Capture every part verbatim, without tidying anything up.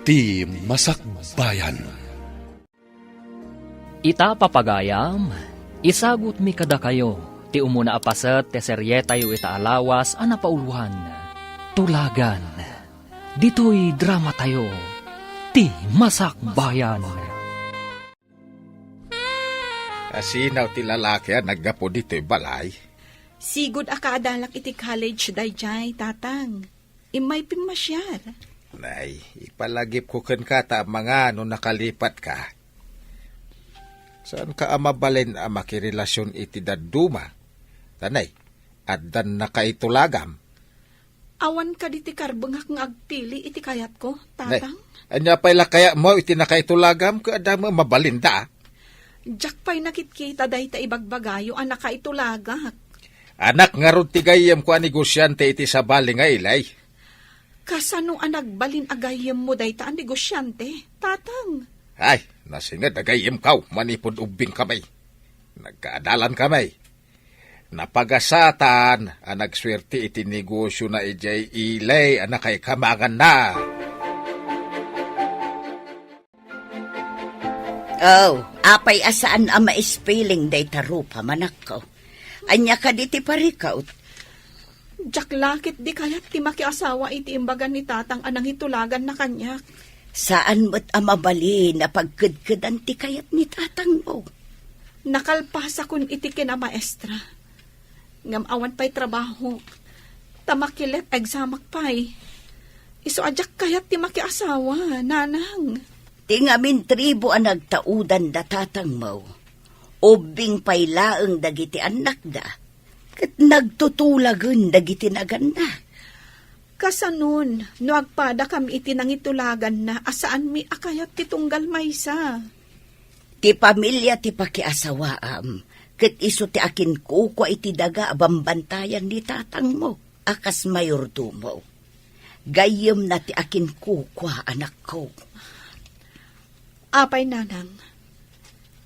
Ti Masakbayan. Ita, papagayam, isagutmi kadakayo ti umuna a paset ti serietayo ita a lawas a napauloan, Tulagan. Ditoy dramatayo, Ti Masakbayan. Asinaw ti lalaki a naggapu ditoy balay? Sigud a kaadalak iti college daydiay, Tatang. Immay pimmasiar. Nay, ipalagipko kenka ta amangan no nakalipatka. Saanka a mabalin a makirelasion iti dadduma? Ta nay, addan nakaitulagam. Awan kadi ti karbengak nga agpili iti kayatko, Nay, Tatang? Ania pay la kayatmo iti nakaitulagam ket adda met mabalinda? Diak pay nakitkita dayta ibagbagayo a nakaitulagak. Anak ngarud ti gayyemko a negosiante iti sabali nga ilay. Kasano a nagbalin a gayyemmo dayta a negosiante, Tatang? Ay, nasinged a gayyemko manipud ubbingkami. Nagkaadalankami. Napagasatan a nagsuerte iti negosiona idiay ilay a nakaikamanganna. Oh, apay a saan a maispiling dayta rupam, anakko? Ania kadi ti parikut? Diak la ketdi kayat ti makiasawa iti imbaga ni Tatang a nangitulaganna kaniak. Saan met a mabalin a pagkedkedan ti kayat ni Tatangmo. Nakalpasakon iti kinamaestra. Ngem awan pay trabahok. Ta makilet examak pay. Isu a diak kayat ti makiasawa, Nanang. Ti ngamin tribu a nagtaudan da Tatangmo, ubbing pay laeng dagiti annakda, ket nagtutulagen dagiti naganna. Kasanon, no agpadakam iti nangitulaganna a saanmi a kayat ti tunggal maysa? Ti pamilia ti pakiasawaam, ket isu ti akinkukua iti daga a bambantayan ni Tatangmo a kas mayordomo. Gayyemna ti akinkukua, anakko. Apay, Nanang,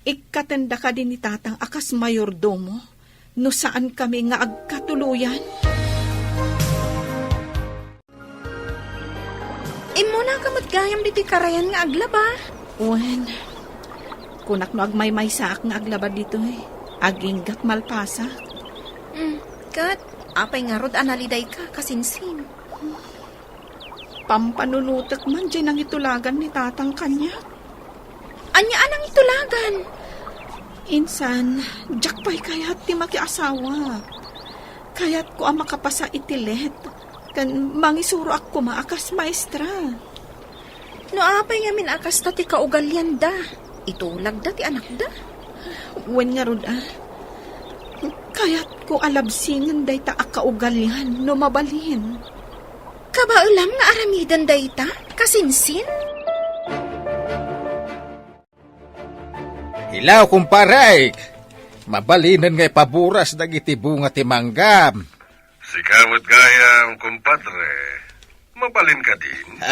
ikkatenda kadi ni Tatang a kas mayordomo no saankami nga agkatuloyan? Immunaka met gayam ditoy karayan nga aglaba. Wen, kunak no agmaymaysaak nga aglaba ditoy, aginggat malpasak. Mm, ket apay ngarud a nalidayka, kasinsin? Pampanunotek man diay nangitulagan ni Tatang kaniak. Ania a nangitulagan? Insan, diak pay kayat ti makiasawa. Kayatko a makapasa iti let, ken mangisuroak koma a kas maestra. No apay ngamin a kasta ti kaugalianda, itulagda ti anakda. Wen ngarud a, kayatko a labsingen dayta a kaugalian no mabalin. Kabaelam nga aramiden dayta, kasinsin? Hello, kumpare! Mabalinen nga ipaburas dagiti bunga ti manggam. Sika met gayam, kumpadre. Mabalin kadin?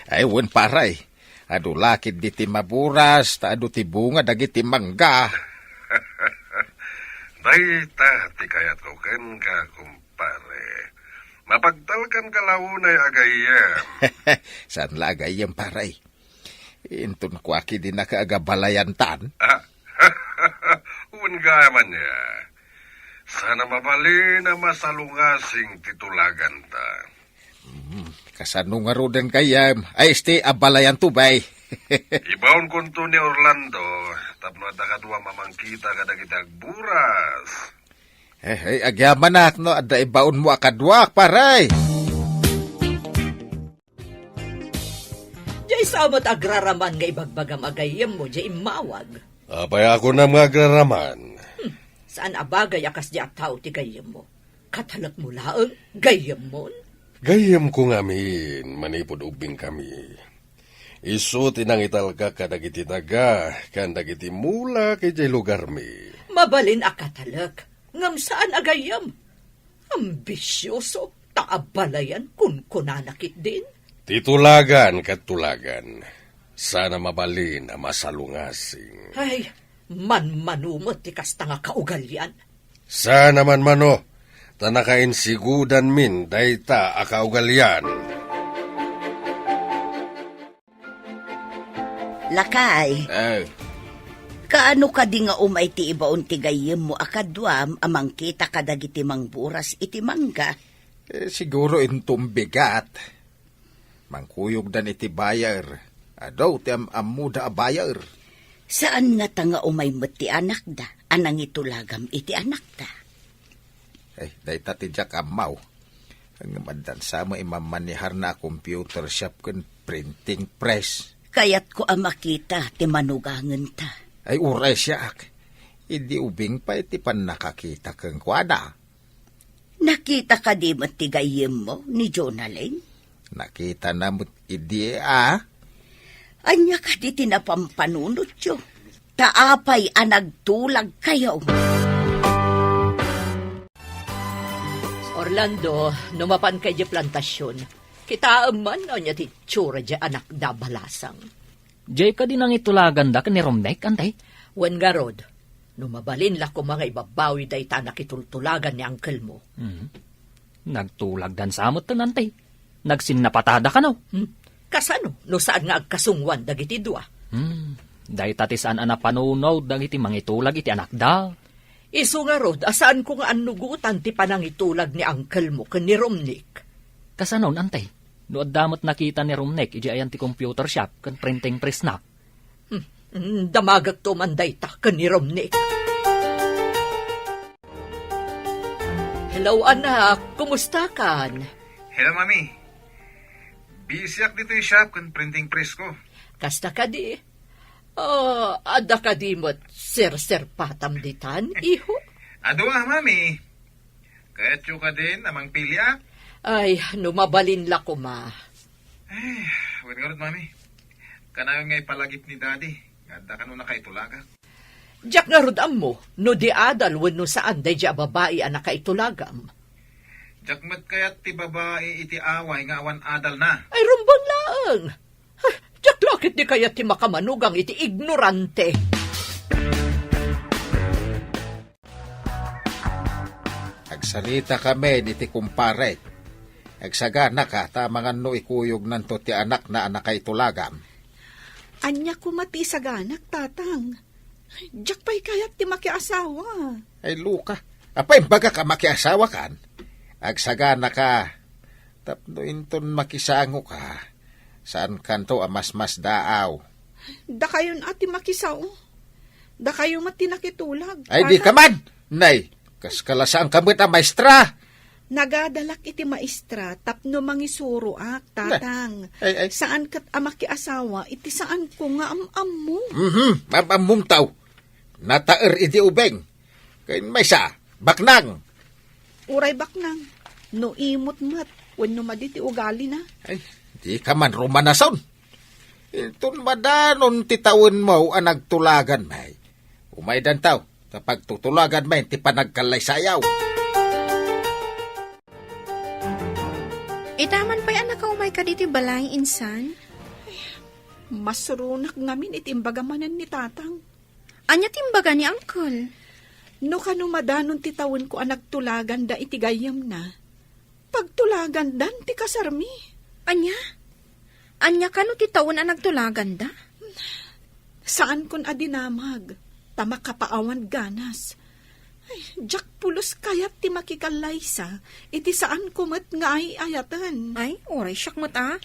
Ay, wen, pare. Adu la ketdi ti maburas, ta adu ti bunga dagiti mangga. Dayta ti kayatko kenka, kumpare. Mapagtalkanka la unay a gayyem. Saan la a gayyem, pare? Inton kua ketdi naka agabalayantan. Ah, wen gayam ania. Saan a mabalin a masalungasing ti tulaganta. Hmm, kasano ngaruden gayyem? Ay, isti, abalayanto, bay. Ibaonkonto ni Orlando, tapno adda kadua mamangkita kadagiti agburas. Eh, eh, agyamanak no adda ibaonmo a kaduak, pare. Diay sao met agraraman nga ibagbagam a gayyemmo diay immawag? Apay a kunam nga agraraman? Hmm, saan a bagay a kasdi a tao ti gayyemmo. Katalekmo laeng, gayyemmon? Gayyemko ngamin manipud ubbingkami. Isu ti nangitalkak kadagiti daga ken dagiti mulak idiay lugarmi. Mabalin a katalek, ngem saan a gayyem. Ambisioso, ta abalayan kunkunana ketdin. Ti tulagan ket tulagan, saan a mabalin a masalungasing. Ay, manmano met ti kasta nga kaugalian. Saan a manmano, ta nakainsigudanmin dayta a kaugalian. Lakay, Eh, kaano kadi nga umay ti ibaon ti gayyemmo a kaduam a mangkita kadagiti mangburas iti mangga? Eh, siguro inton bigat. Mangkuyogdan iti buyer. Adu ti am-ammoda a buyer. Saan ngata nga umay met ti anakda a nangitulagam iti anakda? Ay, dayta ti diak ammaw. Ngem addan sa met imammaneharna a computer shop ken printing press. Kayatko a makita ti manugangenta. Ay, uray siak. Idi ubing pay ti pannakakita kenkuana. Nakita kadi met ti gayyemmo ni Jonalyn? Nakitana met idi a. Ania kadi ti napampanunotyo? Ta apay a nagtulagkayo? Orlando, no mapanka idiay plantasion, kitaem man no ania ti itsura diay anakda a balasang. Diay kadi nangitulaganda ken ni Romnek, Antay? Wen ngarud, no mabalin la koma nga ibabawi dayta a nakitultulagan ni angkelmo. Mhm. Nagtulagdan sa metten, Antay. Nagsinnapatada kano? Hmm? Kasano no saan nga agkasungoan dagiti dua? Hmm. Dayta ti saan a napanunot dagiti mangitulag iti anakda. Isu ngarud a saanko nga annugotan ti panangitulag ni angkelmo ken ni Romnek. Kasanon, Antay? No adda met nakita ni Romnek idiay ayan ti computer shop ken printing press na. Hmm, mm, damagekto man dayta ken ni Romnek. Hello, anak. Kumustakan? Hello, Mami. Busyak ditoy shop ken printing press ko. Kasta kadi? Ah, adda kadi met serserpatam ditan, iho? Adu a, Mami. Kayatyo kadin a mangpiliak? Ay, no mabalin la koma. Ay, wen ngarud, Mami. Kanayon nga ipalagip ni Daddy nga adda kano nakaitulagak. Diak ngarud ammo no di adal wenno saan daydiay a babai a nakaitulagam. Diak met kayat ti babai iti away nga awan adalna. Ay, rumbeng laeng. Ay, diak la ketdi kayat ti makamanugang iti ignorante. Agsaritakami iti kumparek. Agsaganaka ta amangan no ikuyognanto ti anakna a nakaitulagam. Ania koma ti isaganak, Tatang? Diak pay kayat ti makiasawa. Ay, Luka. Apay, imbagak a makiasawakan? Agsaganaka tapno inton makisangoka, saankanto a masmasdaaw. Dakayon a ti makisao. Dakayo met ti nakitulag. Ay, di ka man! Nay, kas kalasaanka met a maestra! Nagadalak iti maestra tapno mangisuroak, Tatang. Ay, ay. Saan ket a makiasawa iti saanko nga am-ammo. Mhm, am-ammom taw. Nataer idi ubing. Ken maysa, baknang. Uray baknang, no imot met, wenno madi ti ugalina. Ay, di ka man rumanason. Inton madanon ti tawenmo a nagtulaganmi, umaydantaw, ta pagtutulaganmi ti panagkallaysayaw. Ita man pay a nakaumayka ditoy balay, insan? Masuronak ngamin iti imbaga manen ni Tatang. Ania ti imbaga ni Uncle? No kano madanon ti tawenko a nagtulaganda iti gayyemna, pagtulagandan ti kasarmi. Ania? Ania kano ti tawen a nagtulaganda? Saankon a dinamag, ta makapaawan ganas. Ay, diak pulos kayat ti makikallaysa, iti saanko met nga ay-ayaten. Ay, uray siak met a.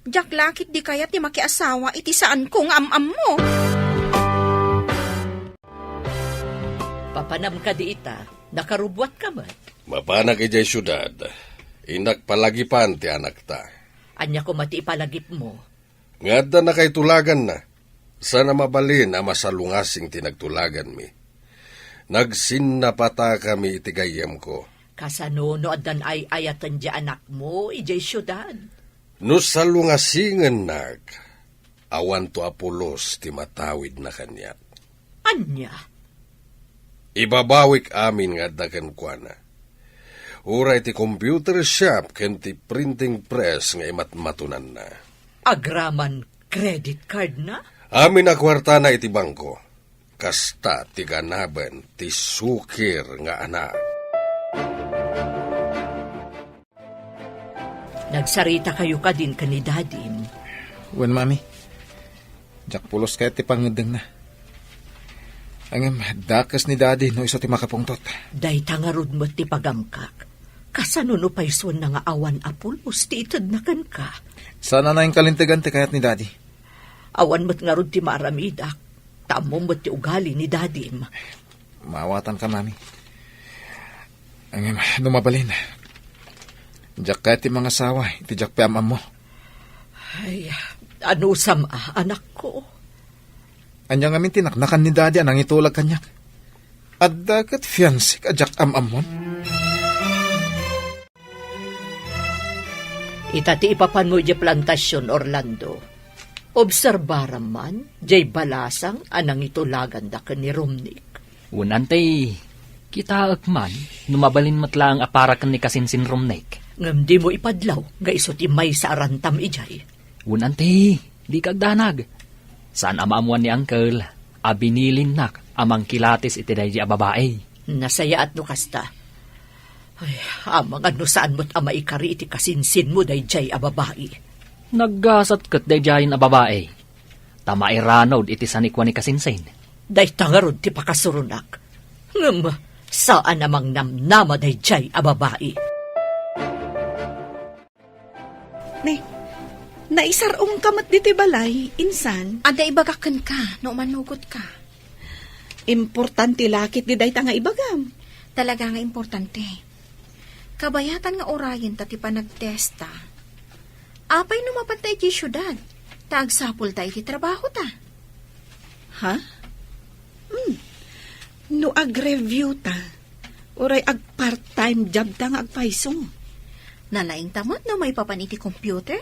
Diak la ketdi kayat ti makiasawa iti saanko nga am-ammo. Papanam kadi ita, nakarubuatka met. Mapanak idiay siudad, innak palagipan ti anakta. Ania koma ti ipalagipmo? Nga adda nakaitulaganna, saan a mabalin a masalungasing ti nagtulaganmi. Nagsinnapatakami iti gayyemko. Kasano no addan ay-ayaten diay anakmo idiay siudad? No salungasingennak, awanto a pulos ti matawidna kaniak. Ania? Ibabawik amin nga adda kenkuana. Uray ti computer shop ken ti printing press nga imatmatonanna. Agraman credit card na? Amin a kuartana iti bangko. Kasta ti ganaben ti sukir nga anak. Nagsaritakayo kadin ken ni Dadim? Wen, Mami. Diak pulos kayat ti pangngeddengna. Ngem dakes ni Daddy no isu ti makapungtot. Dayta ngarud met ti pagamkak. Kasano no paysuenna nga awan a pulos ti itedna kenka? Saan a nainkalintegan ti kayat ni Daddy. Awan met ngarud ti maaramidak. Ta ammom met ti ugali ni Dadim. Maawatanka, Mami. Ngem no mabalin, diak kayat ti mangasawa iti diak pay am-ammo. Ay, anusam a, anakko? Ania ngamin ti naknakan ni Daddy a nangitulag kaniak? Adda ket fiancék a diak am-ammon? Ita ti ipapanmo idiay plantasion, Orlando. Obserbaram man, diay balasang a nangitulaganda ken ni Romnick. Wen, Auntie, kitaek man no mabalin met laeng a para ken ni kasinsin Romnick. Ngem dimo ipadlaw nga isu ti maysa a rantam idiay. Wen, Auntie, dika agdanag. Saan a maammuan ni Uncle a binilinnak a mangkilatis iti daydiay a babai. Nasayaat no kasta. Ay, amangan no saan met a maikari iti kasinsinmo daydiay a babai. Naggasat ket daydiayen a babai. Ta mairanod iti sanikua ni kasinsin. Dayta ngarud ti pakasuronak. Ngem, saan a mangnamnama daydiay a babai. Ne, naisar-ongka met ditoy balay, insan? Adda ibagak kenka, no umanugotka. Importante la ketdi dayta nga ibagam. Talaga nga importante. Kabayatan nga urayenta ti panagtesta. Apay no mapanta iti siudad, ta agsapulta iti trabahota? Ha? Hmm. No agreviewta, uray ag-part-time jobta nga agpayso. Nalaingta met no maipapan iti computer?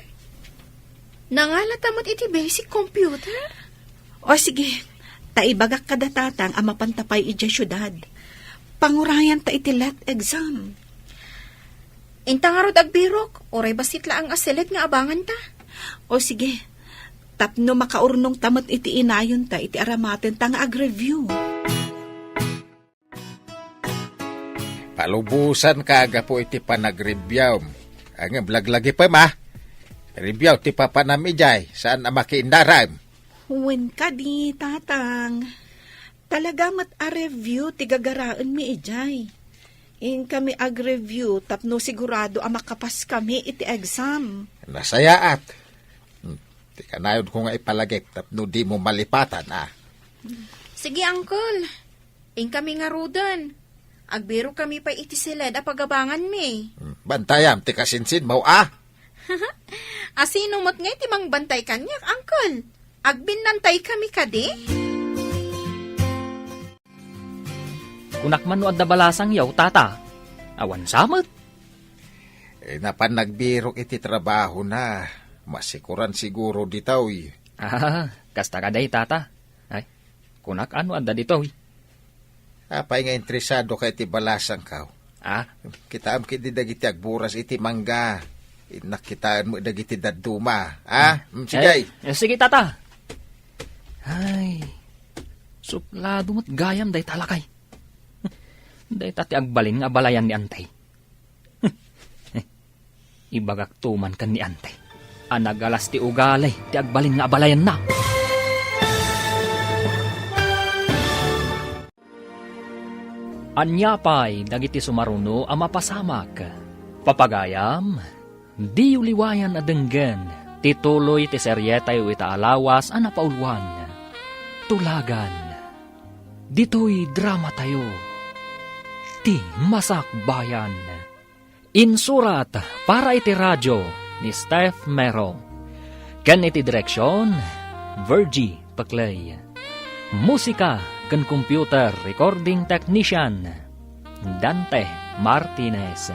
Nangalata met iti basic computer? O sige, ta ibagak kada tatang a mapanta pay idiay siudad. Pangurayanta iti let exam. Inta ngarud agbirok, uray bassit laeng a siled nga abanganta. O sige, tapno makaurnongta met iti inayonta iti aramatenta nga agreview. Palubosanka a gapu iti panagreviewm. Ngem laglagipem, a. Review ti papanam idiay, saan a makiinnaram. Wen kadi, Tatang. Talaga met a review ti gagaraenmi idiay. Inkami agreview tapno sigurado a makapaskami iti exam. Nasayaat. Hmm, ti kanayonko nga ipalagip tapno dimo malipatan, a. Sige, Uncle. Inkami ngaruden. Agbirokami pay iti siled a pagabanganmi. Hmm, bantayam ti kasinsinmo, a. Asino met ngay ti mangbantay kaniak, Uncle? Agbinnantaykami kadi? Kunak man no adda balasangyo, Tata. Awan sa met. Eh, napan nagbirok iti trabahona. Masikuran siguro ditoy. Ah, kasta kadi, Tata. Ay, kunak no adda ditoy. Apay nga interesadoka iti balasangko? Ah? Kitaem ketdi dagiti agburas iti mangga. Innak kitaen met dagiti dadduma. Ah? Mm, sige. Eh, eh, sige, Tata. Ay, suplado met gayam dayta lakay. Dayta ti agbalin nga abalayan ni Antay. Ibagakto man ken ni Ante a nagalas ti ugali ti agbalin nga abalayanna. Ania pay dagiti sumaruno a mapasamak? Papagayam, diyo liwayan a denggen ti tuloy ti serietayo ita a lawas a napauluan. Tulagan. Ditoy dramatayo, Ti Masakbayan. Insurat para iti radio ni Steph Mero. Ken iti direksion, Virgie Peclay. Musika ken computer recording technician, Dante Martinez.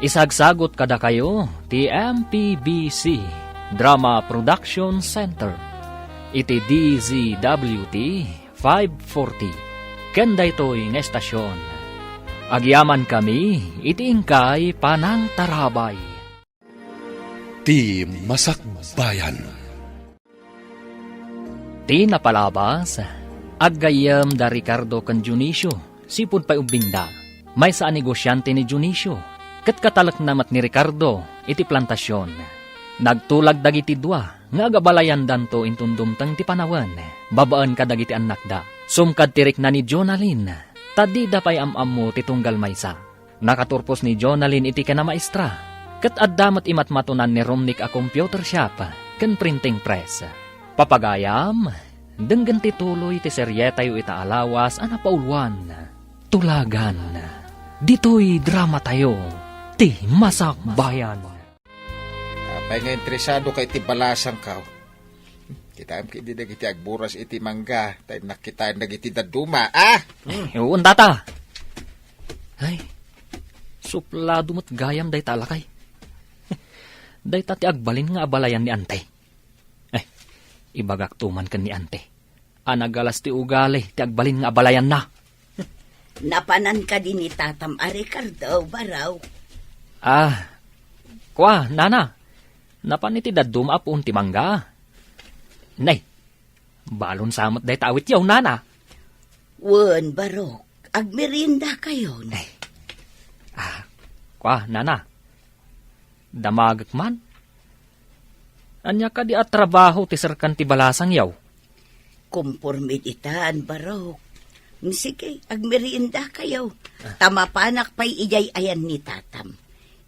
Isagsagot kadakayo ti M P B C Drama Production Center iti D Z W T five forty. Ken daytoy nga estasion, agyamankami iti inkay panangtarabay. Ti Masakbayan. Ti napalabas, aggayyem da Ricardo ken Dionisio sipud pay ubbingda. Maysa a negosiante ni Dionisio, ket katalekna met ni Ricardo iti plantasion. Nagtulag dagiti dua nga agabalayandanto inton dumteng ti panawen babaen kadagiti annakda. Sumkad ti rikna ni Jonalyn, ta dida pay am-ammo ti tunggal maysa. Nakaturpos ni Jonalyn iti kinamaestra, ket adda met imatmatonan ni Romnick a computer shop ken printing press. Papagayam, denggen ti tuloy ti serietayo ita a lawas a napauluan, Tulagan. Ditoy dramatayo, ti Masakbayan. Apay nga interesado ka iti balasangko? Kitaem ketdi dagiti agburas iti mangga, ta innak kitaen dagiti dadduma, ah? Ay, uwan data. Ay, suplado met gayam dayta a lakay. Dayta ti agbalin nga abalayan ni Ante. Ay, ibagakto man ken ni Ante a nagalas ti ugali ti agbalin nga abalayanna. Napanan kadi ni tatam a Ricardo, Barok? Ah, kua, nana. Napan iti dadduma a puon ti mangga. Nay, balon sa met dayta awityo, nana. Wen, Barok, agmeriendakayon. Ay. Ah, kua, nana. Damagek man. Ania kadi a trabaho ti serkan ti balasangyo? Komporme ditan, Barok. Sige, agmeriendakayo. Ah. Ta mapanak pay idiay ayan ni tatam.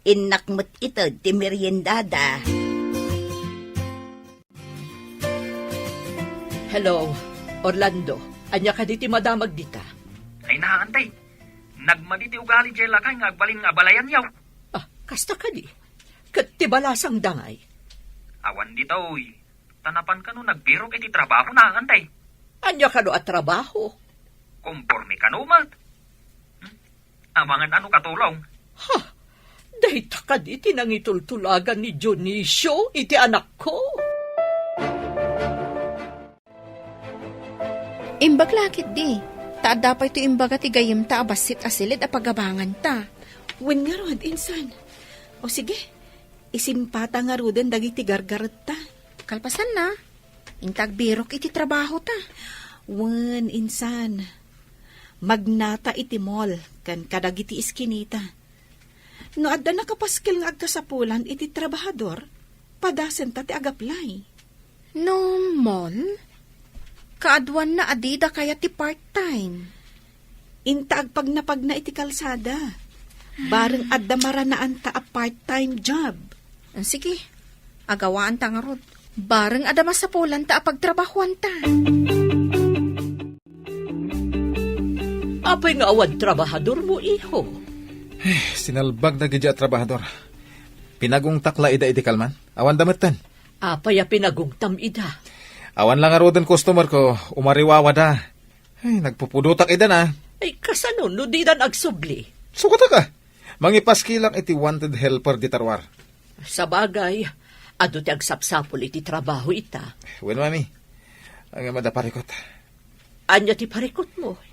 Innak met ited ti meriendada. Hello, Orlando. Ania kadi ti madamag dita? Ay, na, Ante. Nagmadi ti ugali diay lakay nga agbalin nga abalayanyo. Ah, kasta kadi. Ket ti balasangda ngay? Awan ditoy. Ta napan kano nagbirok iti trabahona, Ante. Ania kano a trabaho? Komporme kano met. Hmm? Amangan ano katulong? Ha? Dayta kadi ti nangitultulagan ni Dionisio iti anakko? Imbag la ketdi, ta adda pay ti imbaga ti gayyemta a bassit a silid a pagabanganta. Wen ngarud, insan. O sige, isimpata ngaruden dagiti gargaretta. Kalpasanna, inta agbirok iti trabahota. Wen, insan. Magnata iti mall ken kadagiti iskinita. No adda nakapaskil nga agkasapulan iti trabahador, padasenta ti agaplay. No mall, kaaduanna a dida kayat ti part-time. Inta agpagnapagna iti kalsada. Bareng adda maranaanta a part-time job. Ah, sige, agawaanta ngarud. Bareng adda masapulanta a pagtrabahoanta. Apay nga awan trabahadormo, iho? Eh, sinalbag dagiti a trabahador. Pinagungtak la ida idi kalman. Awanda metten. Apay a pinagungtam ida? Awan la ngaruden customer ko, umariwawada. Ay, nagpupudotak ida na. Ay, kasano no didan agsubli? Sukatak a. Mangipaskilak iti wanted helper dita ruar. Sabagay, adu ti agsapsapul iti trabaho ita. Wen, mami. Ngem adda parikot. Ania ti parikotmo?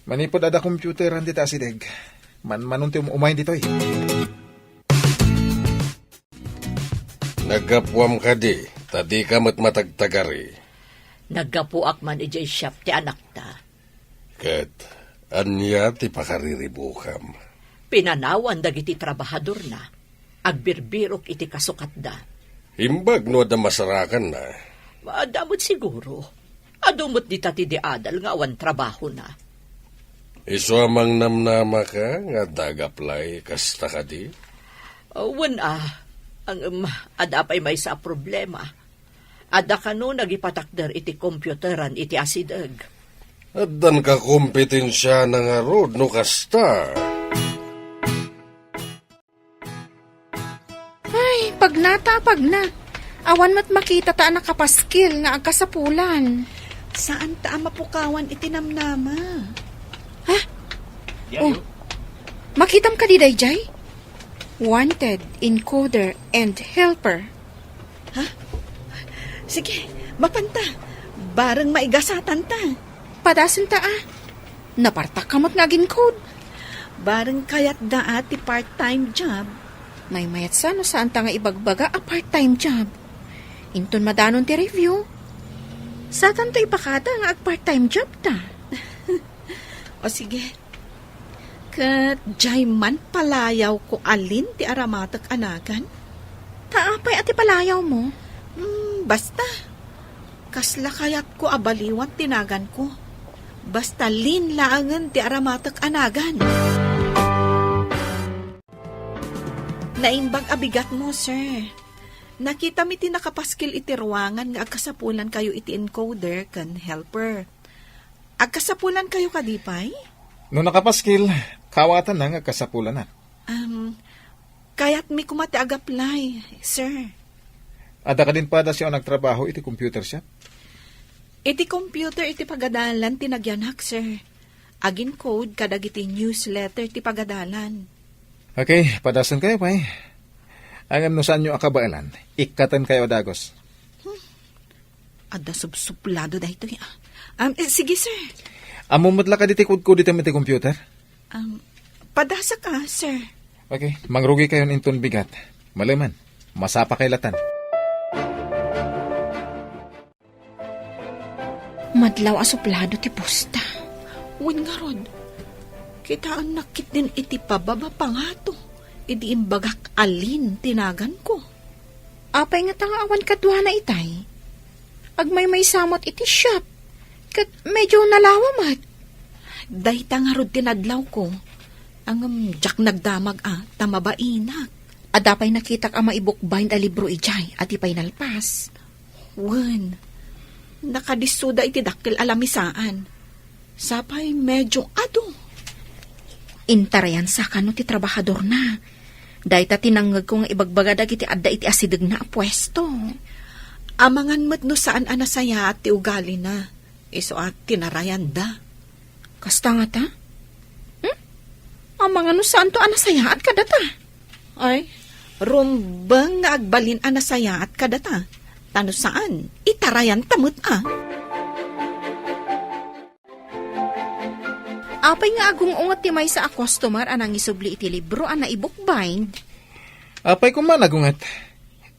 Manipud adda computeran dita asideg. Manmanon ti um-, umay ditoy. Naggapuam kadi, ta dika met matagtagari. Naggapuak man idiay shop ti anakta. Ket ania ti pakariribukam? Pinanawan dagiti trabahadorna. Agbirbirok iti kasukatda. Imbag no adda masarakanna. Adda met siguro. Adu met dita ti di adal nga awan trabahona. Isu a mangnamnamaka nga adda agaplay kasta kadi? Wen a, ngem adda pay maysa a problema. Adda kano nagipatakder iti computeran iti asideg. Addan kakompetensiana ngarud no kasta. Ay, pagnata a pagna. Awan met makitata a nakapaskil nga agkasapulan. Saanta a mapukawan iti namnama. Ha? Oh. Makitam kadi daydiay? Wanted, encoder, and helper. Ha? Sige, mapanta. Bareng maigasatanta. Padasenta a. Napartak ka met nga agin-code. Bareng kayatda a ti part-time job. Maymayat sa no saanta nga ibagbaga a part-time job. Inton madanon ti review, satanto ipakada nga ag-part-time job ta. O sige. Ket diay man palayawko alin ti aramatek a nagan? Ta apay a ti palayawmo? Hmm, Basta, kasla kayatko a baliwan ti naganko. Basta Lynn laengen ti aramatek a nagan. Naimbag a bigatmo, sir. Nakitami ti nakapaskil iti ruangan nga agkasapulankayo iti encoder ken helper. Agkasapulankayo kadi pay? No nakapaskil, kawatanna nga agkasapulanak. Um, kayatmi koma ti ag-apply, sir. Adda kadin padas a nagtrabaho iti computer shop? Iti computer iti pagadalan ti nagyanak, sir. Agin-code kadagiti newsletter ti pagadalan. Okay, padasenkayo pay. Ngem no saanyo a kabaelan, ikkatenkayo a dagus. Adda subsuplado daytoy, ah. Um, eh, sige, sir. Ammom met la kadi ti kudkuditem iti computer? Um, padasak, ah, sir. Okay, mangrugikayon inton bigat. Malemen, masapakay latan. Madlaw a suplado ti posta. Wen ngarud, kitaennak ketdin iti pababa pangato idi imbagak a Lynn ti naganko. Apay ngata nga awan kaduana itay? Agmaymaysa met iti shop, ket medyo nalawa met. Dayta ngarud ti nadlawko, ngem diak nagdamag a ta mabainak. Adda pay nakitak a maibukbind a libro idiay a di pay nalpas. Wen, nakadissoda iti dakkel a lamisaan. Sapay medyo adu. Intarayansa kano ti trabahadorna. Dayta ti nangngegko nga ibagbaga dagiti adda iti asidegna a puesto. Amangan met no saan a nasayaat ti ugalina, isu a tinarayanda. Kasta ngata? Hmm? Amangan no saanto a nasayaat kadata? Ay, rumbeng nga agbalin a nasayaat kadata. Ta no saan, itarayanta met a. Apay nga agung-unget ti maysa a customer a nangisubli iti libro a naibukbind? Apay koma nagunget.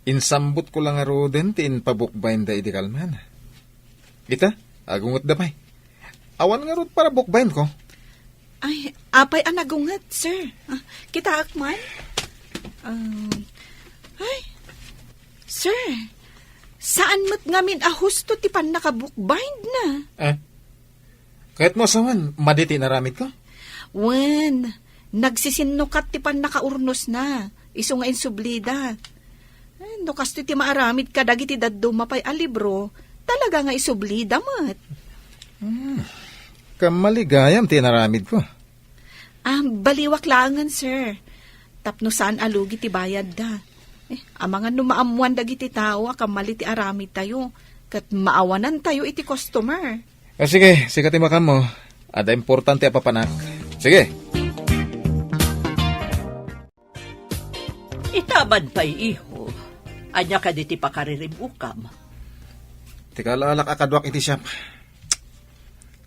Insambotko la ngaruden ti impabukbindda idi kalman. Ita, agungetda pay. Awan ngarud para bukbindko. Ay, apay a nagunget, sir. Ah, kitaak man. Um, ay, sir, saan met ngamin a husto ti pannakabukbindna? Ah, kayatmo a sawen, madi ti inaramidko? Wen, nagsisinnukat ti pannakaurnosna, isu nga insublida. Ay, no kastoy ti maaramid kadagiti dadduma pay a libro, talaga nga isublida met. Hmm. Kammali gayam ti inaramidko. Ah, baliwak laengen, sir. Tapno saan a lugi ti bayadda. Eh, amangan no maammoan dagiti tao a kammali ti aramidtayo, ket maawanantayo iti customer. Ah, sige, sika ti makammo. Adda importante a papanak. Sige. Itaman pay, iho. Ania kadi ti pakariribukam? Ti kaalaalak a kaduak iti siap.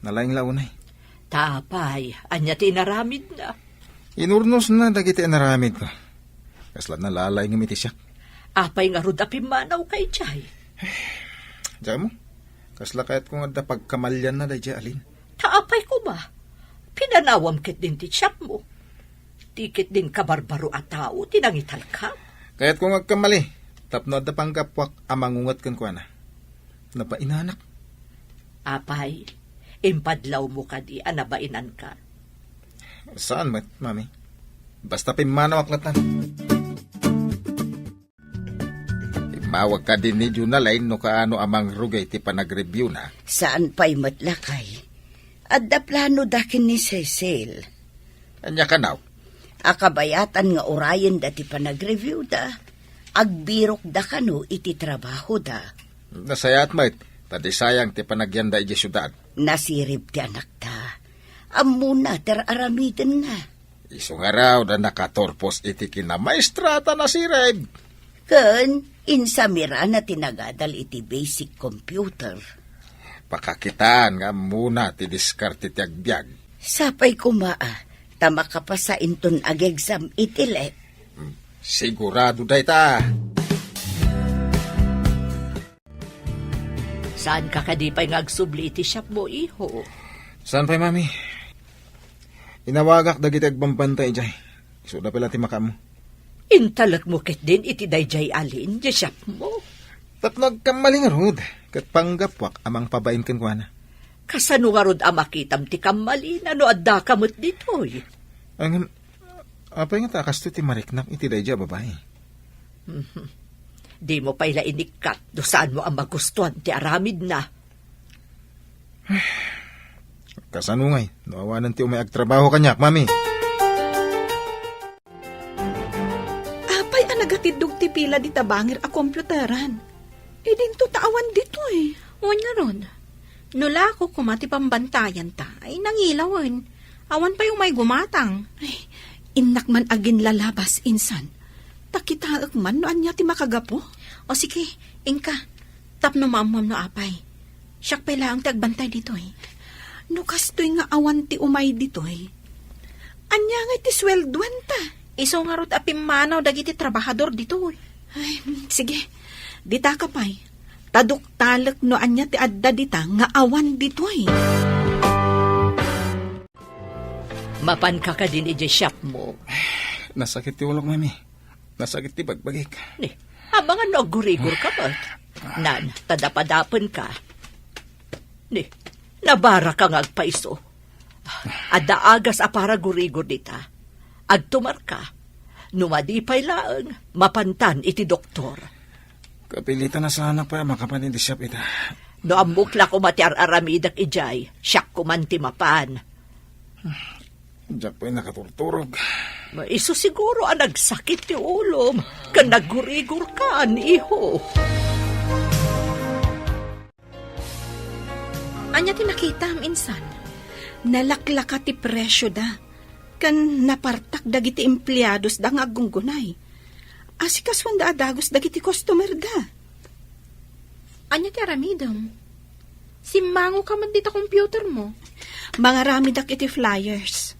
Nalaing la unay. Ta apay, ania ti inaramidna? Inurnosna dagiti inaramidko. Kasla nalalaingem iti siak. Apay ngarud a pimmanawka idiay? Diak ammo, kasla kayatko nga adda pagkamalianna daydiay a Lynn. Ta apay koma, pinanawam ketdin ti siapmo. Ti ketdin kabarbaro a tao ti nangitalkam. Kayatko nga agkamali, tapno adda panggapuak a mangunget kenkuana. Nabainanak. Apay, impadlawmo kadi a nabainanka? Saan met, Mami. Basta pimmanawak latta. Immawag kadi ni Jonalyn no kaano a mangrugay ti panagreviewna. Saan pay met, lakay. Adda planoda ken ni Cecil. Ania kano? A kabayatan nga urayenda ti panagreviewda, agbirokda kano iti trabahoda. Nasayaat met, ta di sayang ti panagyanda idiay siudad. Nasirib ti anakta. Ammona ti ar-aramidenna. Isu ngarud a nakaturpos iti kinamaestrata, nasirib. Ken insamirana ti nagadal iti basic computer. Pakakitaan nga ammona ti diskarte ti agbiag. Sapay koma a, ta makapasa inton ag-exam iti let. Hmm, sigurado dayta. Saanka kadi pay nga agsubli iti siapmo, iho? Saan pay, Mami. Inawagak dagiti agbambantay idiay. Isuda pay la ti makaammo. Intalekmo ketdin iti daydiay a Lynn, diay siapmo? Tapno agkammali ngarud, ket panggapuak a mangpabain kenkuana. Kasano ngarud a makitam ti kammalina no addaka met ditoy? Ngem, apay ngata a kastoy ti mariknak iti daydiay a babai? Mhm. Dimo pay la inikkat no saanmo a magustuan ti aramidna. Kasano ngay no awanen ti umay agtrabaho kaniak, Mami? Apay a nagatiddog ti pila dita bangir a komputaran? Idinto ta awan ditoy. Wen ngarud, no lako koma ti pambantayanta, ay nangilawen. Awan pay umay gumatang. Ay, innak man aginlalabas, insan. Ta kitaek man no ania ti makagapu. O sige, inka. Tapno maammuam no apay. Siak pay laeng ti agbantay ditoy. No kastoy nga awan ti umay ditoy, ania ngay ti sueldoanta? Isu ngarud a pimmanaw dagiti trabahador ditoy. Ay, sige. Dita ka pay. Ta duktalek no ania ti adda dita nga awan ditoy. Mapanka kadin idiay shopmo? Nasakit ti ulok, Mami. Nasakit ti bagbagik. Ni, amangan no aggurigor ka met. Nan, ta dapadapen ka. Ni, nabara ka nga agpaiso. Adda agas a para gurigor dita. Agtumar ka. No madi pay laeng, mapantan iti doktor. Kapilitan a saanak pay a makapan iti shop ita. No ammok la koma ti ar-aramidek idiay, siak koman ti mapan. Diak pay nakaturturog. Isu siguro a nagsakit ti ulom ken naggurigor ka, iho. Ania ti nakitam, insan? Nalaklaka ti presioda, ken napartak dagiti empleadosda nga aggunggunay. Asikasuanda a dagus dagiti customerda. Ania ti aramidem? Simmango ka met dita computermo. Mangaramidak iti flyers.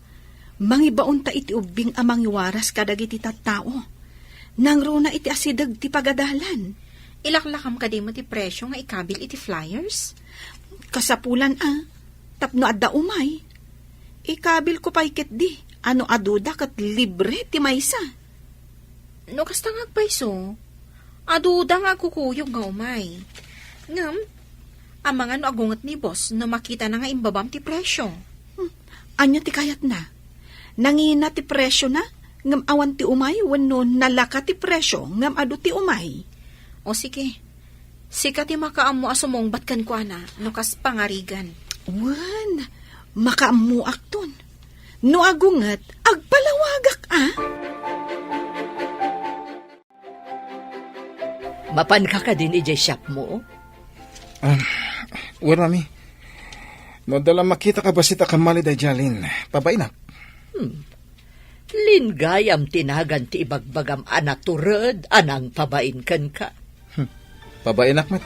Mangibaonta iti ubbing a mangiwaras kadagiti tattao. Nangruna iti asideg ti pagadalan. Ilaklakam kadi met ti presio nga ikabil iti flyers? Kasapulan a, tapno adda umay. Ikabil ko pay ketdi, a no aduda ket libre ti maysa. No kasta nga agpayso, aduda nga agkukuyog nga umay. Ngem, amangan no agunget ni boss no makitana nga imbabam ti presio. Hmm, ania ti kayatna? Nangina ti presiona, ngem awan ti umay wenno nalaka ti presio, ngem adu ti umay? O sige, sika ti makaammo a sumungbat kenkuana no kas pangarigan. Wen, makaammoakton. No agunget, agpalawagak a. Mapanka kadin idiay shopmo? Ah, wen, Mami. No adda la makitak a bassit a kammali daydiay, Lin, pabainak. Hmm. Lin gayam ti nagan ti ibagbagam a natured a nangpabain kenka. Hmm. Pabainak met.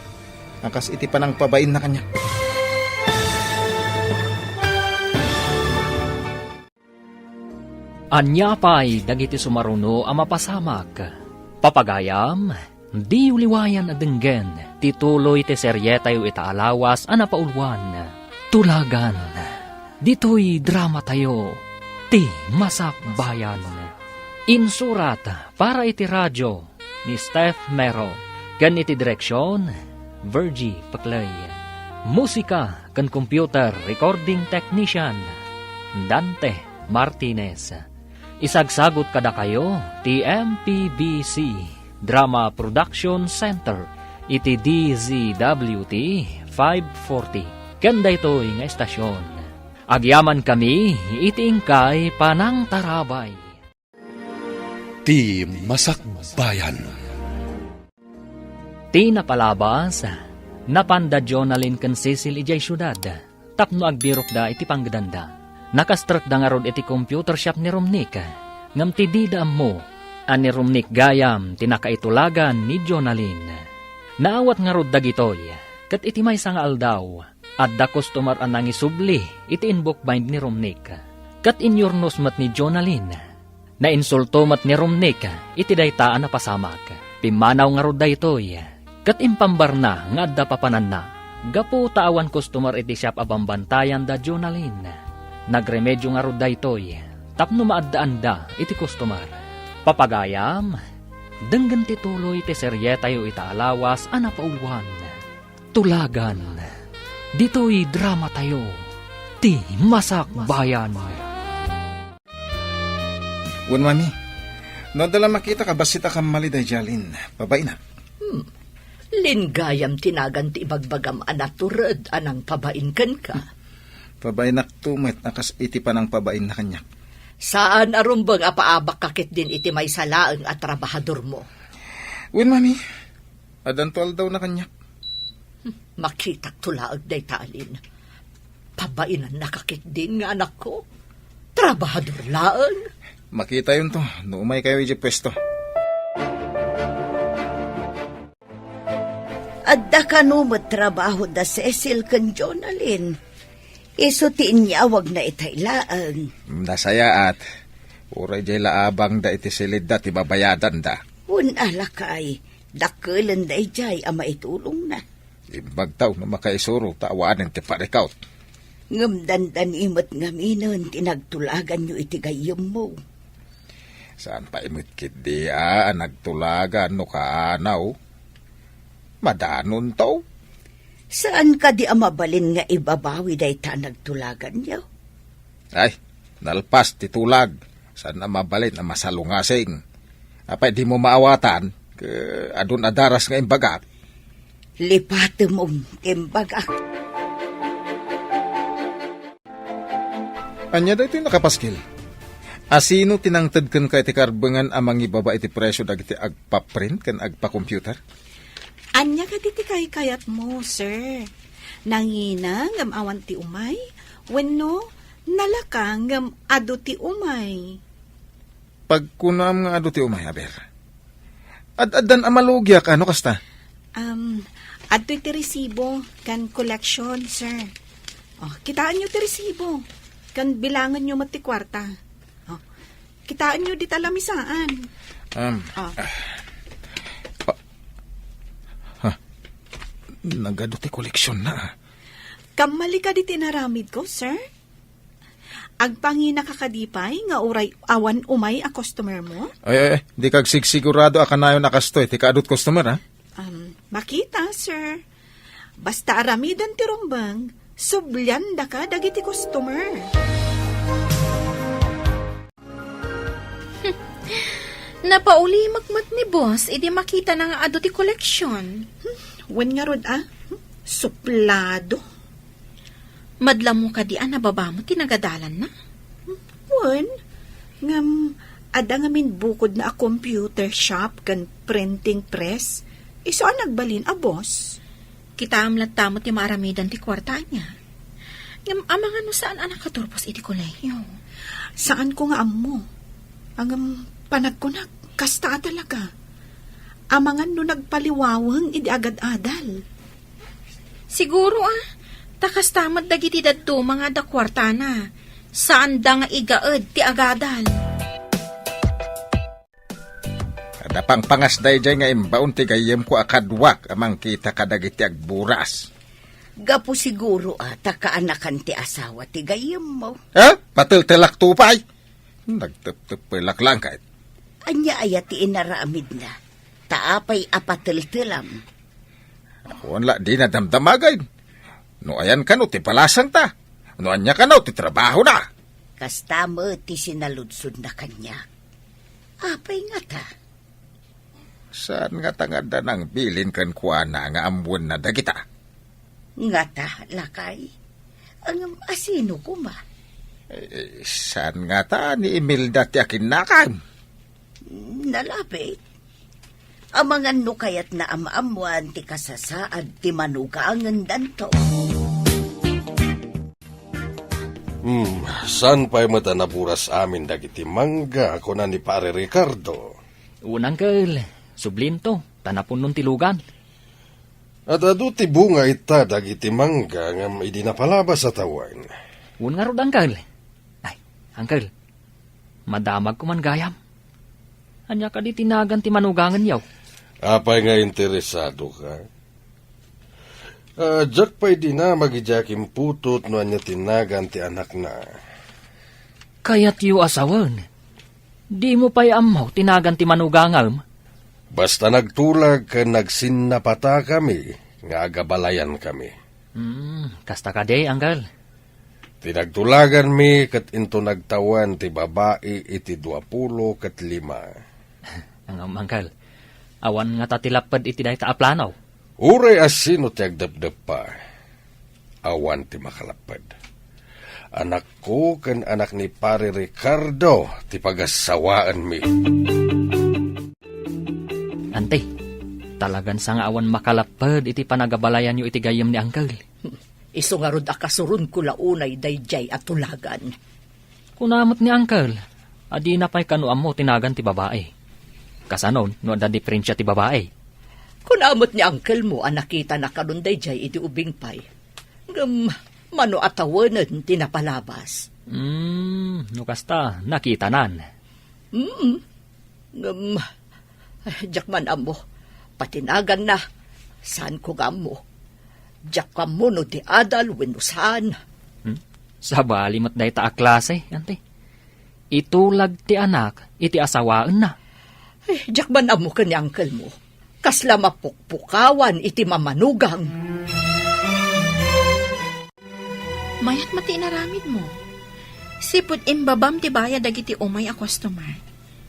A kas iti panangpabainna kaniak. Ania pay dagiti sumaruno a mapasamak? Papagayam, diyo liwayan a denggen ti tuloy ti serietayo ita a lawas a napauluan, Tulagan. Ditoy dramatayo, Ti Masakbayan. Insurat para iti radio ni Steph Mero, ken iti direksion, Virgie Paclay. Musika ken computer recording technician, Dante Martinez. Isagsagut kadakayo ti M P B C Drama Production Center iti D Z W T five forty. Ken daytoy nga estasion, agyamankami iti inkay panangtarabay. Ti Masakbayan. Ti napalabas, napanda Jonalyn ken Cecil idiay siudad tapno agbirokda iti panggedanda. Nakastrekda ngarud iti computer shop ni Romnick, ngem ti dida ammo a ni Romnick gayam ti nakaitulagan ni Jonalyn. Naawat ngarud dagitoy, ket iti maysa nga aldaw, adda customer a nangisubli iti inbook bind ni Romnick. Ket inyurnos met ni Jonalyn. Nainsulto met ni Romnick iti dayta a napasamak. Pimmanaw ngarud daytoy, ket impambarna nga adda papananna. Gapu ta awan customer iti shop a bambantayan da Jonalyn, nagremedio ngarud daytoy tapno maaddaanda iti customer. Papagayam, Denggen ti tuloy ti serietayo ita a lawas a napauluan, Tulagan. Ditoy dramatayo, ti Masakbayan. Wen, Mami, no adda la makita ka bassit a kammali daydiay Alin, pabainak. Hmm. Lin gayam ti nagan ti ibagbagam a natured a nangpabain kenka. Pabainakto met a kas iti panangpabainna kaniak. Saan a rumbeng a paabakka ketdin iti maysa laeng a trabahadormo. Wen, Mami, addanto aldawna kaniak. Makitakto laeng dayta Alin. Pabainannaka ketdin nga anakko. Trabahador laeng. Makitayonto no umaykayo idiay puesto. Adda kano met trabaho da Cecil ken Jonalyn. Isu ti inyawagna itay laeng. Nasayaat. Uray diay la abangda iti silidda ti babayadanda. Wen a, lakay, dakkelenda idiay a maitulongna. Imbagtaw no makaisuro ta awanen ti parikut. Ngem dandani met ngaminen ti nagtulaganyo iti gayyemmo. Saan pay met ketdi a nagtulagan no kaanaw. Madanonto. Saan kadi a mabalin nga ibabawi dayta a nagtulaganyo? Ay, nalpas ti tulag. Saan a mabalin a masalungasing. Apay dimo maawatan, ket adun a daras nga imbagak. Lipatem ti imbagak. Ania daytoy nakapaskil? Asino ti nangted kenka iti karbengan a mangibaba iti presio dagiti agpaprint ken agpakomputer? Ania kadi ti kaykayatmo, sir? Nangina ngem awan ti umay? Wenno nalaka ngem adu ti umay? Pagkunaam nga adu ti umay, aber. Ad-addan a malugiak, ano kasta? Um, adtoy ti resibo ken collection, sir. Oh, kitaenyo ti resibo. Ken bilangenyo met ti kuarta. Oh, kitaenyo dita lamisaan. Um, Ah. ah, pa-, ha, nagadu ti koleksionna, ah. Kammali kadi ti inaramidko, sir? Agpanginaka kadi pay nga uray awan umay a customer mo? Ay, ay, ay, dika agsigsigurado a kanayon a kastoy ti kaadut customer, ha? Um, makita, sir. Basta aramiden ti rumbeng, subliandaka dagiti customer. Napaulimek met ni boss idi makitana nga adu ti koleksyon. Hmm, wen ngarud a? Hmm, suplado. Madla mo kadi a nababamo ti nagadalanna? Wen, ngem adda ngamin bukodna a computer shop ken printing press. Isu a nagbalin a boss. Kitaem latta met ti maaramidan ti kuarta ania. Ngem amangan no saan a nakaturpos iti kolehiyo. Saanko nga ammo. Ngem panagkunak, kasta a talaga. Amangan no nagpaliwaweng idi agad-adal. Siguro, ah, ta kasta met dagiti dadduma nga adda kuartana. Saanda nga igaed ti agadal. Adda pangpangas daydiay nga imbaon ti gayyemko a kaduak a mangkita kadagiti agburas. Gapu siguro a ta kaanakan ti asawa ti gayyemmo. Ha? Pateltelak to pay? Nagteptepelak lang kay. Ania aya ti inaramidna? Ta apay a pateltelam? Awan la dina damdamagay. No ayan kano ti palasangta? No ania kano ti trabahona? Kasta met ti sinaludsodna kaniak. Apay ngata? Saan ngata nga adda nangbilin kenkuana nga ammoenna dagita? Ngata, lakay? Ngem asino koma? Eh, saan ngata ni Imelda ti akinnakam? Nalabit. Amangan no kayatna a maammoan ti kasasaad ti manugangendanto. Hmm, saan pay met a naburas amin dagiti mangga, kuna ni Pare Ricardo? Wen, Uncle, sublinto, ta napunnon ti lugan. Ad-adu ti bunga ita dagiti mangga ngem idi napalabas a tawen. Wen ngarud, Uncle. Ay, Uncle, madamagko man gayam. Ania kadi ti nagan ti manugangenyo? Apay nga interesadoka? Ah, diak pay dinamag idiay akin putot no ania ti nagan ti anakna. Kayatyo a sawen, dimo pay ammo ti nagan ti manugangem? Basta nagtulag ken nagsinnapatakami nga agabalayankami. Hmm, kasta kadi, Uncle? Ti nagtulaganmi ket into nagtawen ti babai iti duapulo ket lima. Ngem, Uncle, awan ngata ti lapped iti dayta a plano? Uray a sino ti agdepdeppa, awan ti makalapped. Anakko ken anak ni Pare Ricardo ti pagassawaenmi. Ante, talagan sa nga awan makalapped iti panagabalayanyo iti gayyem ni Uncle. Isu ngarud a kasuronko la unay daydiay a tulagan. Kuna met ni Uncle, a dina pay kano ammo ti nagan ti babai. Kasano no adda diferensia ti babai? Kuna met ni Uncle mo a nakitana kanon daydiay idi ubing pay. Ngem mano a tawenen ti napalabas? Hmm, no kasta, nakitanan. Mm. Ngem, ay, diak man ammo. Pati naganna, saanko nga ammo. Diak ammo no di adal wenno saan. Hmm? Sabali met dayta a klase, Ante. Itulag ti anak iti asawaenna. Ay, diak man ammo ken ni uncle mo. Kasla mapukpukawan iti mamanugang. Mayat met ti inaramidmo. Sipud imbabam ti bayad dagiti umay a customer.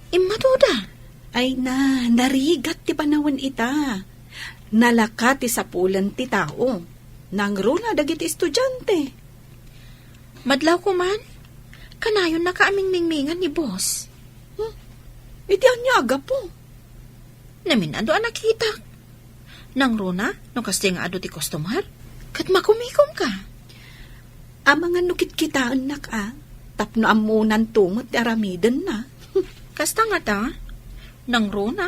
Immaduda. Ay na, narigat ti panawen ita. Nalaka ti sapulen ti tao. Nangruna dagiti estudiante. Madlawko man. Kanayonnaka a mingmingmingan ni boss. Hmm? Iti ania a gapu? Namin-adu a nakitak. Nangruna, no kasta nga adu ti customer, ket makumikomka. Amangan no kitkitaennak a, tapno ammonanto met ti aramidenna. Kasta ngata, nangruna.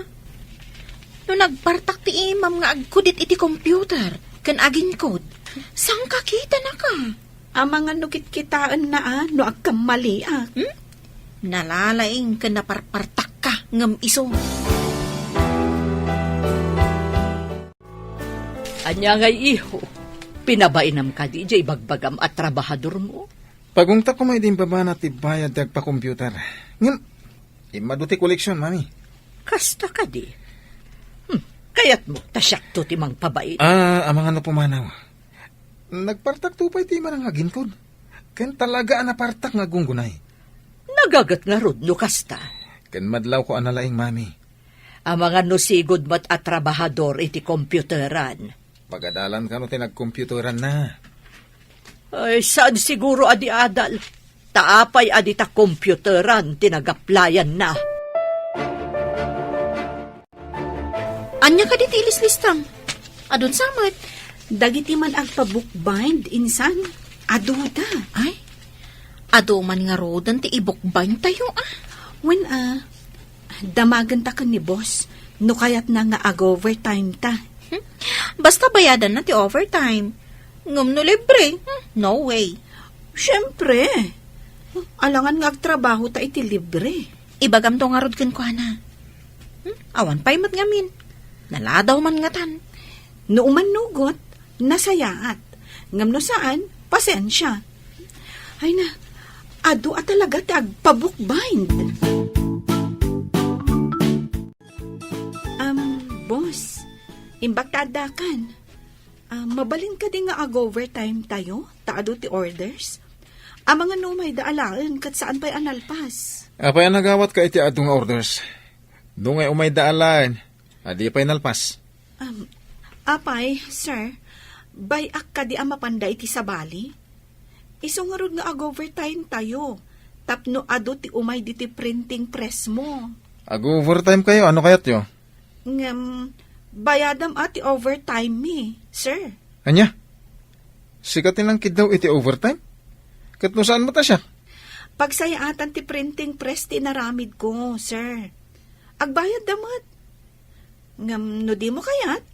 No nagpartak ti imam nga agkudit iti computer, ken aginkod, sangkakitanaka. Amangan no kitkitaenna a no agkammaliak. Hmm? Nalalaing ken naparpartakka ngem isu. Ania ngay, iho? Pinabainam kadi diay ibagbagam a trabahadormo? Pagungtak koma idi imbabana ti bayad ti agpa-computer. Ngem, immadu ti koleksion, Mami. Kasta kadi? Hmm, kayatmo ta siakto ti mangpabain? Ah, amangan no pumanaw. Nagpartakto pay ti imana nga aginkod. Ken talaga a napartak nga aggunggunay. Nagaget ngarud no kasta. Ken madlawko a nalaing, Mami. Amangan no sigud met a trabahador iti computeran. Pagadalan kano ti nagcomputeranna. Ay, saan siguro a di adal? Ta apay a dita computeran ti nagaplayanna? Ania kadi ti ilislistam? Adun sa met? Dagiti man agpa-bookbind, insan, aduda. Ay, adu man ngaruden ti i-bookbind tayo, ah. Wen, ah, damagenta ken ni boss, no kayatna nga ag-overtime ta. Hmm? Basta bayadanna ti overtime. Ngem no libre, hmm, no way. Siempre. Alangan nga agtrabaho ta iti libre. Ibagamto ngarud kenkuana. Hmm? Awan pay met ngamin. Naladaw man ngatan. No umannugot, nasayaat. Ngem no saan, pasensia. Ay na, adu a talaga ti agpa-bookbind. Um, boss, imbag ta addakan. Ah, mabalin kadi nga ag-overtime tayo, ta adu ti orders? Amangan no umayda alaen, ket saan pay a nalpas. Apay a nagawatka iti adu nga orders? No ngay umayda alaen, adi pay nalpas. Um, apay, sir, bay-ak kadi a mapanda iti sabali? Isu ngarud nga ag-overtime tayo, tapno adu ti umay diti printing press mo. Ag-overtime kayo, ano kayatyo? Ngem, bayadam a ti overtime mi, sir. Ania? Sika ti nangkiddaw iti overtime? Ket no saan met a siak? Pagsayaatan ti printing press ti inaramid ko, sir. Agbayad da met. Ngem no dimo kayat,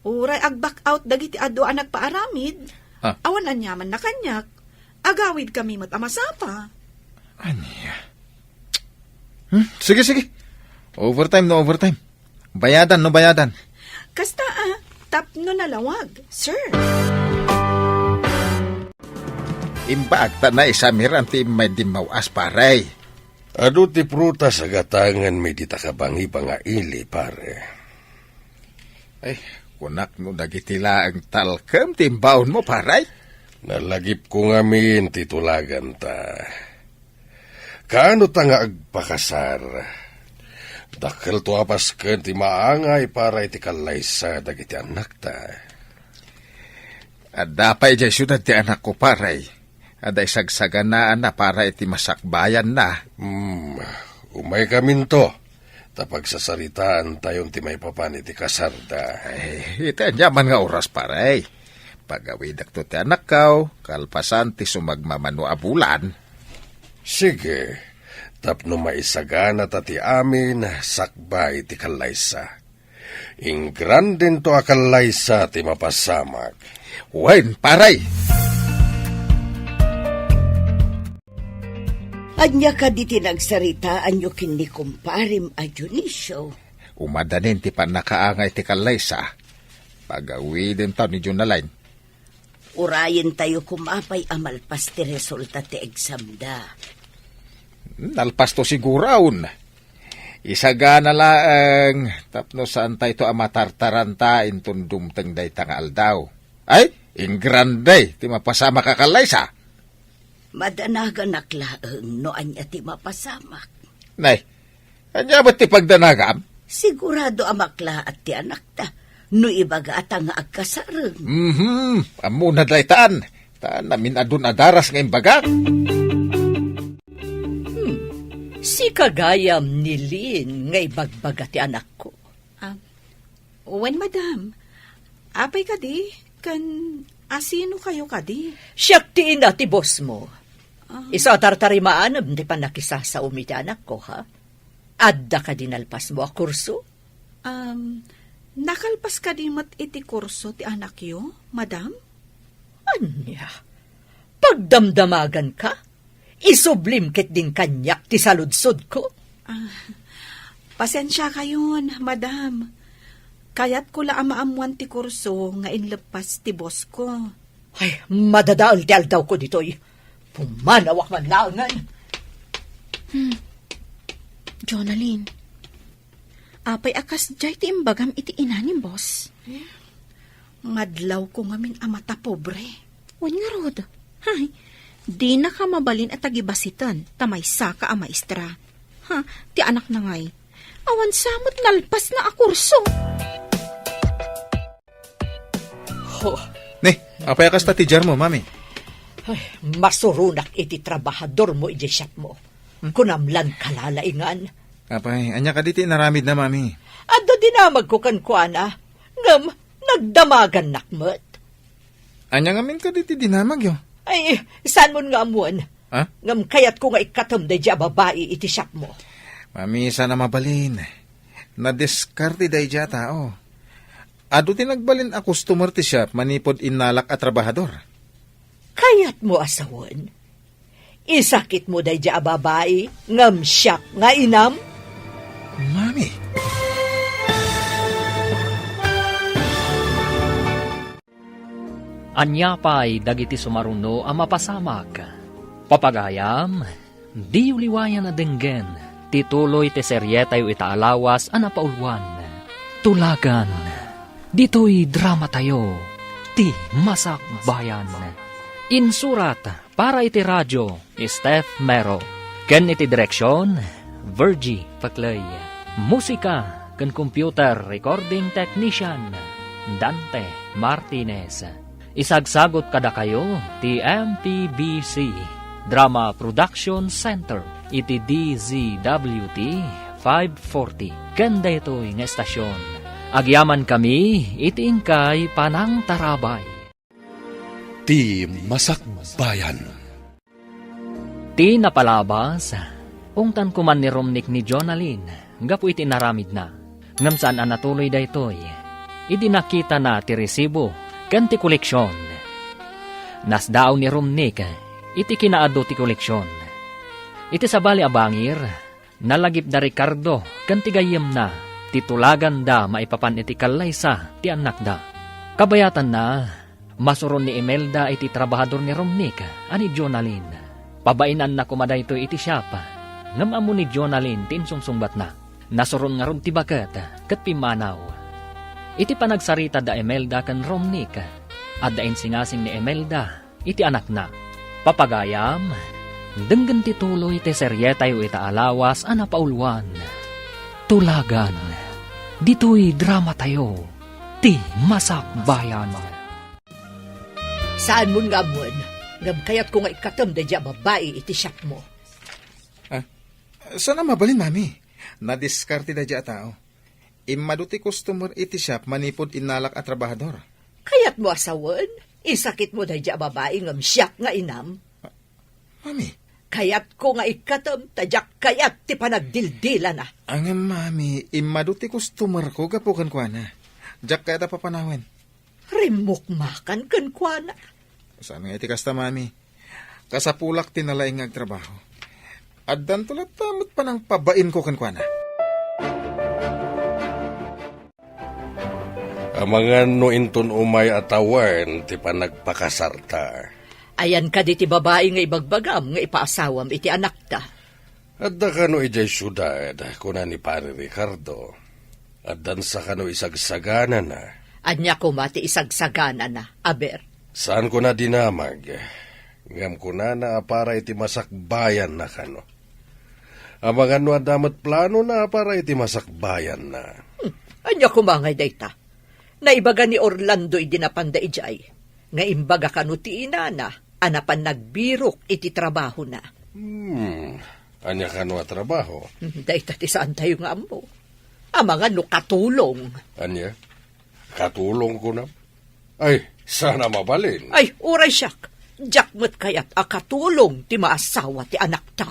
uray ag-back out dagiti adu a nagpaaramid, ah, awan aniamanna kaniak, agawidkami met a masapa. Ania? Hmm? Sige, sige. Overtime no overtime. Bayadan no bayadan. Kasta, ah, tapno nalawag, sir. Imbag ta naisamiran ti immay dimmaw-as, pare. Adu ti prutas a gatanganmi dita kabangiba nga ili, pare. Ay, kunak no dagiti laeng talkem ti imbaonmo, pare? Nalagipko ngamin ti tulaganta. Kaano ta nga agpakasar? Dakkelto a pasken ti maangay para iti kallaysa dagiti annakta. Adda pay idiay siudad ti anakko, pare. Adda isagsaganaanna para iti masakbayanna. Hmm, umaykaminto, ta pagsasaritaantayon ti maipapan iti kasarda. Ay, iti aniaman nga oras, pare. Pagawidakto ti anakkaw, kalpasan ti sumagmamano a bulan. Sige, tapno maisaganata ti amin sakbay ti kallaysa. Ingrandento a kallaysa ti mapasamak. Wen, pare! Ania kadi ti nagsaritaanyo ken ni kumparem a Dionisio? Umadanin ti pannakaangay ti kallaysa. Pagawidentaw ni Jonalyn. Urayentayo koma pay a malpas ti resulta ti examda. Nalpasto siguron. Isagana laeng tapno saantayto a matartaranta inton dumteng dayta nga aldaw. Ay, ingrande ti mapasamak a kallaysa. Madanaganak laeng no ania ti mapasamak. Nay, ania met ti pagdanagam? Sigurado a maklaat ti anakta no ibagata nga agkasareng. Mhm, ammona daytan. Ta namin-adun a daras nga imbagak. Hmm, sika gayam ni Lynn nga ibagbaga ti anakko. Ah, wen, madam. Apay kadi? Ken asino kayo kadi? Siak ti ina ti boss mo. Ah. Isu a tartarimaanam ti pannakisasaom iti anakko, ha? Adda kadi nalpasmo a kurso? Um, nakalpas kadi met iti kurso ti anakyo, madam? Ania? Pagdamdamagan ka? Isublim ketdin kaniak ti saludsodko. Ah, pasensiakayon, madam. Kayatko la a maammoan ti kurso nga inleppas ti boss ko. Ay, madadael ti aldawko ditoy. Pumanawak man laengen. Hmm. Jonalyn, apay a kasdiay ti imbagam iti ina ni boss? Eh, madlawko ngamin a matapobre. Wen ngarud, hay, dinaka mabalin a tagibasiten ta maysaka a maestra. Ha, ti anakna ngay, awan sa met nalpasna a kurso. Ho. Ne, apay a kasta ti diarmo, mami? Ay, masuronak iti trabahadormo idiay shopmo. Hmm? Kunam lan kalalaingan. Apay, ania kadi ti inaramidna, mami? Adda dinamagko kenkuana, ngem nagdamagannak met. Ania ngamin kadi ti dinamagyo? Ay, saanmon nga ammoen? Ha? Ngem kayatko nga ikkatem daydiay a babai iti shopmo. Mami, saan a mabalin. Nadiskarte daydiay a tao. Adu ti nagbalin a customer ti shop manipud innalak a trabahador. Kayatmo a sawen? Isakitmo daydiay a babai ngem siak nga inam? Mami. Ania pay dagiti sumaruno a mapasamak? Papagayam, diyo liwayan a denggen ti tuloy ti serietayo ita a lawas a napauluan, Tulagan. Ditoy dramatayo, Ti Masakbayan. Insurat para iti radio, Steph Mero. Ken iti direksion, Virgie Paclay. Musika ken computer recording technician, Dante Martinez. Isagsagot kadakayo ti M P B C Drama Production Center iti D Z W T five forty. Ken daytoy nga estasyon, agyamankami iti inkay panangtarabay. Ti Masakbayan. Ti napalabas, ungtan koman ni Romnick ni Jonalyn gapu iti inaramidna. Ngem saan a natuloy daytoy idi nakitana ti resibo ken ti koleksion. Nasdaaw ni Romnick iti kinaadu ti koleksion. Iti sabali a bangir, nalagipda Ricardo ken ti gayyemna ti tulaganda maipapan iti kallaysa ti annakda. Kabayatanna, masuron ni Imelda iti trabahador ni Romnick a ni Jonalyn. Pabainanna koma daytoy iti shop. Ngem ammo ni Jonalyn ti insungsungbatna. Nasuron ngarud ti baket ket pimmanaw. Iti panagsarita da Imelda ken Romnick, adda insingasing ni Imelda iti anakna. Papagayam, denggen ti tuloy ti serietayo ita a lawas a napauluan, Tulagan. Ditoy dramatayo, ti Masakbayan. Saanmon nga ammoen, ngem kayatko nga ikkatem daydiay a babai iti shopmo. Ah, saan a mabalin, Mami? Nadiskarte daydiay a tao. Immadu ti customer iti shop manipud innalak a trabahador. Kayatmo a sawen? Isakitmo daydiay a babai ngem siak nga inam? Mami. Kayatko nga ikkatem ta diak kayat ti panagdildilana. Ngem, Mami, immadu ti customerko gapu kenkuana. Diak kayat a papanawen. Rimmukmakan kenkuana. Saan nga iti kasta, Mami? Kasapulak ti nalaing nga agtrabaho. Addanto latta met panangpabainko kenkuana. Amangan no inton umay a tawen ti panagpakasarta. Ayan kadi ti babai nga ibagbagam nga ipaasawam iti anakta? Adda kano idiay siudad, kuna ni Pari Ricardo. Addansa kano isagsaganana. Ania koma ti isagsaganana, aber? Saan kona dinamag, ngem kunana a para iti masakbayanna kano. Amangan no adda met planona a para iti masakbayanna. Hmm, ania koma ngay dayta? Naibaga ni Orlando idi napanda idiay, nga imbaga kano ti inana a napan nagbirok iti trabahona. Hmm, ania kano a trabaho? Hmm, dayta ti saantayo nga ammo. Amangan no katulong. Ania? Katulong kunam? Ay, saan a mabalin. Ay, uray siak. Diak met kayat a katulong ti maasawa ti anakta.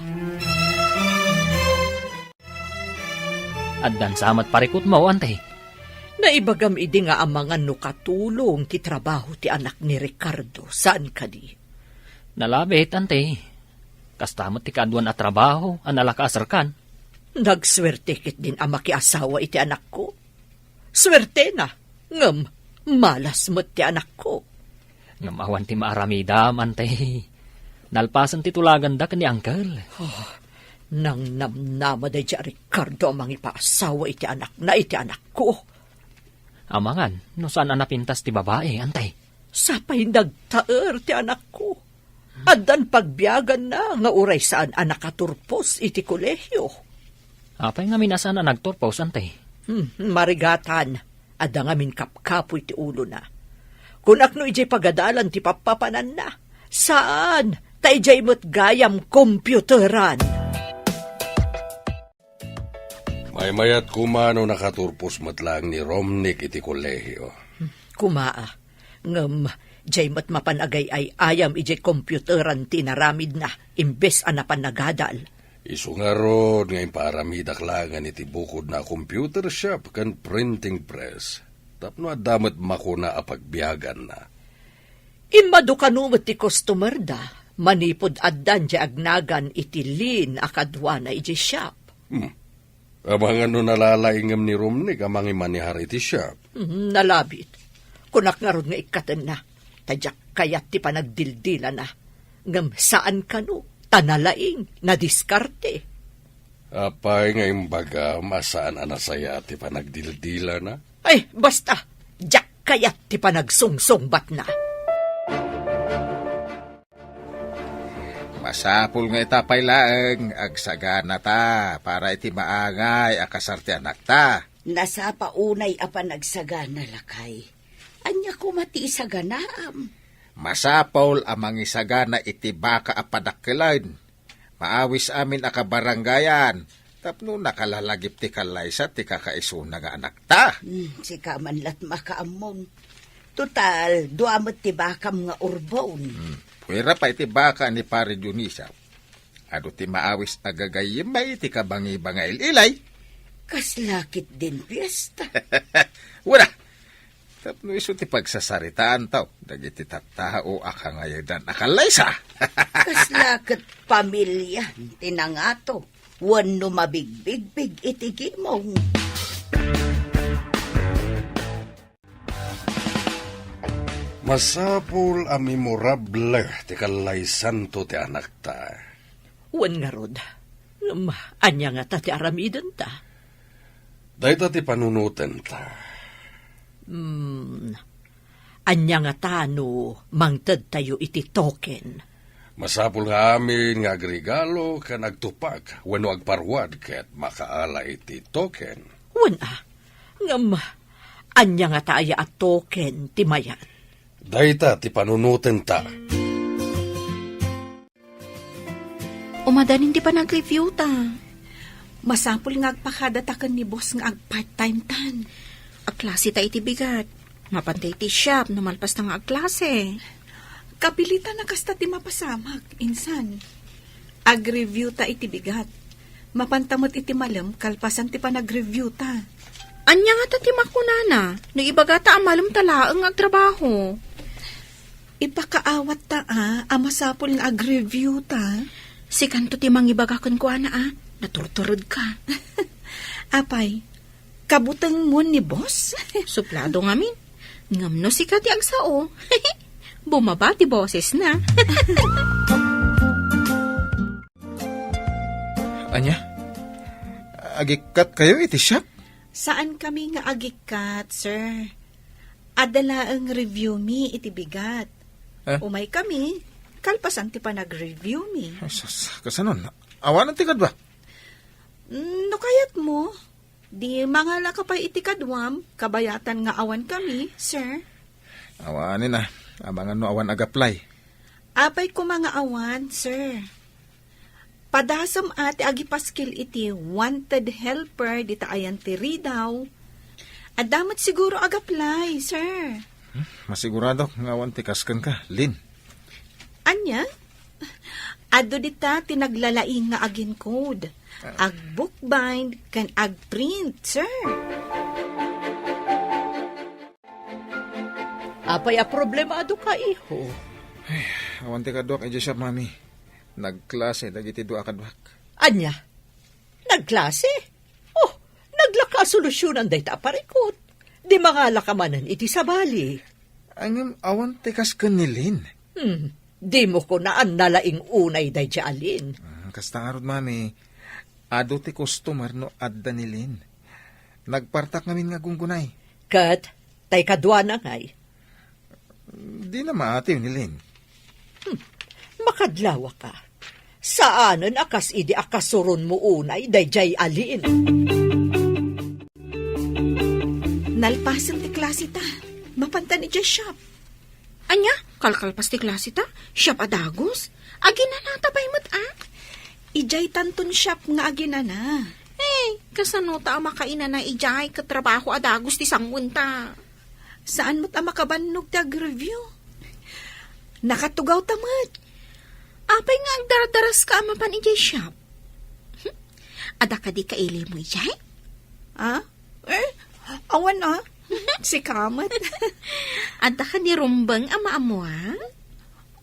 Addansa met parikutmo, Ante. Naibagam idi nga amangan no katulong ti trabaho ti anak ni Ricardo, saan kadi? Nalabit, Ante. Kasta met ti kaaduan a trabaho a nalakaasarkan. Nagsuerte ketdin a makiasawa iti anakko. Suertena, ngem malas met ti anakko. Ngem awan ti maaramidam, Ante. Nalpasen ti tulaganda ken ni Uncle. Oh, nangnamnama daydiay a Ricardo a mangipaasawa iti anakna iti anakko. Amangan no saan a napintas ti babai, Ante. Sapay nagtaer ti anakko. Addan pagbiaganna nga uray saan a nakaturpos iti kolehio. Apay ngamin a saan a nagturpos, Ante? Hmm, marigatan. Adda ngamin kapkapoy ti ulona. Kunak no idiay pagadalan ti pappapananna. Saan, ta idiay met gayam kompiyuteran. Maymayat koma no nakaturpos met laeng ni Romnick iti kolehio. Kumaa, ngem diay met mapan agay-ay-ayam idiay kompiyuteran ti inaramidna imbes a napan nagadal. Isu ngarud nga impaaramidak laengen iti bukodna a computer shop ken printing press tapno adda met makuna a pagbiaganna. Immadu kano met ti customerda manipud addan diay agnagan iti lin a kaduana idiay shop. Hmm. Amangan no nalalaingem ni Romnick a mangimanihar iti shop. Hmm, nalabit. Kunak ngarud nga ikkatenna, ta diak kayat ti panagdildilana. Ngem saan kano, ta nalaing, nadiskarte. Apay nga imbagam a saan a nasayaat ti panagdildilana? Ay, basta, diak kayat ti panagsungsungbatna. Masapul nga ita pay laeng, agsaganata para iti maangay a kasar ti anakta. Nasapa unay a panagsagana, lakay. Ania koma ti isaganaam? Masapul a mangisagana iti baka a padakkelen. Maawis amin a kabarangayan tapno nakalalagip ti kallaysa ti kakaisuna nga anakta. Hmm, sika man lat makaammon. Total, dua met ti bakam nga urbon. Hmm. Puwera pay ti baka ni Pare Dionisio. Adu ti maawis a gagayyem bay ti kabangibangail-ilay. Kasla ketdin fiesta. Wala. Tapno isu ti pagsasaritaantaw dagiti tattao a kangayadan a kallaysa. Kasla ket pamilian ti nangato wenno mabigbigbig iti gimong. Masapul a memorable ti kallaysanto ti anakta. Wen ngarud, Ngem ania ngata ti aramidenta? Dayta ti panunotenta. Hmm. Ania ngata no mangtedtayo iti token? Masapul nga amin nga agregalo ken agtupak wenno agparuad ket makaala iti token. Wen a, ngem ania ngata aya a token ti mayat? Dayta ti panunotenta. Umadanin ti panag-review ta. Masapul nga agpakadata ken ni boss nga ag-part-time tan. Agklase ta iti bigat. Mapanta iti shop no malpas ta nga agklase. Kapilitan a kasta ti mapasamak, insan. Ag-review ta iti bigat. Mapanta met iti malem kalpasan ti panag-review ta. Ania ngata ti makunana no ibagata a malem ta laeng nga agtrabaho? Ipakaawat ta a, a masapul nga ag-review ta. Sikanto ti mangibaga kenkuana a, naturturedka. Apay, kabutengmo ni boss? Suplado ngamin. Ngem no sika ti agsao, bumaba ti bosesna. Ania? Agikkat kayo iti shop? Saan kami nga agikkat, sir. Adda laeng review mi iti bigat. Eh? Umay kami, kalpasan ti panag-review mi. Ay, sus, kasano? Awanen ti kadua? Mm, no kayatmo, di mangalaka pay iti kaduam, kabayatan nga awan kami, sir. Awanen a, amangan no awan ag-apply. Apay koma nga awan, sir. Padasem a ti agipaskil iti wanted helper dita ayan ti Ridao. Adda met siguro ag-apply, sir. Hmm, masiguradok nga awan ti kas kenka, Lin. Ania? Adu dita ti naglalaing nga aginkod. Ah. Agbookbind ken agprint, sir. Apay a problema adu ka, iho? Ay, awan ti kaduak idiay shop, Mami. Nagklase dagiti dua a kaduak. Ania? Nagklase? Oh, naglaka a solusyonan dayta a parikut. Di mangalaka manen iti sabali. Ay, ngem awan ti kas ken ni Lin. Hmm, dimo kunaan nalaing unay daydiay a Lin. Ah, kasta ngarud, Mami. Adu ti customer no adda ni Lin. Nagpartak ngamin nga gunggunay. Ket tay kaduana ngay? Dina maatiw ni Lin. Hmm, makadlawaka. Saanen a kas idi a kasuronmo unay daydiay a Lin. Nalpasen ti klase ta. Mapantan idiay shop. Ania? Kalkalpas ti klase ta? Shop a dagus? Aginanata pay met a? Idiay tanton shop nga aginana. Eh, kasano ta a makainana idiay ket trabaho a dagus ti sanguen ta? Saan met a makabannog ti agreview? Nakatugaw ta met. Apay nga agdardaras ka a mapan idiay shop? Adda kadi kailimo idiay? Ah? Eh, awan a. Sika met. Adda kadi rumbeng a maammuam?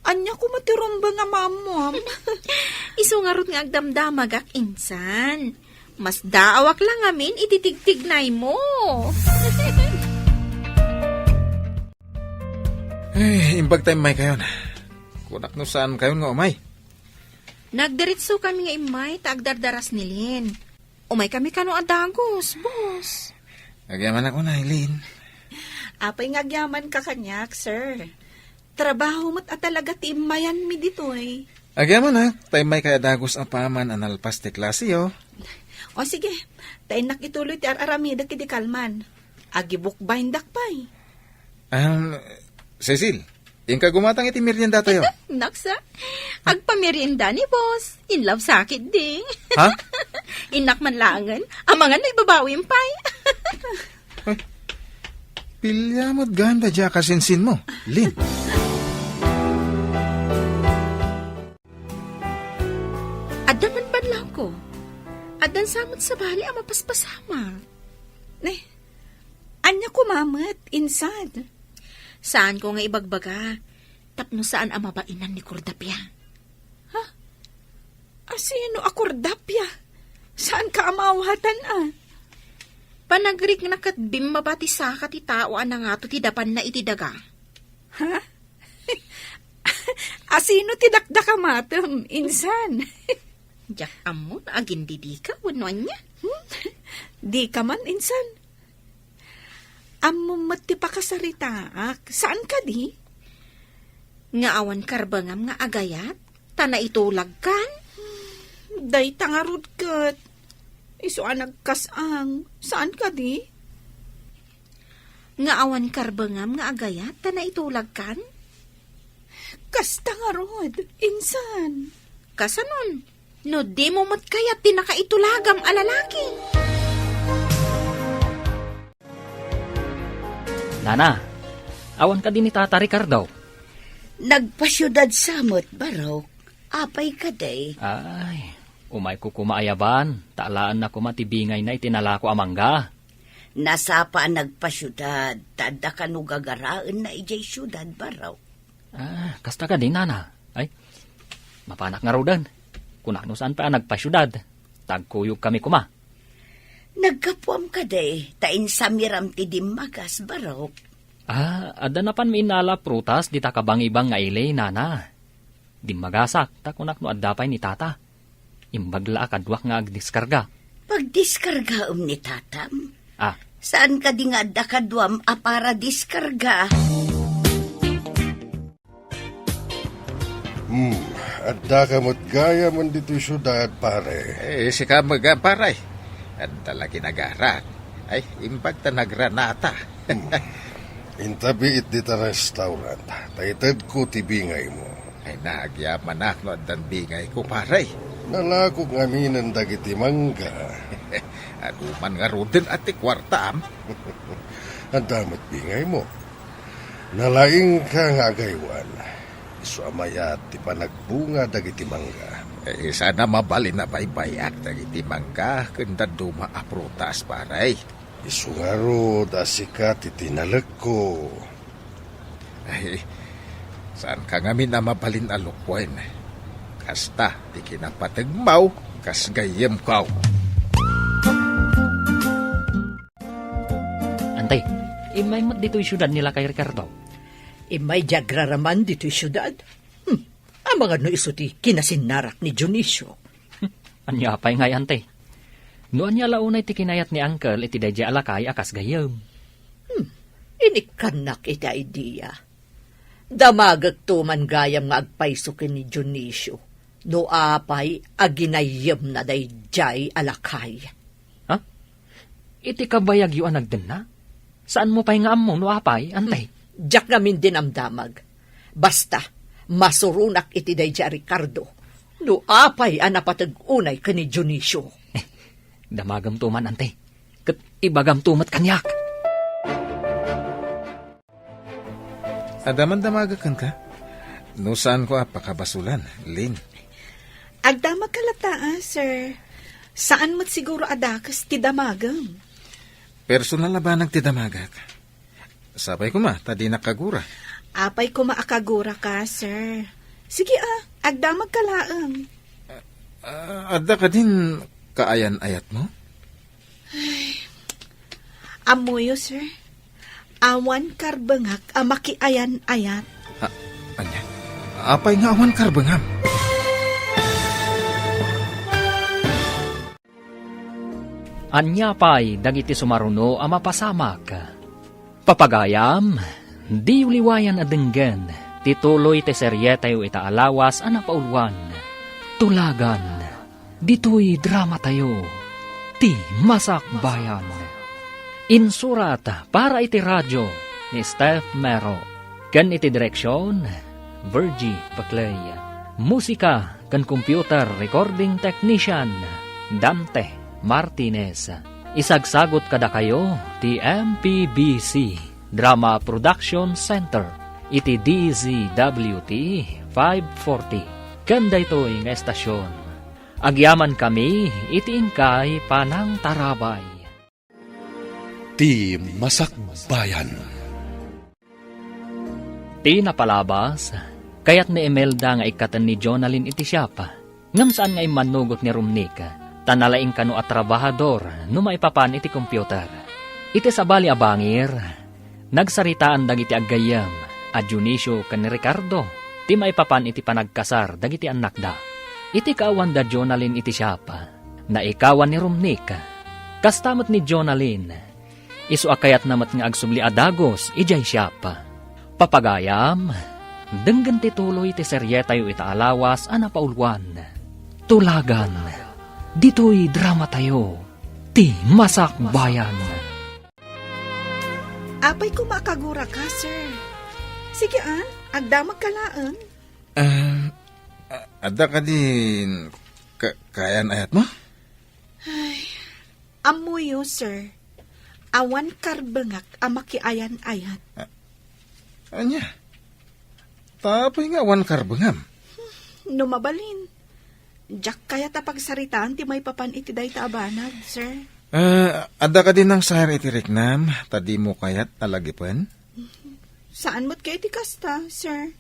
Ania koma ti rumbeng a maammuam? Isu ngarud nga agdamdamagak insan. Masdaawak la ngamin iti tigtignaymo. Ay, imbag ta immay kayon. Kunak no saan kayon nga umay. Nagdiritso kami nga immay ta agdardaras ni Lin. Umay kami kano a dagus, boss. Agyamanak unay, Lin. Apay nga agyamanka kaniak, sir. Trabaho met a talaga ti immayanmi ditoy. Agyamanak, ta immay kay a dagus a paman a nalpas ti klasiyo. O sige, ta innak ituloy ti ar-aramidek idi kalman. Agibookbindak pay. Um, Cecil, inka gumatang iti meriendatayo. Naksa, agpamerienda ni boss. In love sakit di. Ha? Innak man laengen, amangan no ibabawim pay. Ay, pilya met ganda dia kasinsinmo, Lin. Adda man banlawko. Addan sa met sabali a mapaspasamak. Ne, ania koma met, insan? Saanko nga ibagbaga, tapno saan a mabainan ni Cordapia. Ha? Asino a Cordapia? Saanka a maawatan a? Panagrikna ket bimmaba ti saka ti tao a nangato ti dapanna iti daga. Ha? Asino ti dakdakamatem, insan? Diak ammo no agindidika wenno ania. Hmm? Dika man, insan. Ammom met ti pakasaritaak. Saan kadi? Nga awan karbengam nga agayat, ta naitulagkan? Dayta ngarud ket. Isu a nagkas-ang. Saan kadi? Nga awan karbengam nga agayat, ta naitulagkan? Kasta ngarud, insan. Kasanon? No dimo met kayat ti nakaitulagam a lalaki. Nana, awan kadi ni Tata Ricardo? Nagpasiudad sa met, Barok. Apay kadi? Ay, umayko koma ayaban, ta alaenna koma ti bingayna iti nalako a mangga. Nasapa a nagpasiudad, ta adda kano gagaraenna idiay siudad, Barok. Ah, kasta kadi, Nana? Ay, mapanak ngaruden. Kunak no saan pay a nagpasiudad. Ta agkuyogkami koma. Naggapuam kadi, ta insamiram ti dimmagas, Barok. Ah, adda napanmi innala a prutas dita kabangibang nga ili, Nana. Dimmagasak, ta kunak no adda pay ni Tata. Imbag la a kaduak nga agdiskarga. Pagdiskargaem ni Tatam? Ah. Saan kadi nga adda kaduam a para diskarga? Hmm, addaka met gayamen ditoy siudad, pare. Eh, sika met, pare. Adda la ginagarak. Ay, imbag ta nagranata. Hmm. Intabiit dita restaurant. Ta itedko ti bingaymo. Ay, nagyamanak no addan bingayko, pare. Nalakok ngaminen dagiti mangga. Adu man ngaruden a ti kuartam. Adda met bingaymo. Nalaingka nga agaywan. Isu a mayat ti panagbunga dagiti mangga. Eh, saan a mabalin a baybay-ak dagiti mangga ken dadduma a prutas, pare. Isu ngarud a sika ti tinalekko. Ay, saanka ngamin a mabalin a lukuen. Kasta ti kinapategmaw kas gayyemko. Antay, immay met ditoy siudad ni Lakay Ricardo. Immay di agraraman ditoy siudad. Hmm, amangan no isu ti kinasinnarak ni Dionisio. Ania pay ngay, Ante? No ania la unay ti kinayat ni Uncle iti daydiay a lakay a kas gayyem? Hmm, inikkannak iti idea. Damagekto man gayam nga agpayso ken ni Dionisio no apay a ginayyemna daydiay a lakay. Ha? Iti kabayagyo a nagdenna? Saanmo pay nga ammo no apay, Ante? Hmm. Diak ngamin dinamdamag. Basta, masuronak iti daydiay a Ricardo no apay a napateg unay ken ni Dionisio. Eh, damagemto man, Ante. Ket ibagamto met kaniak. Adda man damagek kenka? No saanko a pakabasolan, Lin. Agdamagka latta, a, sir. Saan met siguro a dakes ti damagem. Personal a banag ti damagek. Sapay koma, ta dinak kagura. Apay koma a kaguraka, sir. Sige, a, agdamagka laeng. Ah, adda kadin kaayan-ayatmo? Ay, ammoyo, sir. Awan karbengak a makiayan-ayat. Ah, ania? Apay nga awan karbengam? Ania pay dagiti sumaruno a mapasamak? Papagayam, diyo liwayan a denggen ti tuloy ti serietayo ita a lawas a napauluan, Tulagan. Ditoy dramatayo, Ti Masakbayan. Insurat para iti radio ni Steph Mero, ken iti direksion, Virgie Paclay. Musika ken computer recording technician, Dante Martinez. Isagsagut kadakayo ti M P B C Drama Production Center iti D Z W T five forty. Ken daytoy nga estasion, agyamankami iti inkay panangtarabay. Ti Masakbayan. Ti napalabas, kayat ni Imelda nga ikkaten ni Jonalyn iti siapa, ngem saan nga immannugot ni Romnick, ta nalaing kano a trabahador no maipapan iti computer. Iti sabali a bangir, nagsaritaan dagiti aggayyem a Dionisio ken ni Ricardo ti maipapan iti panagkasar dagiti annakda. Iti kaawan da Jonalyn iti siapa, naikawan ni Romnick. Kasta met ni Jonalyn, isu a kayatna met nga agsubli a dagus idiay siapa. Papagayam, denggen ti tuloy ti serietayo ita a lawas a napauluan. Tulagan, ditoy dramatayo, ti Masakbayan. Apay koma a kaguraka, sir? Sige, a, agdamagka laeng. Ah, a-, adda kadi ka-, kaayan-ayatmo? Ay, ammoyo, sir. Awan karbengak a makiayan-ayat. A-, ania? Ta apay nga awan karbengam? No mabalin, diak kayat a pagsaritaan ti maipapan iti dayta a banag, sir. Ah, adda kadi nangsayar iti riknam, ta dimo kayat a lagipen? Saan met kaya iti kasta, sir?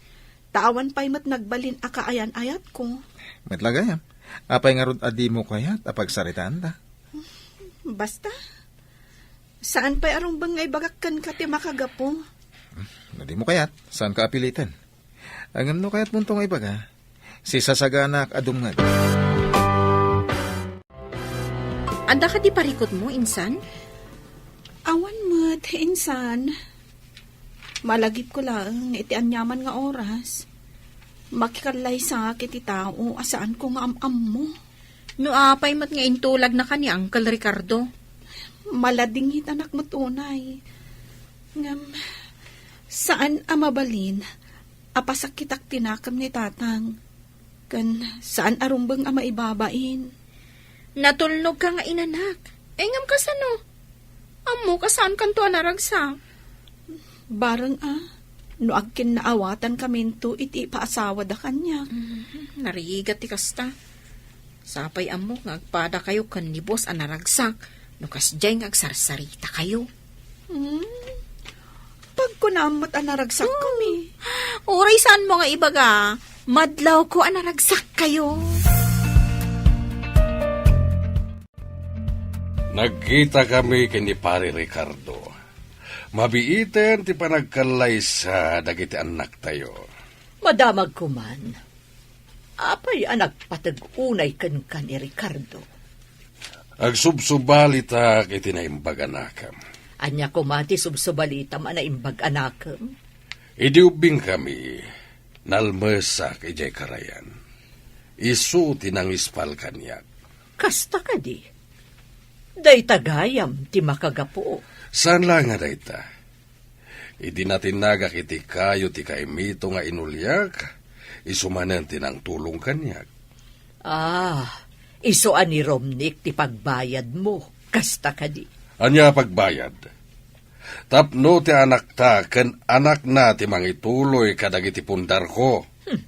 Ta awan pay met nagbalin a kaayan-ayatko. Met la gayam, apay ngarud a dimo kayat a pagsaritaanta? Basta, saan pay a rumbeng nga ibagak kenka ti makagapu. No dimo kayat, saanka a piliten. Ngem no kayatmonto nga ibaga, sisasaganak a dumngeg. Adda kadi parikutmo, insan? Awan met, insan. Malagipko laeng iti aniaman nga oras. Makikallaysak iti tao a saanko nga am-ammo. No apay met nga intulagnaka ni Uncle Ricardo? Maladingitanak met unay. Ngem, saan a mabalin a pasakitak ti nakem ni Tatang. Ken saan a rumbeng a maibabain. Natulnogka nga inanak. Ay, ngem kasano? Ammok a saankanto a naragsak. Bareng a, no agkinnaawatan kaminto iti ipaasawada kaniak. Mhm, narigat ti kasta. Sapay ammok nga agpadakayo ken ni boss a naragsak, no kasdiay nga agsarsarita kayo. Hmm? Pagkunam met a naragsak kami. Uray saanmo nga ibaga, madlawko a naragsak kayo. Nagkita kami ken ni Pare Ricardo. Mabiiten ti panagkallaysa dagiti annaktayo. Madamag koman. Apay a nagpateg unay kenka ni Ricardo? Agsubsubalitak iti naimbag a nakem. Ania koma ti subsubalitam a naimbag a nakem? Idi ubbingkami, nalmesak idiay karayan. Isu ti nangispal kaniak. Kasta kadi? Dayta gayam ti makagapu. Saan la nga dayta. Idi natinnagak iti kayo ti kaimito nga inuliak, isu manen ti nangtulong kaniak. Ah, isu a ni Romnick ti pagbayadmo, kasta kadi? Ania a pagbayad? Tapno ti anakta ken anakna ti mangituloy kadagiti pundarko. Hmm.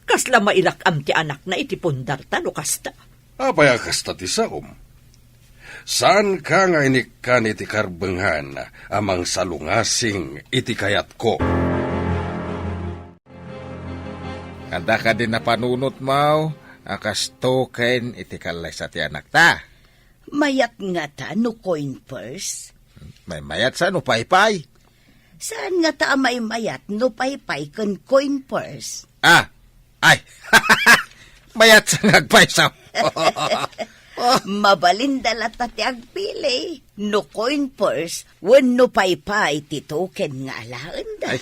Kasla mairak-am ti anakna iti pundarta no kasta? Apay a kasta ti saom? Saanka nga inikkan iti karbengan a mangsalungasing iti kayatko? Adda kadi napanunotmo a kasto ken iti kallaysa ti anakta? Mayat ngata no coin purse? Maymayat sa no paypay? Saan ngata a maymayat no paypay ken coin purse? Ah, ay, mayat sa nga agpayso. Mabalinda latta ti agpili, no coin purse wenno paypay ti token nga alaenda. Ay,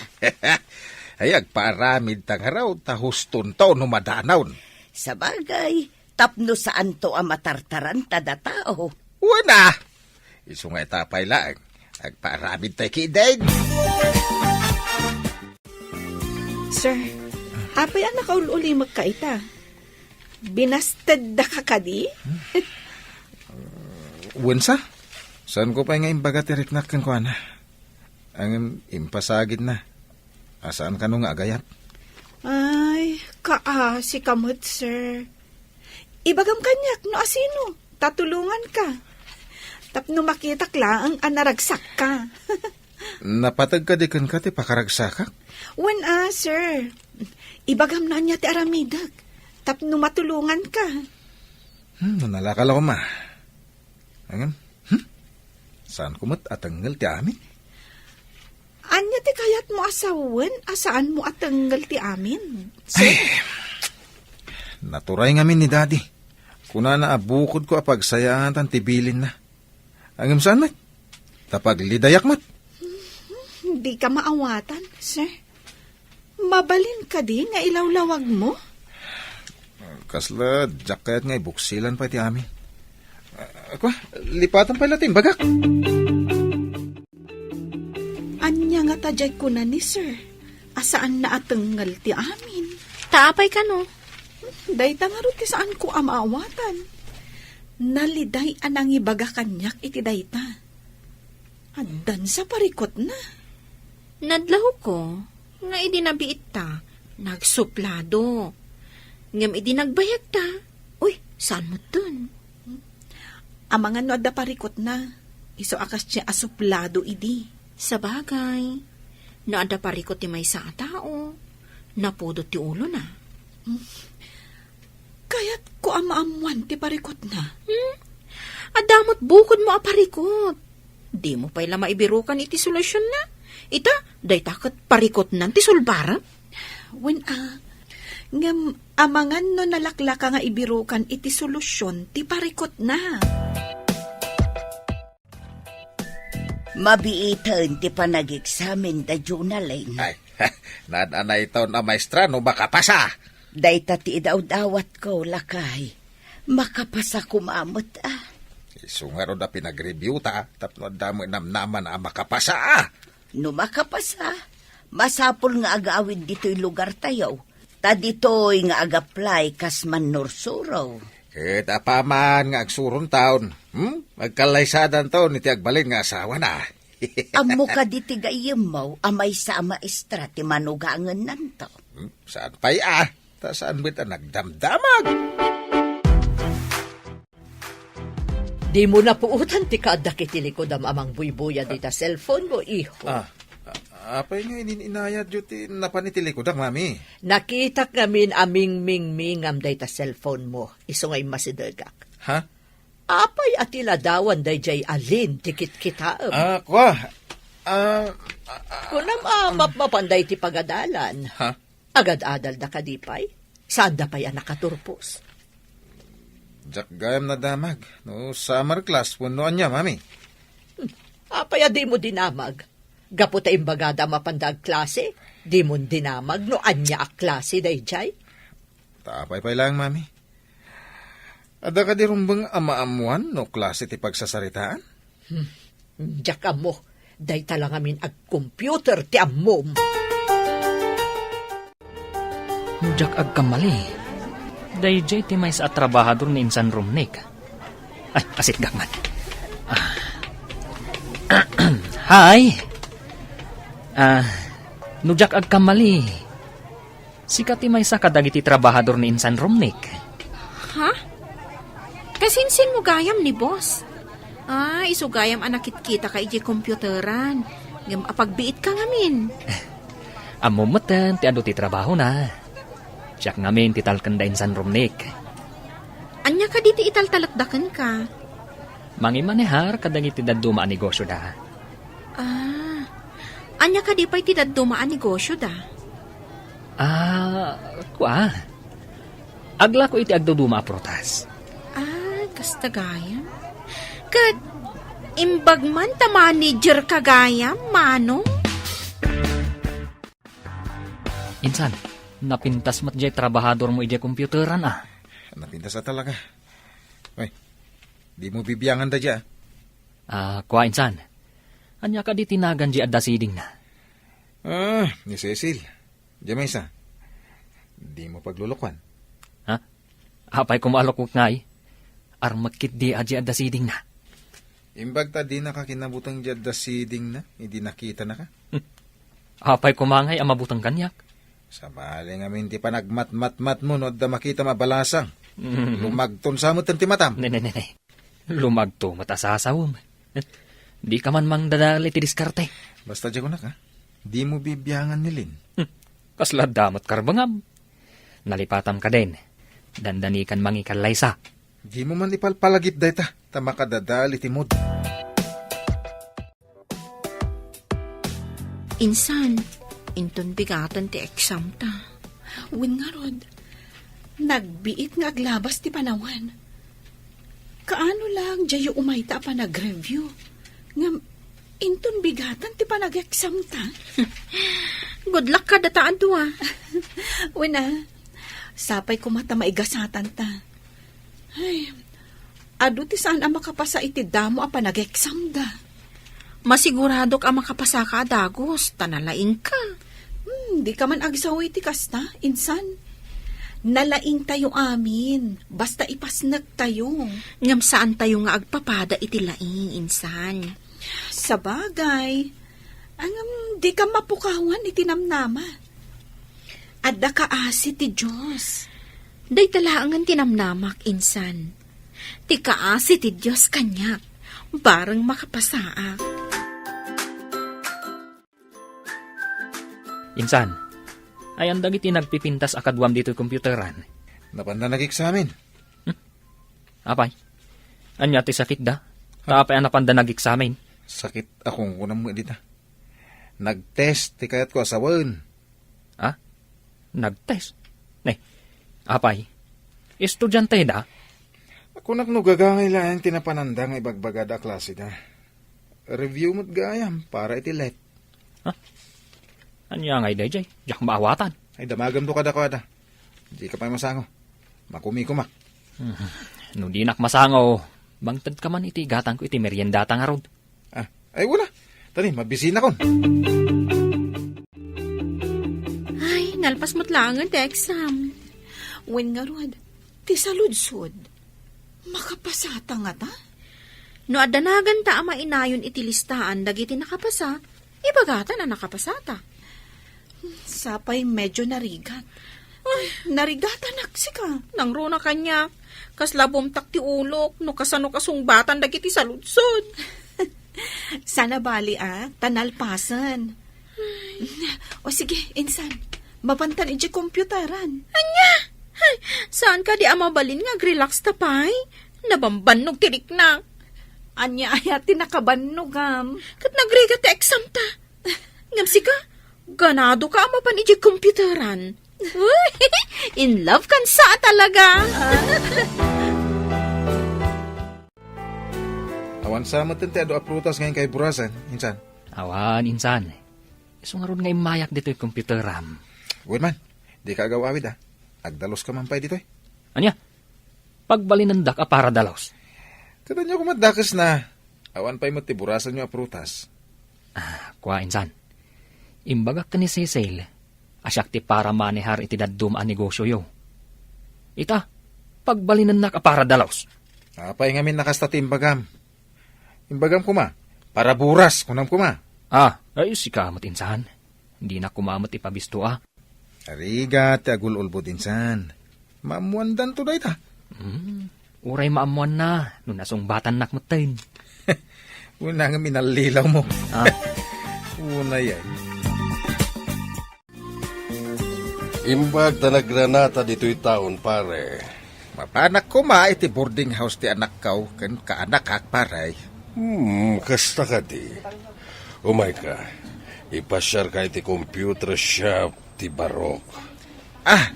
ay, agpaaramid ta ngarud ta hustonto no madanaw. Sabagay, tapno saanto a matartaranta datao. Wen a, isu nga ita pay laeng, agpaaramid tay kidin. Sir, apay a nakaul-ulimekka ita? Binastedda ka kadi? Wen sa, saanko pay nga imbaga ti riknak kenkuana. Ngem impasagidna a saan kano nga agayat. Ay, kaasi ka met, sir. Ibagam kaniak no asino, ta tulonganka. Tapno makitak laeng a naragsakka. Napateg kadi kenka ti pakaragsakak? Wen a, sir. Ibagam no ania ti aramidek, tapno matulonganka. Hmm, nanalaka la koma. Ngem, hmm? Saanko met a tengngel ti amin? Ania ti kayatmo a sawen a saanmo a tengngel ti amin, sir? Ay, Naturay ngamin ni Daddy. Kunana a bukodko a pagsayaatan ti bilinna. Ngem saan met? Ta paglidayak met. Dika maawatan, sir. Mabalin kadi nga ilawlawagmo? Kasla diak kayat nga ibuksilan pay ti amin. Ah, kua, lipatan pay la ti imbagak. Ania ngata diay kuna ni sir a saanna a tengngel ti amin? Ta apay kano? Dayta ngarud ti saanko a maawatan. Naliday a nangibaga kaniak iti dayta. Addan sa parikutna. Nadlawko nga idi nabiitta, nagsuplado. Ngem idi nagbayagta, uy, saan metten. Amangan no adda parikutna, isu a kasdiay a suplado idi. Sabagay, no adda parikut ti maysa a tao, napudot ti ulona. Kayatko a maammoan ti parikutna. Hmm? Adda met bukodmo a parikut. Dimo pay la maibirukan iti solutionna. Ita, dayta ket parikutnan ti sulbarem. Wen a, ngem amangan no nalaklaka nga ibirukan iti solusion ti parikutna. Mabiiten ti panageksamen da Jonalyn. Ay, naan-anayton a maestra no makapasa. Dayta ti idawdawatko, lakay. Makapasa koma met, a. Isu ngarud a pinagreviewta tapno adda met namnama a makapasa, a. No makapasa, masapul nga agawid ditoy lugartayo. Ta ditoy nga agaplay kas mannursuro. Ket apaman nga agsurontaon, hmm? Agkallaysadantaon iti agbalin nga asawana. Ammo kadi ti gayyemmo a maysa a maestra ti manugangennanto? Hmm? Saan pay a? Ta saan met a nagdamdamag? Dimo napuotan ti kaaddak iti likudam a mangbuybuyad ita cellphone mo, iho. Ah, a-, apay nga inin-inayatyo ti napan iti likudak, Mami? Nakitak ngamin a mingmingmingam dayta cellphone mo, isu nga immasidegak. Ha? Apay a ti ladawan daydiay a Lynn ti kitkitaem? Ah, kua. Ah, ah, ah, Kunam a mapmapan daydi pagadalan. Ha? Agad-adalda kadi pay? Saanda pay a nakaturpos? Diak gayam nadamag no summer class wenno ania, Mami. Hmm. Apay a dimo dinamag? Gapu ta imbagada a mapanda agklase, dimon dinamag no ania a klase daydiay? Ta apay pay laeng, Mami? Adda kadi rumbeng a maammoan no klase ti pagsasaritaan? Hmm. Diak ammo. Dayta la ngamin agcomputer ti ammom. No diak agkamali, daydiay ti maysa a trabahador ni Insan Romnick. Ay, asitgak man. Ah. Hi! Ah, no diak agkamali, sika ti maysa kadagiti trabahador ni Insan Romnick. Ha? Kasinsinmo gayam ni boss? Ah, isu gayam a nakitkitaka idiay computeran. Ngem apagbiitka ngamin. Ammom metten ti adu ti trabahona. Siak ngamin ti talken da Insan Romnick. Ania kadi ti italtalekda kenka? Mangimanehar kadagiti dadduma a negosioda. Ah, ania kadi pay ti dadduma a negosioda? Ah, kua. Aglako iti agduduma a prutas. Ah, kasta gayam. Ket imbag man ta managerka gayam, Manong? Insan, napintas met diay trabahadormo idiay computeran, a. Napintas a talaga. Ay, dimo bibiangan daydiay, a. Ah, kua, Insan. Ania kadi ti nagan diay adda sidingna? Ah, ni Cecil. Diay maysa. Dimo paglulukuan. Ha? Apay koma a lukuek ngay? Armek ketdi a diay adda sidingna. Imbag ta dinaka kinabuteng diay adda sidingna, idi nakitanaka. Hmm. Apay koma ngay a mabuteng kaniak? Sabali ngamin ti panagmatmatmatmo no adda makitam a balasang. Mm. Lumagton sa metten ti matam. Ne, ne, ne, ne. Lumagto met a sasawem. Dika man mangdadael iti diskarte. Basta diay kunak, a. Dimo bibiangan ni Lynn. Hmm. Kasla adda met karbengam. Nalipatam kadin. Dandanikan mangikallaysa. Dimo man ipalpalagip dayta, ta makadadael iti mood. Insan, inton bigaten ti exam ta. Wen ngarud, Nagbiit nga aglabas ti panawen. Kaano lang diayo umayta a panag-review? Ngem inton bigatan ti panag-exam ta? Good luck kadata a dua. Wen a, sapay koma ta maigasatan ta. Ay, adu ti saan a makapasa iti damo a panag-exam da. Masiguradok a makapasaka a dagus, ta nalaingka. Hmm, dika man agsaw iti kasta, insan. Nalaingtayo amin, basta ipasnektayo. Ngem saantayo nga agpapada iti laing, insan. Sabagay, ngem dika mapukawan iti namnama. Adda kaasi ti Dios. Dayta laengen ti namnamak, insan. Ti kaasi ti Dios kaniak, bareng makapasaak. Insan, ayan dagiti nagpipintas a kaduam ditoy computeran? Napanda nag-eksamen. Hmm? Apay, ania ti sakitda? Ha? Ta apay a napanda nag-eksamen? Sakit a kungkunam met dita. Nag-test ti kayatko a sawen. Ha? Nag-test? Ne, apay, estudianteda? Kunak no gagangay laeng ti napananda nga ibagbagada a klaseda. Review met gayam para iti let. Ha? Ania ngay daydiay? Diak maawatan. Ay, damagemto kadakuada. Dika pay masango. Makumikomak. Hmm. No dinak masango, mangtedka man iti igatangko iti meriendata ngarud. Ah, ay, wala. Tani, mabisinakon. Ay, nalpas met laengen ti exam. Wen ngarud, ti saludsod. Makapasata ngata? No adda naganta a mainayon iti listaan dagiti nakapasa, ibagatan a nakapasata. Sapay medyo narigat. Ay, narigatanak sika. Nangruna kaniak. Kasla bumtak ti ulok no kasano kasungbatan dagiti saludsod. Sana bali a, ta nalpasen. O sige, insan, mapantan iti computeran. Ania? Ay, saan kadi a mabalin nga agrelax ta pay? Nabambannog ti riknak. Ania aya ti nakabannogam? Ket nagrigat ti exam ta. Ngem sika, ganado ka a mapan iti computeran. Uy, in love kan sa talaga. Awan sa met ti adu a prutas nga inkay burasen, insan? Awan, insan. Isu ngarud nga immayak ditoy computeram. Wen man, dika agaw-awid, a. Agdalus ka man pay ditoy. Ania? Pagbalinendak a para dalus. Ket ania koma dakesna, awan pay met ti burasanyo a prutas. Ah, kua, insan. Imbagak ken ni Cecil a siak ti para manehar iti dadduma a negosioyo. Ita, pagbalinennak a para dalus. Apay ngamin a kasta ti imbagam? Imbagam koma, para buras, kunam koma. Ah, ay, sika met, insan. Dinak koma met ipabisto a. Arigat ti agul-ulbod, insan. Maammoandanto dayta. Hmm, uray maammoanna no nasungbatannak metten. Unay nga minallilawmo. Ah. Unay ay. Imbag ta nagranata ditoy taon, pare. Mapanak koma iti boarding house ti anakko ken kaanakak, pare. Hmm, kasta kadi. Umayka, ipasiarka iti computer shop ti Barok. Ah,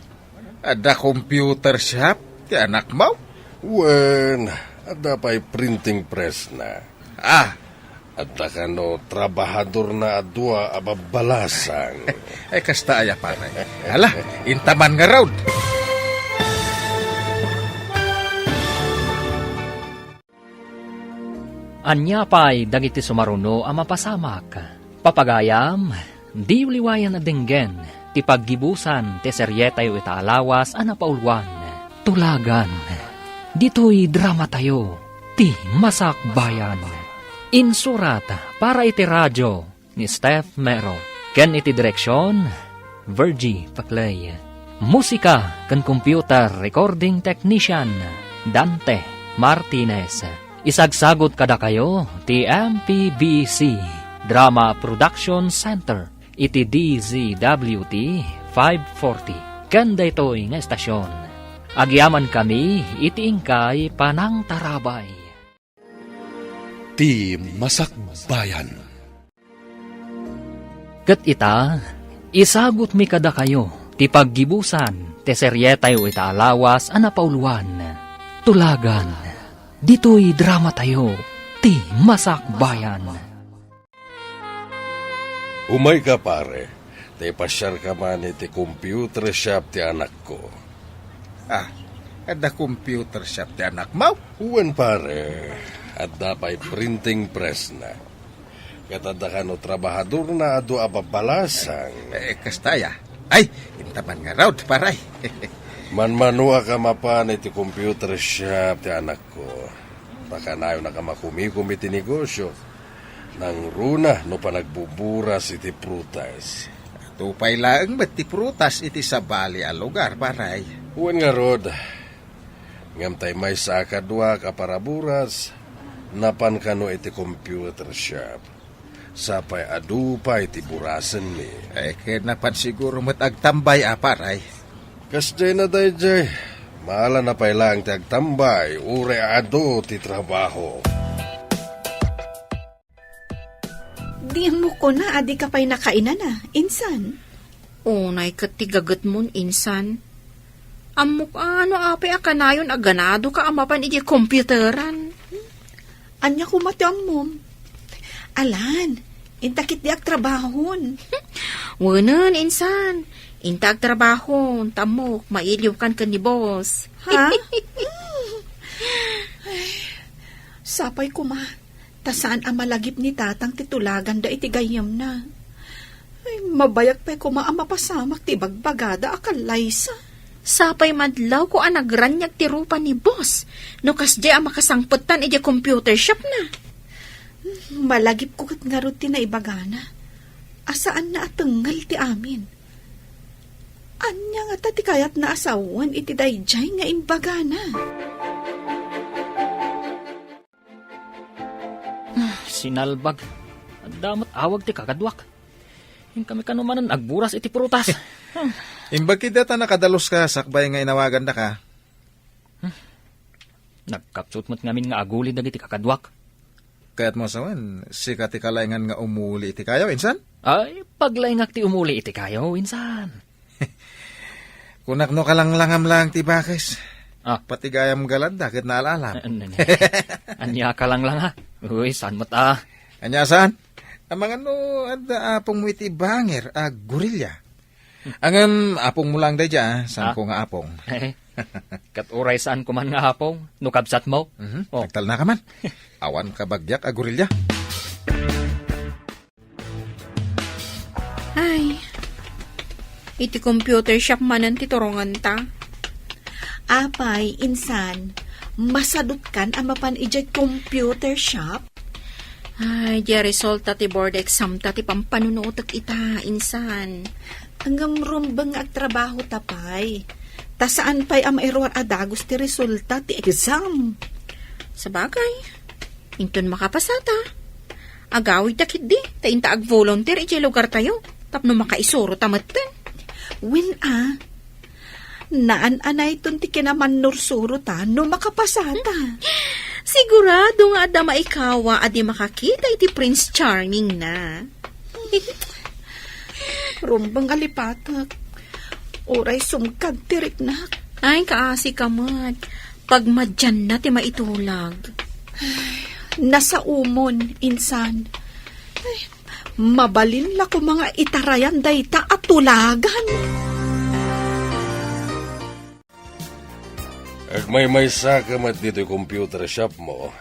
adda computer shop ti anakmo? Wen, adda pay printing pressna. Ah. Adda kano trabahadorna a dua a babbalasang. Ay, kasta aya, pare. Hala, intaman ngarud. Ania pay dagiti sumaruno a mapasamak? Papagayam, diyo liwayan a denggen ti paggibusan ti serietayo ita a lawas a napauluan, Tulagan. Ditoy dramatayo, ti Masakbayan. Insurat para iti radio ni Steph Mero, ken iti direksion, Virgie Paclay. Musika ken computer recording technician, Dante Martinez. Isagsagut kadakayo ti M P B C Drama Production Center iti D Z W T five forty ken daytoy nga estasion. Agyamankami iti inkay panangtarabay. Ti Masakbayan. Ket ita, isagutmi kadakayo ti paggibusan Ti serietayo ita a lawas a napauluan, Tulagan. Ditoy dramatayo, ti Masakbayan. Umayka, pare. Ta ipasiarka man iti computer shop ti anakko. Ah, adda computer shop ti anakmo? Wen, pare. Adda pay printing pressna. Ket adda kano trabahadorna a dua a babbalasang. Eh, kasta aya. Ay, intaman ngarud, pare. Manmanoak a mapan iti computer shop ti anakko. Pakanayonnak a makumikom iti negosio. Nangruna no panagbuburas iti prutas. Adu pay laeng met ti prutas iti sabali a lugar, pare. Wen ngarud, ngem tay maysa a kaduak a paraburas, napan kano iti computer shop. Sapay adu pay ti burasenmi. Eh, ket napan siguro met agtambay a, pare. Kasdiay na daydiay, maalana pay laeng ti agtambay, uray adu ti trabaho. Di mo kuna a dika pay nakainana, insan? Unay ket ti gagetmon, insan. Ammok a no apay a kanayon a ganadoka a mapan idiay computeran. Ania koma ti ammom? Alan, inta ketdi agtrabahon. Wenen, insan. Inta agtrabahon, ta ammok, mailiwkan ken ni boss. Ha? Ay, sapay koma. Ta saan a malagip ni Tatang ti tulaganda iti gayyemna. Ay, mabayag pay koma a mapasamak ti ibagbagada a kallaysa. Sapay madlawko a nagraniag ti rupa ni boss no kasdiay a makasangpetan idiay computer shopna. Malagipko ket ngarud ti naibagana a saanna a tengngel ti amin. Ania ngata ti kayatna a sawen iti daydiay nga imbagana? Ah, sinalbag. Adda met awag ti kakaduak. Inkami kano manen agburas iti prutas. Hmm. Imbag ketdi ta nakadaluska sakbay nga inawagandaka. Hmm. Nagkapsut met ngamin nga aguli dagiti kakaduak. Kayatmo a sawen, sika ti kalaingan nga umuli iti kayo, insan? Ay, paglaingak ti umuli iti kayo, insan. Kunak no kalanglangam laeng ti bakes. Ah. Pati gayam galadda ket naalalab. An-, an-, ania kalanglanga? Uy, saan met a? Ania saan? Amangan no adda apongmo iti banger a gorilla. Ngem apongmo laeng daydiay, ah, saan ko nga apong. Eh, ket uray saan ko man nga apong, no kabsatmo. Mhm. Oh. Agtalnaka man. Awan kabagiak a gorilla. Ay, iti computer shop manen ti turongenta. Apay, insan, masadutkan a mapan idiay computer shop? Ay, di resulta ti board exam ta ti pampanunutek ita, insan. Ngem rumbeng nga agtrabaho ta pay. Ta saan pay a mairuar a dagus ti resulta ti exam. Sabagay, inton makapasata, agawidta ketdi, ta inta agvolunteer idiay lugartayo, tapno makaisurota metten. Wen a, naan-anayton ti kinamannursurota no makapasata. Sigurado nga adda maikawa a di makakita iti Prince Charming na. Rumbeng a lipatek. Uray sumkad ti riknak. Ay, kaasi ka met. Pagmadianna ti maitulag. Ay, nasaomon, insan. Ay, mabalin la koma nga itarayan dayta a tulagan. Agmaymaysa ka met ditoy computer shop mo.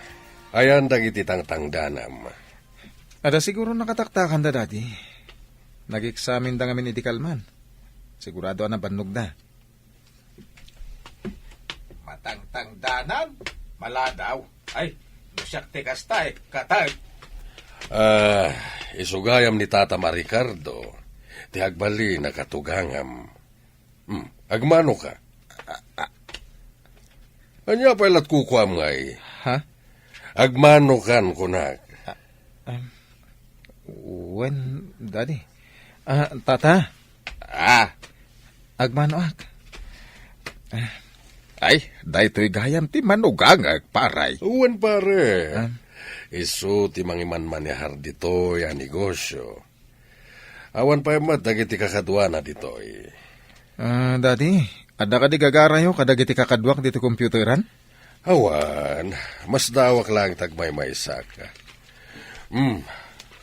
Ayan dagiti tangtangdanam. Adda siguro nakataktakanda, Daddy. Nag-examine da ngamin idi kalman. Sigurado a nabannogda. Matangtangdanan? Maladaw. Ay, no siak ti kasta, eh, katag. Ah, isu gayam ni Tatam a Ricardo, ti agbalin a katugangam. Hmm, agmano ka? Ah, ah. Ania pay lat kukuam ngay? Ha? Agmano kan kunak. Ah, um, wen, Daddy. Ah, Tata. Ah. Agmanoak. Ah. Ay, daytoy gayam ti manugangak, paray. Wen, pare. Ah. Isu ti mangimanmanehar ditoy a negosio. Awan pay met dagiti kakaduana ditoy. Ah, Daddy, Adda kadi gagarayo kadagiti kakaduak ditoy computeran? Awan, masdaawak laeng ti agmaymaysak. Hmm,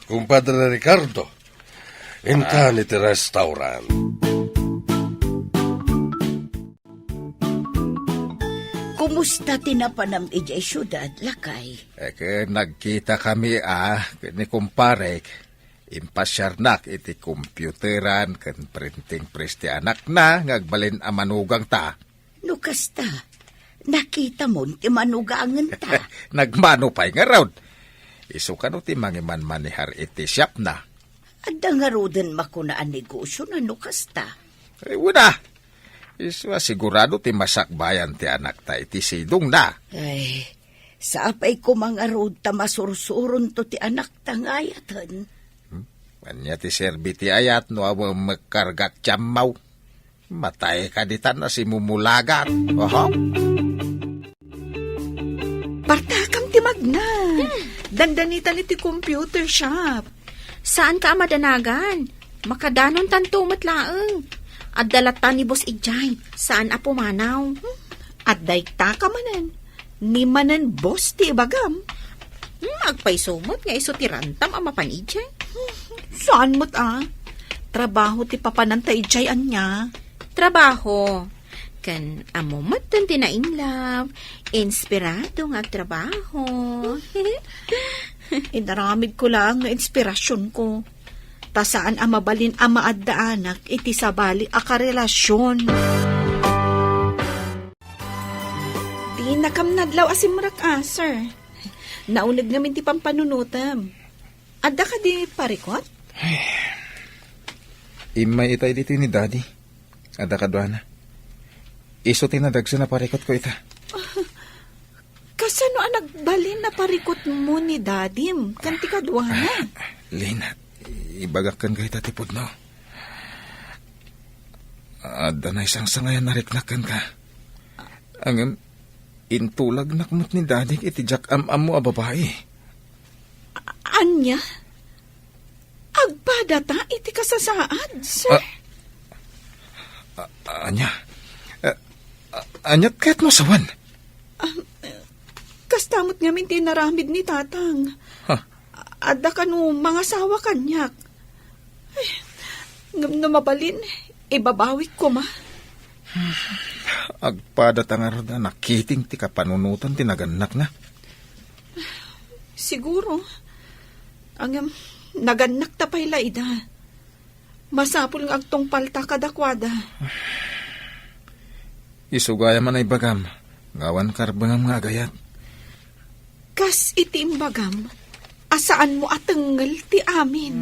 Kumpadre Ricardo, intan iti restaurant. Kumusta ti napanam idiay siudad, lakay? Eh, ket nagkita kami, ah, ni kumparek. Impasiarnak iti computeran ken printing press ti anakna nga agbalin a manugangta. No kasta, nakitamon ti manugangenta. Nagmano pay ngarud. Isu kano ti mangimanmanehar iti siapna. Adda ngaruden makuna a negosio na no kasta? Ay, wala. Isu a sigurado ti masakbayan ti anakta iti sidongna. Ay, sapay koma ngarud ta masursuronto ti anakta nga ayaten. Hmm? Ania ti serbi ti ayat no awan mekkargat ti ammaw? Matay ka ditan a simumulagat. Oho. Partakam ti magna. Hmm. Dandanitan iti computer shop. Saan ka a madanagan? Makadanontanto met laeng. Adda latta ni boss idiay. Saan a pumanaw. Hmm. Adda ita ka manen. Ni manen boss ti ibagam. Hmm, agpayso met nga isu ti rantam a mapan idiay. Saan met a? Trabaho ti papananta idiay ania? Trabaho. Ken ammo metten ti nainlove, inspirado nga agtrabaho. Inaramidko laeng nga inspirasionko. Ta saan a mabalin a maaddaanak iti sabali a karelasion. Dinakam nadlaw a simrek a, sir. Nauneg ngamin ti pampanunotem. Adda kadi parikut? Ay. Immay itay ditoy ni Daddy. Adda kaduana. Isu ti nadagsen a parikutko ita. Kasano a nagbalin a parikutmo ni Dadim ken ti kaduana? Ah, Lin, ibagak kenka ita ti pudno. Adda naisangsangayan a riknak kenka. Ngem, intulagnak met ni Dadik iti diak am-ammo a babai. A-, ania? Agpadata iti kasasaad, sir? Ah, a-, ania? Ah, a-, ania ti kayatmo a sawen? Ah, kasta met ngamin ti inaramid ni Tatang. Ha? Adda kano mangasawa kaniak. Ay, ngem no mabalin, ibabawik koma. Agpadata ngarud a nakiting ti kapanunotan ti nagannakna. Siguro. Ngem, nagannakta pay la ida. Masapul nga agtungpalta kadakuada. Isu gayam a naibagam, nga awan karbengam nga agayat. Kas iti imbagam, a saanmo a tengngel ti amin.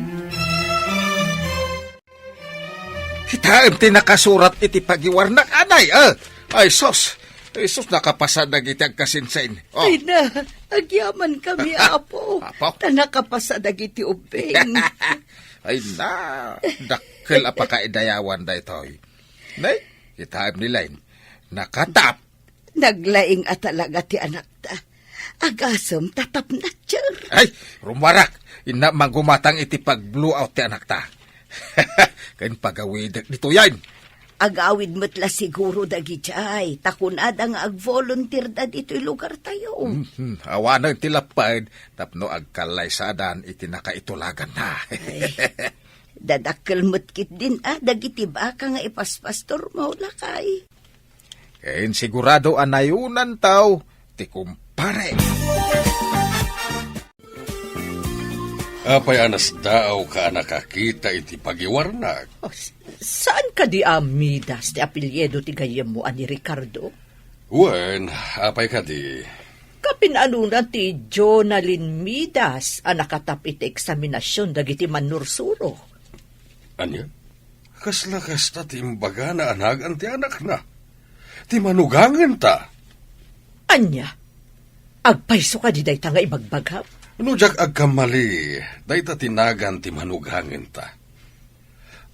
Kitaem ti nakasurat iti pagiwarnak, anay, ah! Ay, sus! Ay, sus, nakapasa dagiti agkasinsin. Oh. Ay na, agyaman kami, Apo. Apo? Ta nakapasa dagiti ubbing. Ay na, dakkel a pakaidayawan daytoy. Nay, kitaem ni Len, nakatap. Naglaing a talaga ti anakta. Agasem ta tapnatcher. Ay, rummuarak, inna manggumatang iti pag-blowout ti anakta. Ken pagawidek ditoyen. Agawid met la siguro dagidiay, ta kunada nga agvolunteer da ditoy lugartayo. Mhm, awanen ti lapped tapno agkallaysadan iti nakaitulaganna. Ay, dadakkel met ketdin a dagiti baka nga ipaspastormo, lakay. Ken sigurado a nayunantaw ti kumpare. Apay a nasdaaw ka a nakakita iti pagiwarnak? Oh, s-, saan kadi a Midas ti apelyido ti gayyemmo a ni Ricardo? Wen, apay kadi? Kapinanona ti Jonalyn Midas a nakatap iti eksaminasion dagiti mannursuro. Ania? Kasla kasta ti imbagana a nagan ti anakna. Ti manugangenta. Ania? Agpayso kadi dayta nga ibagbagam? No diak agkamali, dayta ti nagan ti manugangenta.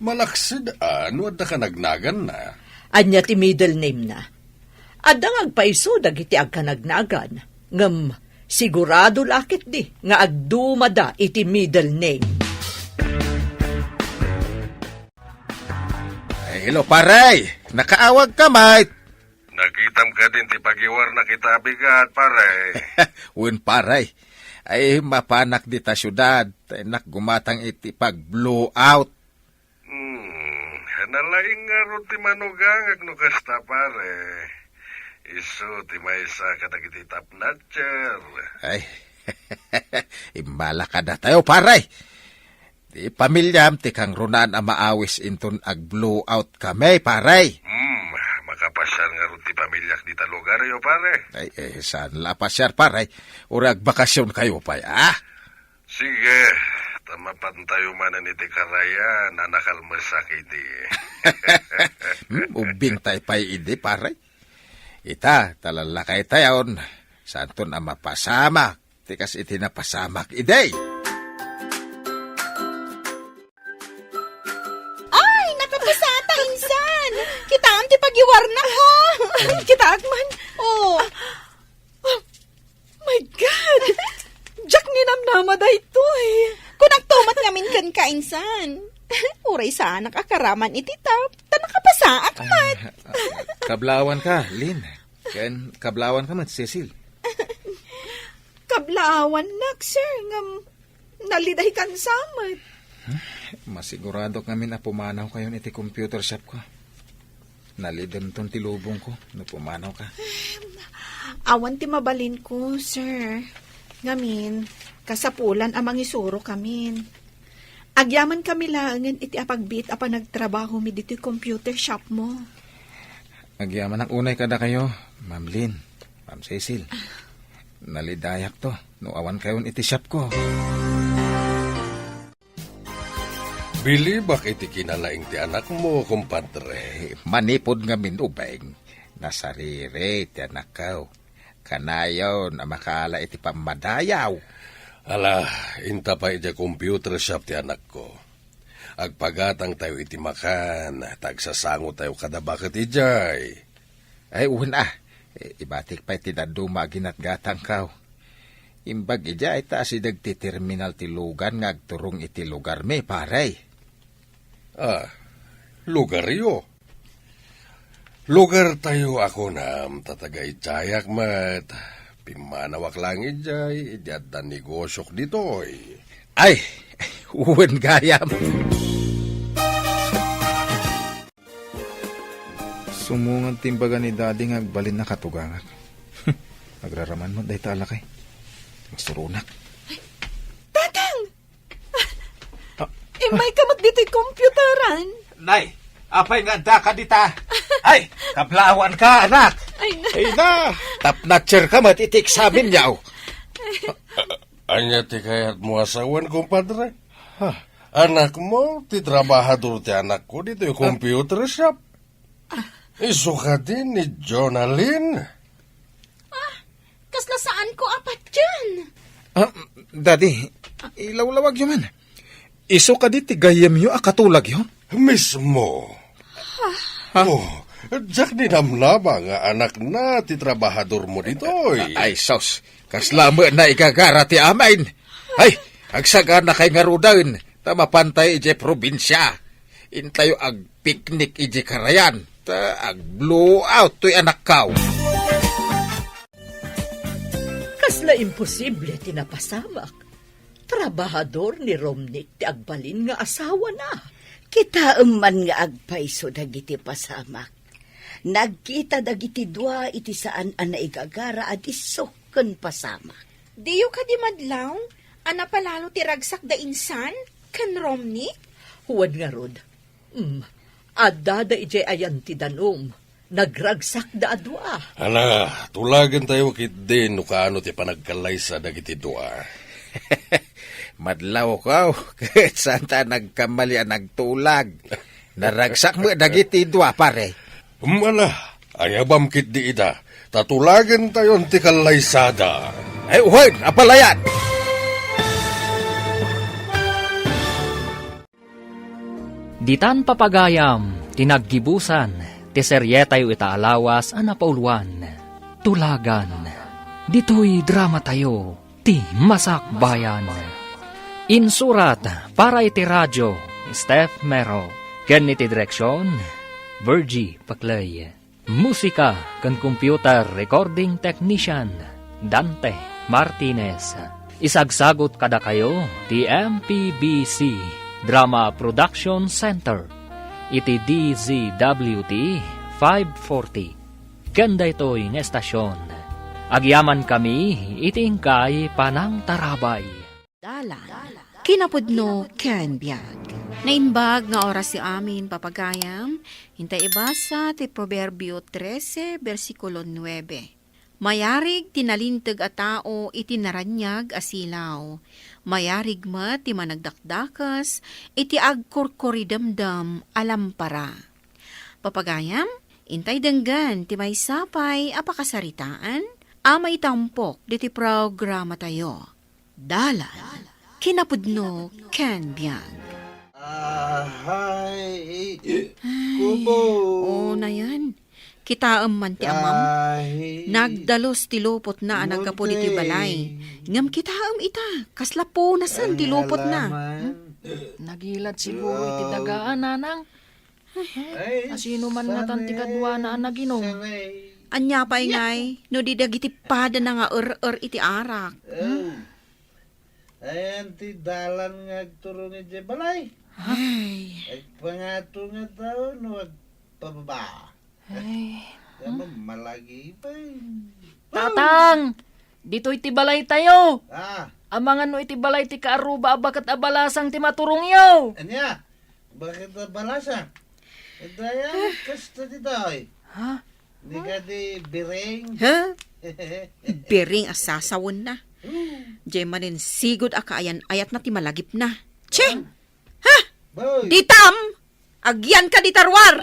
Malaksid a no adda ka nagnaganna. Ania ti middle name na? Adda nga agpayso dagiti agkanagnagan, ngem sigurado la ketdi nga agdumada iti middle name. Ay, hello, pare! Nakaawagka met. Nakitam kadin ti pagiwarnak ita a bigat, pare? Wen, pare. Ay, mapanak dita siudad. Tay nakgumatang iti pag-blowout. Hmm, nalaing ngarud ti manugangak no kasta, pare. Isu ti maysa kadagiti top notcher. Ay, imbala kadatayo, pare. Ti pamiliam ti kangrunaan a maawis inton ag-blowout kami, pare. Hmm, makapasiar ngarud ti pamiliak dita lugaryo, pare. Ay, eh, saan la a pasiar, pare? Uray agbakasyon kayo pay, ah? Sige, ta mapantayo manen iti karayan a nakalmesak idi. Hmm, ubbing tay pay idi, pare. Ita, ta lallakay tayon, santon a mapasamak, ti kas iti napasamak idi. Ay, nakapasata, insan! Kitaem ti pagiwarnak, ha? Kitaek man. Oh. Ah, my God! Diak ninamnama daytoy. Kunak to met ngamin kenka, insan. Uray saanak a karaman iti top, ta nakapasaak met. Ay, ah, kablawan ka, Lin. Ken kablawan ka met, Cecil. Kablaawannak, sir, ngem nalidaykan sa met. Masiguradok ngamin a pumanawkayon iti computer shop ko. Nalidemton ti lubongko no pumanawka. Awan ti mabalinko, sir. Ngamin, kasapulan a mangisuro kamin. Agyaman kami laengen iti apagbiit a panagtrabahomi ditoy computer shop mo. Agyamanak unay kadakayo, Ma'am Lynn, Ma'am Cecil. Nalidayakto no awankayon iti shop ko. Bilibak iti kinalaing ti anakmo, kumpadre. Eh, manipud ngamin ubing, nasariri ti anakko. Kanayon a makaala iti pammadayaw. Ala, inta pay idiay computer shop ti anakko. Agpagatangtayo iti makan, ta agsasangotayo kada baket idiay. Ay, wen a. I-, ibatik pay ti dadduma a ginatgatangko. Imbag idiay ta asideg ti terminal ti lugan nga agturong iti lugarmi, pare. Ah, lugaryo? Lugartayo a kunam, ta taga idiayak met. Pimmanawak laeng idiay, idi adda negosiok ditoy. Ay, wen gayam. Sumungad ti imbaga ni Daddy nga agbalin a katugangak. Agraraman met dayta a lakay. Masuronak. Tatang! Ah. Immayka met ditoy computeran. Nay, apay nga addaka dita? Ay, kablaawanka, anak. Ay, na. Ay, na. Top notcher ka met iti eksamen, yaw. Ania ti kayatmo a sawen, kumpadre? Ha? Anakmo, ti trabahador ti anakko ditoy computer shop. Isu kadi ni Jonalyn? Ah, kasla saanko a patien. Ah, Daddy, ilawlawagyo man. Isu kadi ti gayyemyo a katulagyo? Mismo. Ha? Oh, diak ninamnama nga anakna ti trabahadormo ditoy. Ay, sus. Kasla met naigagara ti amin. Ay, agsaganakay ngaruden, ta mapantay idiay probinsia. Intayo agpiknik idiay karayan, ta agblowout toy anakkaw. Kasla imposible ti napasamak. Trabahador ni Romnick ti agbalin nga asawana. Kitaem man nga agpayso dagiti pasamak. Nagkita dagiti dua iti saan a naigagara a disso ken pasamak. Diyo kadi madlaw a napalalo ti ragsakda insan ken Romnick? Wen ngarud. Hmm, addada idiay ayan ti danum. Nagragsakda a dua. Ala, tulagentayo ketdi no kaano ti panagkallaysa dagiti dua. Madlawko, ket saanta a nagkamali a nagtulag. Naragsak met dagiti dua, pare. Hmm, ala, ayabam ketdi ida, ta tulagentayon ti kallaysada. Ay, wen, apalayan! Ditan papagayam ti naggibusan ti serietayo ita a lawas a napauluan, Tulagan. Ditoy dramatayo, ti Masakbayan. Insurat para iti radio, Steph Mero. Ken iti direksion, Virgie Paclay. Musika ken computer recording technician, Dante Martinez. Isagsagut kadakayo ti M P B C Drama Production Center iti D Z W T five forty. Ken daytoy nga estasion, agyamankami iti inkay panangtarabay. Dalan. Kinapudno ken biag. Naimbag nga oras ti amin, papagayam. Intay ibasa ti Proverbio trese, bersikulo nuebe. Mayarig ti nalinteg a tao iti naraniag a silaw. Mayarig met ti managdakdakes iti agkurkuridemdem a lampara. Papagayam, intay denggen ti maysa pay a pakasaritaan a maitampok diti programatayo. Dalan, kinapudno ken biag. Ahay, kubo. O, nayan. Kitaem man ti amam. Nagdalus ti lupotna a naggapu ditoy balay. Ngem kitaem ita, kasla punasen ti lupotna. Hmm? Nagilad siguro iti dagaan, nanang. Ay, asino man ngatan ti kaduana a naginum? Ania pay ngay no di dagiti padana nga er-er iti arak? Hmm? Ayan ti dalan nga agturong idiay balay. Ay. Agpangato nga tao no agpababa. Ay. Kaya malagi pa eh. Tatang! Ditoy ti balaytayo! Ah. Amangan no iti balay ti kaaruba a baket a balasang ti maturongyo! Ania? Baket a balasang? Daya, kasta ditoy. Ha? Ni kadi biring? Ha? Biring a sasawenna. Hmm. Jay manen sigud a kaayan-ayatna ti malagipna. Che! Ha? Boy. Ditam! Agyanka dita ruar!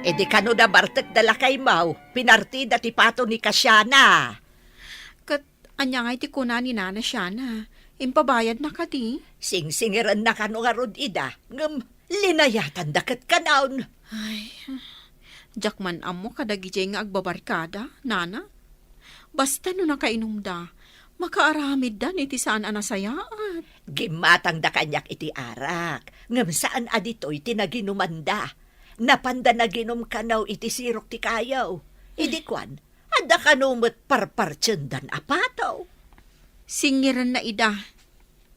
Idi kano nabartek da lakaymo, pinartida ti pato ni Kasiana. Ket ania ngay ti kuna ni Nana Siana? Impabayadna kadi? Singsingirenna kano ngarud ida, ngem linayatanda ket kanon. Ay, diak man ammo kadagijay nga agbabarkada, Nana. Basta no nakainumda, makaaramiddan iti saan a nasayaat. Gimmatangda kaniak iti arak, ngem saan a ditoy ti naginumanda. Napanda naginum kano iti sirok ti kayo. Idi kuan, adda kano met parpartiendan a pato. Singirenna ida.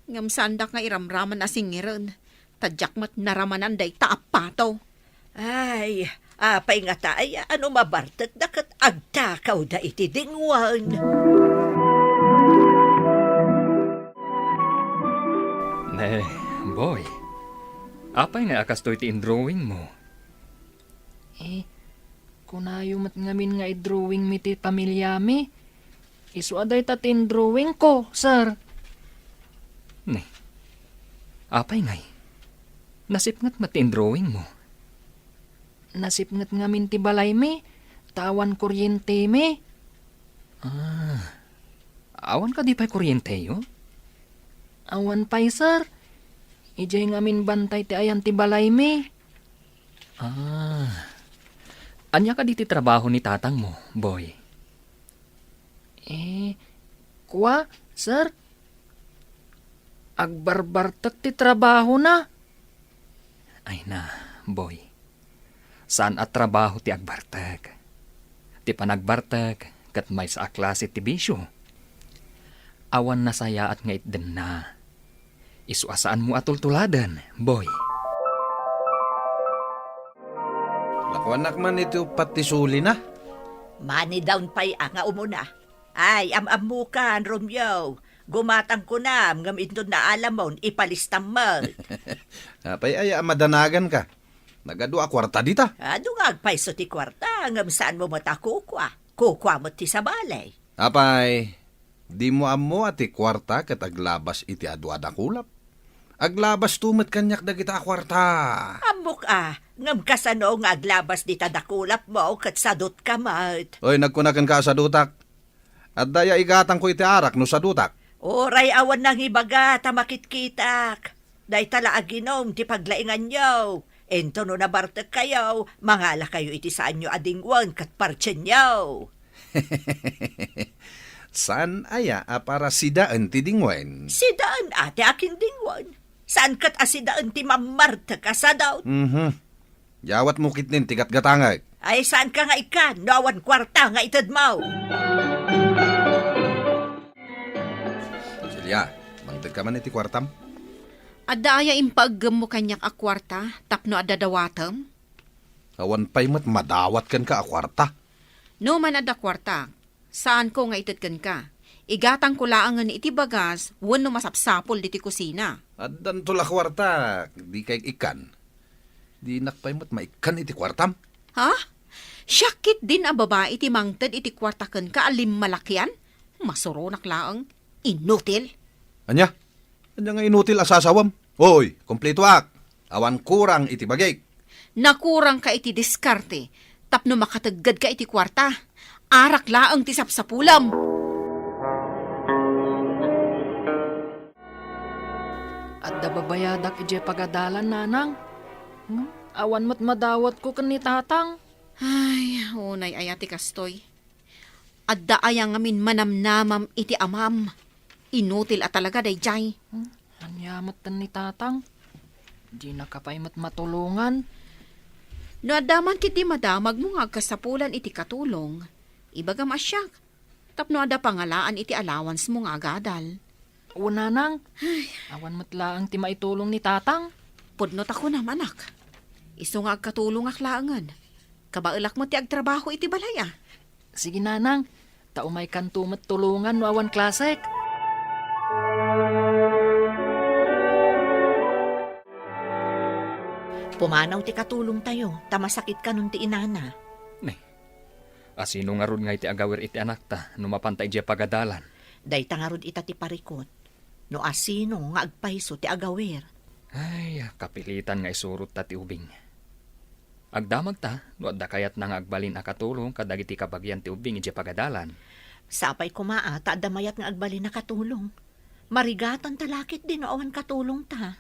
Ngem saandak nga iramraman a singiren, ta diak met naramanan dayta a pato. Ay, apay ngata aya a no mabartekda ket agtakawda iti dingwen? Ne, boy, apay nga a kastoy ti indrawingmo? Eh, kunayo met ngamin nga idrawingmi ti pamiliami. Isu a dayta ti indrawingko, sir. Ne, apay ngay? Nasipnget met ti indrawingmo? Nasipnget ngamin ti balaymi, ta awan kuryentemi. Ah, awan kadi pay kuryenteyo? Awan pay, sir. Idiay ngamin bantay ti ayan ti balaymi. Ah. Ania kadi ti trabaho ni tatangmo, boy? Eh, kua, sir? Agbarbartek ti trabahona. Ay na, boy. Saan a trabaho ti agbartek. Ti panagbartek ket maysa a klase ti bisio. Awan nasayaat nga itdenna. Isu a saanmo a tultuladen, boy. Nakuanak man iti uppat ti sulina. Manidawn pay a nga umuna. Ay, am-ammokan, Romeo. Gumatang kunam, ngem inton naalamon, ipalistam met. Apay aya a madanaganka? Nagadu a kuarta dita? Adu nga agpayso ti kuarta, ngem saanmo met a kukua. Kukua met ti sabali. Apay, dimo ammo a ti kuarta ket aglabas iti adu a dakulap? Aglabasto met kaniak dagita a kuarta. Ammok a, ngem kasano nga aglabas dita dakulapmo ket sadutka met? Oy, nagkuna kenka a sadutak. Adda aya igatangko iti arak no sadutak? Uray awan nangibaga ta makitkitak. Dayta la aginum ti paglainganyo. Inton no nabartekkayo, mangalakayo iti saanyo a dingwen ket partienyo. Saan aya a para sidaen ti dingwen? Sidaen a ti akin dingwen. Saan ket a sidaen ti mammartek a sadaw? Mhm. Yawatmo ketdin ti gatgatangek. Ay, saanka nga ikkan no awan kuarta nga itedmo? Celia, mangtedka man iti kuartam? Adda aya impaeggemmo kaniak a kuarta tapno adda dawatem? Awan pay met madawat kenka a kuarta. No man adda kuarta, saanko nga ited kenka. Igatangko laengen iti bagas wenno masapsapul ditoy kusina. Addanto la kuarta, dika ikkan. Dinak pay met maikkan iti kuartam. Ha? Siak ketdin a babai ti mangted iti kuarta kenka a limmalakian? Masuronak laeng. Inutil. Ania? Ania nga inutil a sasawem? Hoy, kumpletoak. Awan kurang iti bagik. Nakurangka iti diskarte tapno makateggedka iti kuarta. Arak laeng ti sapsapulem. Adda babayadak idiay pagadalan, nanang. Hmm? Awan met madawatko ken ni tatang. Ay, unay aya ti kastoy. Adda aya ngamin manamnamam iti amam? Inutil a talaga daydiay. Hmm, ania met ni tatang? Dinaka pay met matulongan. No adda man ketdi madamagmo nga agkasapulan iti katulong, ibagam a siak, tapno adda pangalaan iti allowancemo nga agadal. O, nanang, awan met laeng ti maitulong ni tatang. Pudno ta kunam, anak. Isu nga agkatulongak laengen. Kabaelak met ti agtrabaho iti balay, a. Sige, nanang, ta umaykanto met tulongan no awan klasek. Pumanaw ti katulongtayo, ta masakit kanon ti inana. Ne, asino ngarud nga iti agawir iti anakta no mapanta idiay pagadalan? Dayta ngarud ita ti parikut. No asino nga agpayso ti agawir. Ay, kapilitan nga isurotta ti ubing. Agdamagta no adda kayatna nga agbalin a katulong kadagiti kabagian ti ubing idiay pagadalan. Sapay koma a ta adda mayat nga agbalin a katulong. Marigatanta la ketdi no awan katulongta.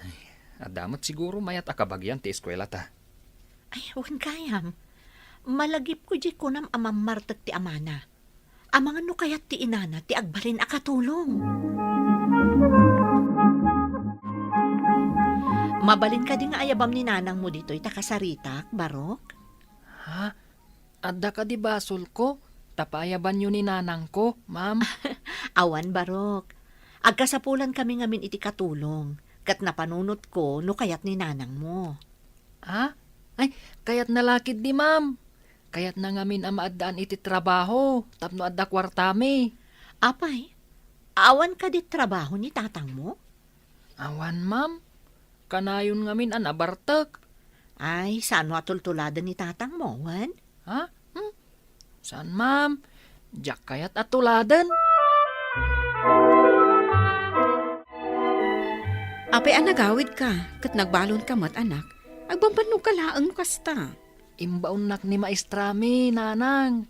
Ay, adda met siguro mayat a kabagian ti eskuelata. Ay, wen gayam. Malagipko diay kunam a mammartek ti amana. Amangan no kayat ti inana ti agbalin a katulong. Mabalin kadi nga ayabam ni nanangmo ditoy ta kasaritak, Barok? Ha? Adda kadi basolko? Ta paayabanyo ni nanangko, ma'am. Awan, Barok. Agkasapulan kami ngamin iti katulong, ket napanunotko no kayat ni nanangmo. Ha? Ay, kayatna la ketdi, ma'am. Kayatna ngamin a maaddaan iti trabaho tapno adda kuartami. Apay, awan kadi trabaho ni tatangmo? Awan, ma'am. Kanayon ngamin a nabartek. Ay, saan a tultuladen ni tatangmo, wen? Ha? Hmm? Saan, ma'am? Diak kayat a tuladen. Apay a nagawidka, ket nagbalonka met, anak? Agbambanogka laeng no kasta. Imbaonnak ni maestrami, nanang.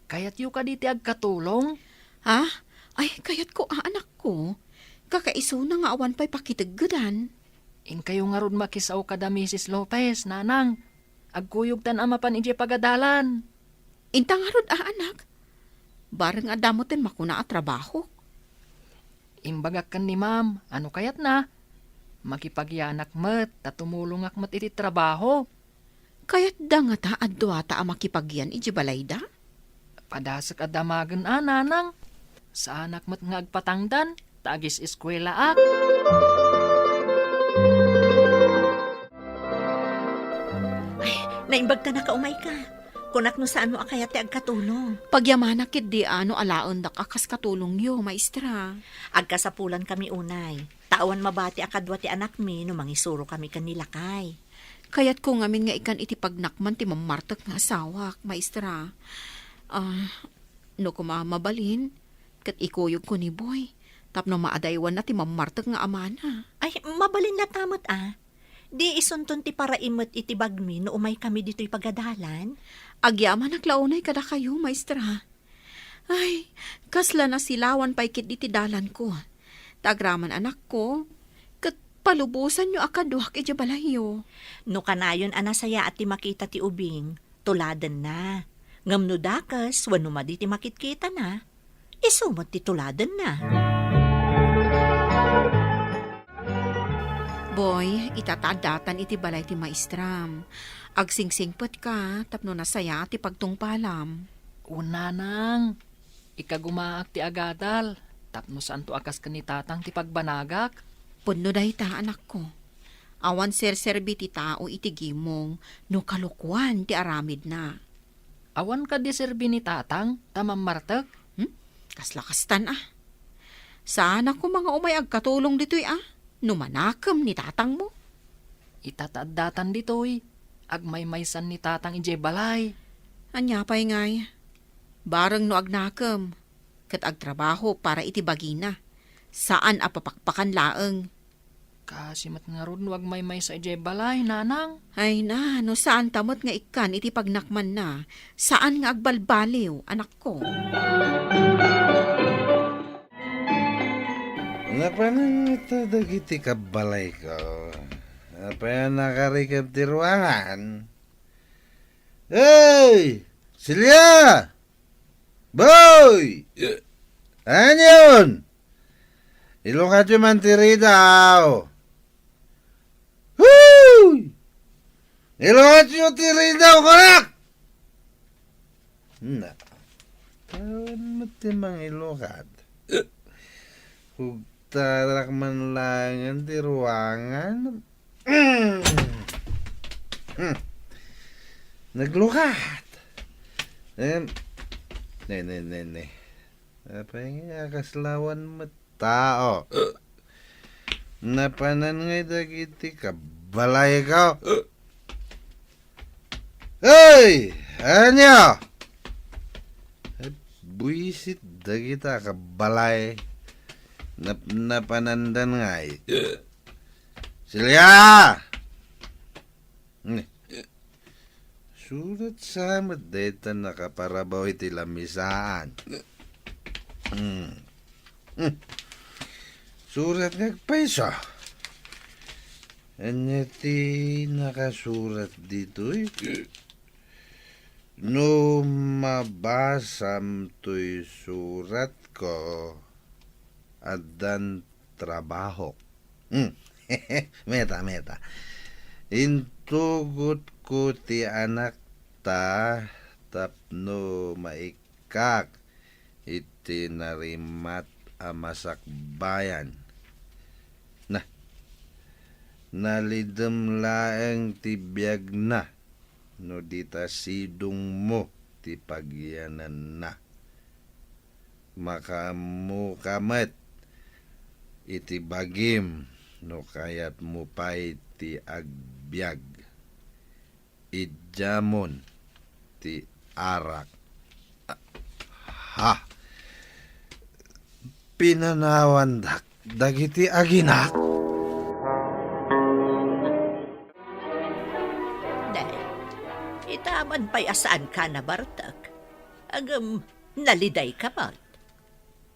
Kayatyo kadi ti agkatulong? Ha? Ay, kayatko a, anakko. Kakaisuna nga awan pay pakiteggedan. Inkayo ngarud makisao kada Misis Lopez, nanang. Agkuyogtan a mapan idiay pagadalan. Inta ngarud a, anak. Bareng adda metten makuna a trabaho. Imbagak ken ni ma'am, a no kayatna, makipagyanak met ta tumulongak met iti trabaho. Kayatda ngata a duata a makipagyan idiay balayda? Padasek a damagen a, nanang. Saanak met nga agpatangdan ta agis-eskuelaak. Ay, naimbag ta nakaumayka. Kunak no saan a kayat ti agkatulong. Pagyamanak ketdi a no alaendak a kas katulongyo, maestra. Agkasapulan kami unay. Ta awan mabati a kadua ti anakmi no mangisuro kami ken ni lakay. Kayatko ngamin nga ikkan iti pagnakman ti mammartek nga asawak, maestra. Ah, no koma mabalin, ket ikuyogko ni Boy, tapno maadaywanna ti mammartek nga amana. Ay, mabalin latta met a. Di isunton ti paraim met iti bagmi no umaykami ditoy pagadalan? Agyamanak la unay kadakayo, maestra. Ay, kasla nasilawan pay ketdi ti dalanko. Ta agraman anakko, ket palubosanyo a kaduak idiay balayyo. No kanayon a nasayaat ti makita ti ubing, tuladenna. Ngem no dakes wenno madi ti makitkitana, isu met ti tuladenna. Boy, ita ta addatan iti balay ti maestram. Agsingsingpetka tapno nasayaat ti pagtungpalam. Wen, nanang, ikagumaak ti agadal tapno saanto a kas ken ni tatang ti pagbanagak. Pudno dayta, anakko. Awan serserbi ti tao iti gimong no kalokuan ti aramidna. Awan kadi serbi ni tatang ta mammartek? Hmm? Kasla kastan, a. Saanak koma nga umay agkatulong ditoy, a, no manakem ni tatangmo. Ita ta addatan ditoy, agmaymaysan ni tatang idiay balay. Ania pay ngay? Bareng no agnakem, ket agtrabaho para iti bagina. Saan a papakpakan laeng. Kaasi met ngarud no agmaymaysa idiay balay, nanang. Ay na, no saanta met nga ikkan iti pagnakmanna, saan nga agbalbaliw, anakko. Napanan ita dagiti kabbalayko. Apay a nakarikeb ti ruangan? Hey! Celia! Boy! Anion? Ilukatyo man ti ridaw. Huy! Ilukatyo ti ridaw, kunak! Na, awan met ti mangilukat. Kugtarak man laengen ti ruangan. Mm. Mm. Naglukat. Em, ne, ne, ne, ne. Apay nga kaslawan met tao? Napanan ngay dagiti kabbalayko? Hey! Ania? Buisit dagita kabbalay. Nap-, napanandan ngay. Celia! Hmm. Surat sa met dayta nakaparabaw iti lamisaan. Hmm. Hmm. Surat nga agpayso. Ania ti nakasurat ditoy? No mabasam toy suratko, addan trabahok. Hmm. Meta, meta. Intugotko ti anakta tapno maikkak iti narimat a masakbayan. Na, nalidem laeng ti biagna no di ta sidongmo ti pagyananna. Makaammoka met iti bagim no kayatmo pay ti agbiag. Idiamon ti arak. Ha! Pinanawandak dagiti aginak? Nay, ita man pay a saanka a nabartek. Ngem, nalidayka met.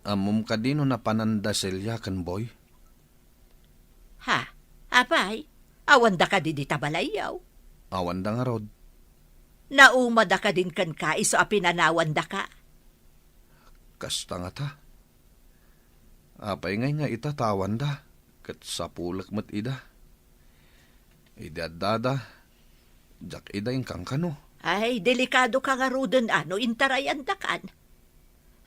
Ammom kadi no napananda Celia ken Boy? Ha? Apay, awanda kadi dita balayyo? Awanda ngarud. Naumada kadin kenka isu a pinanawandaka? Kasta ngata. Apay ngay nga ita ta awanda, ket sapulek met ida. Idi addada, diak ida inkankano. Ay, delikadoka ngaruden a no intarayandakan.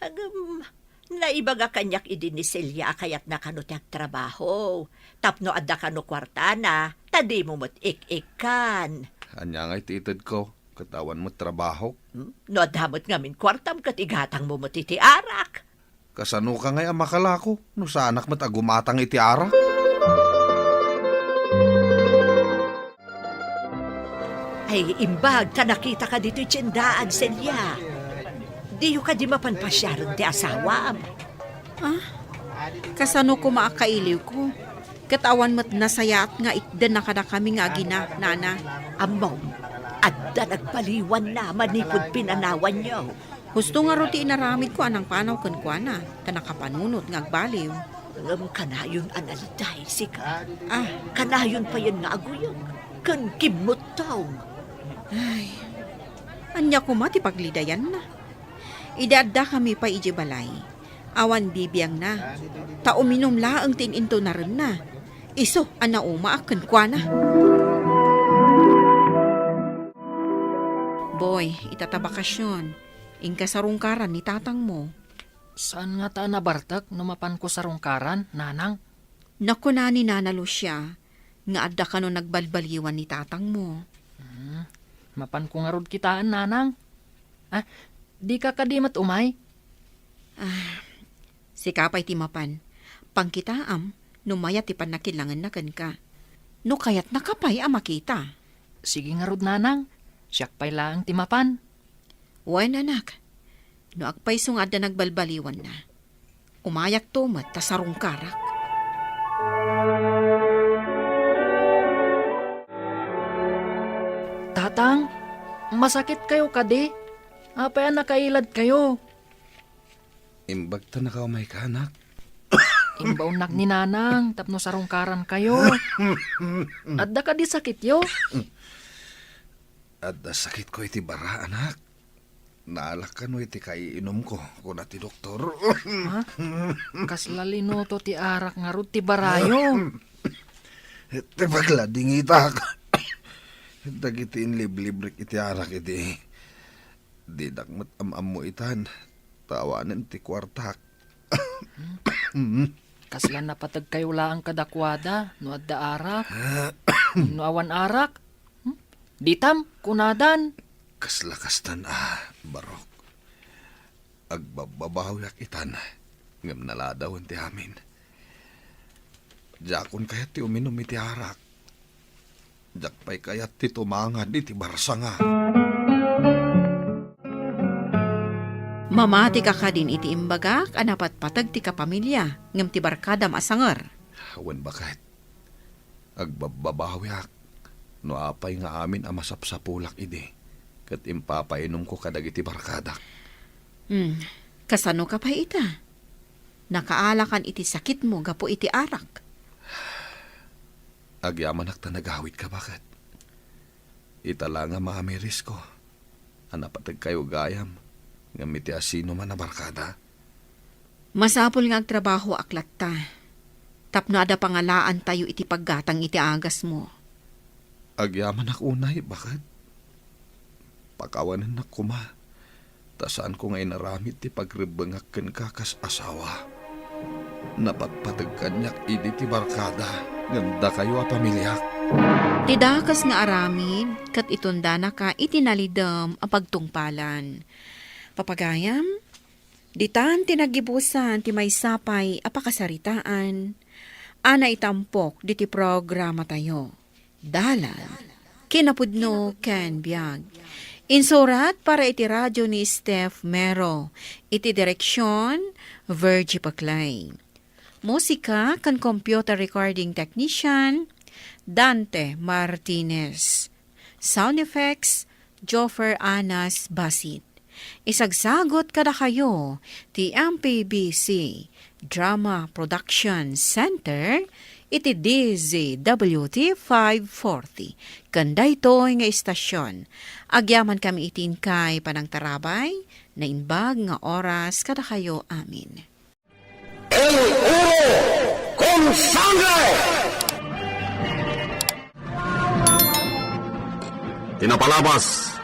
Ngem, naibaga kaniak idi ni Celia a kayatna kano ti agtrabaho, tapno adda kano kuartana, ta dimo met ik-ikkan. Ania ngay ti itedko, ket awan met trabahok? Hmm? No adda met ngamin kuartam, ket igatangmo met iti arak. Kasanoka ngay a makalako no saanak met a gumatang iti arak? Ay, imbag ta nakitaka ditoy tiendaan, Celia. Diyo kadi mapan pasiaren ti asawam? Ah? Kasano koma a kailiwko? Ket awan met nasayaat nga itdenna kadakami nga agina, nana. Ammom, adda nagbaliwanna manipud pinanawanyo. Husto ngarud ti inaramidko a nangpanaw kenkuana, ta nakapanunot nga agbaliw. Ngem kanayon a naliday, sika. Ah. Kanayon payen nga aguyeg ken kimmuttong. Ay, ania koma ti paglidayanna? Idi addakami pay idiay balay, awan bibiangna, ta uminum laeng ti in-intunarenna. Isu a naumaak kenkuana. Boy, ita ta bakasion, inka sarungkaran ni tatangmo. Saan ngata a nabartek no mapanko sarungkaran, Nanang? Nakuna ni Nana Lucia nga adda kano nagbalbaliwan ni tatangmo. Hmm, mapanko ngarud kitaen, Nanang. Ah, dika kadi met umay? Ah, sika pay ti mapan. Pangkitaam no mayat ti pannakilangenna kenka. No kayatnaka pay a makita. Sige ngarud, Nanang. Siak pay laeng ti mapan. Wen, anak. No agpayso nga adda nagbalbaliwanna, umayakto met ta sarungkarak. Tatang, masakitkayo kadi? Apay a nakailadkayo? Imbag ta nakaumayka, anak. Imbaonnak ni Nanang tapno sarungkarankayo. Adda kadi sakityo? Adda sakitko iti bara, anak. Naalak kano iti kaiinumko, kuna ti doktor. Ha? Kasla linuto ti arak ngarud ti barayo. Ti pagladingitak. Dagiti inliblibrik iti arak idi, didak met am-ammo itan. Tawanen ti kuartak. Kasla napategkayo laeng kadakuada no adda arak? No awan arak? Hmm? Ditam, kunadan. Kasla kastan a, Barok. Agbabbabawiak itan, ngem naladawen ti amin. Diakon kayat ti uminum iti arak. Diak pay kayat ti tumangad iti barsanga. Mamatika kadin iti imbagak a napatpateg ti kapamilia ngem ti barkadam a sanger. Wen, baket. Agbabbabawiak no apay nga amin a masapsapulak idi ket impapainumko kadagiti barkadak. Hmm, kasanoka pay ita? Nakaalakan iti sakitmo gapu iti arak? Agyamanak ta nagawidka, baket. Ita la nga maamirisko a napategkayo gayam ngem iti asinoman a barkada. Masapul nga agtrabahoak latta tapno adda pangalaantayo iti paggatang iti agasmo. Agyamanak unay, baket. Pakawanennak koma, ta saanko nga inaramid ti pagrebbengak kenka kas asawa. Napatpateg kaniak idi ti barkada ngem dakayo a pamiliak. Ti dakes nga aramid ket itundanaka iti nalidem a pagtungpalan. Papagayam, ditan ti naggibusan ti maysa pay a pakasaritaan a naitampok diti programatayo. Dalan, kinapudno ken biag. Insurat para iti radio ni Steph Mero, iti direksion, Virgie Paclay. Musika ken computer recording technician, Dante Martinez. Sound effects, Joffer Anas Basit. Isagsagut kadakayo ti M P B C Drama Production Center iti D Z W T five forty. Ken daytoy nga istasyon, agyamankami iti inkay panangtarabay, naimbag nga oras kadakayo amin. El oro con sangre! Ti napalabas,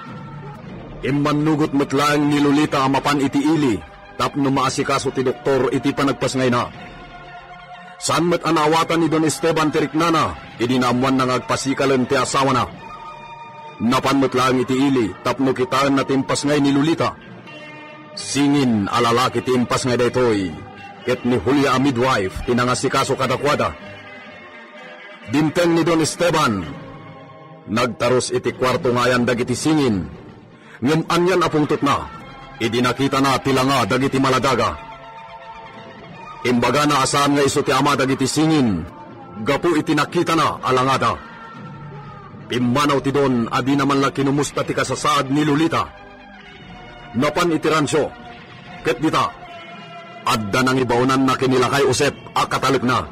immannugot met laeng ni Lolita a mapan iti ili tapno maasikaso ti doktor iti panagpasngayna. Saan met a naawatan ni Don Esteban ti riknana idi naammoanna nga agpasikalen ti asawana. Napan met laeng iti ili tapno kitaenna ti impasngay ni Lolita. Singin a lalaki ti impasngay daytoy, ket ni Julia a midwife ti nangasikaso kadakuada. Dimteng ni Don Esteban, nagtarus iti kuarto nga ayan dagiti singin, ngem anian a pungtotna idi nakitana ti langa dagiti maladaga. Imbagana a saan nga isu ti ama dagiti singin gapu iti nakitana a langada. Pimmanaw ti Don a dina man la kinumusta ti kasasaad ni Lolita. Napan iti ransio, ket dita, adda nangibaonanna ken ni Lakay Josep a katalekna.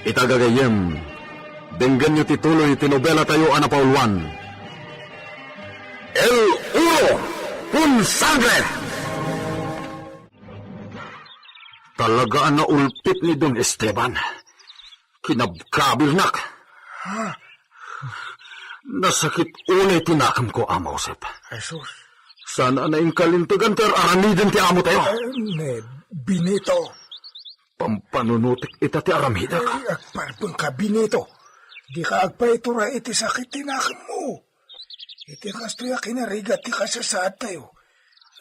Ita gagayyem, denggenyo ti tuloy ti nobelatayo a napauluan, El Oro con Sangre! Talaga a naulpit ni Don Esteban. Kinabkabilnak. Ha? Nasakit unay ti nakemko, Ama Josep. Jesus. Saan a naingkalintegan ti ar-aramiden ti amo tayo. Eh, ne, Benito. Pampanunotek ita ti aramidek. Ay, agparbeng ka, Benito. Di ka agpaitura iti sakit ti nakemmo. Iti kastoy a kinarigat ti kasasaad tayo.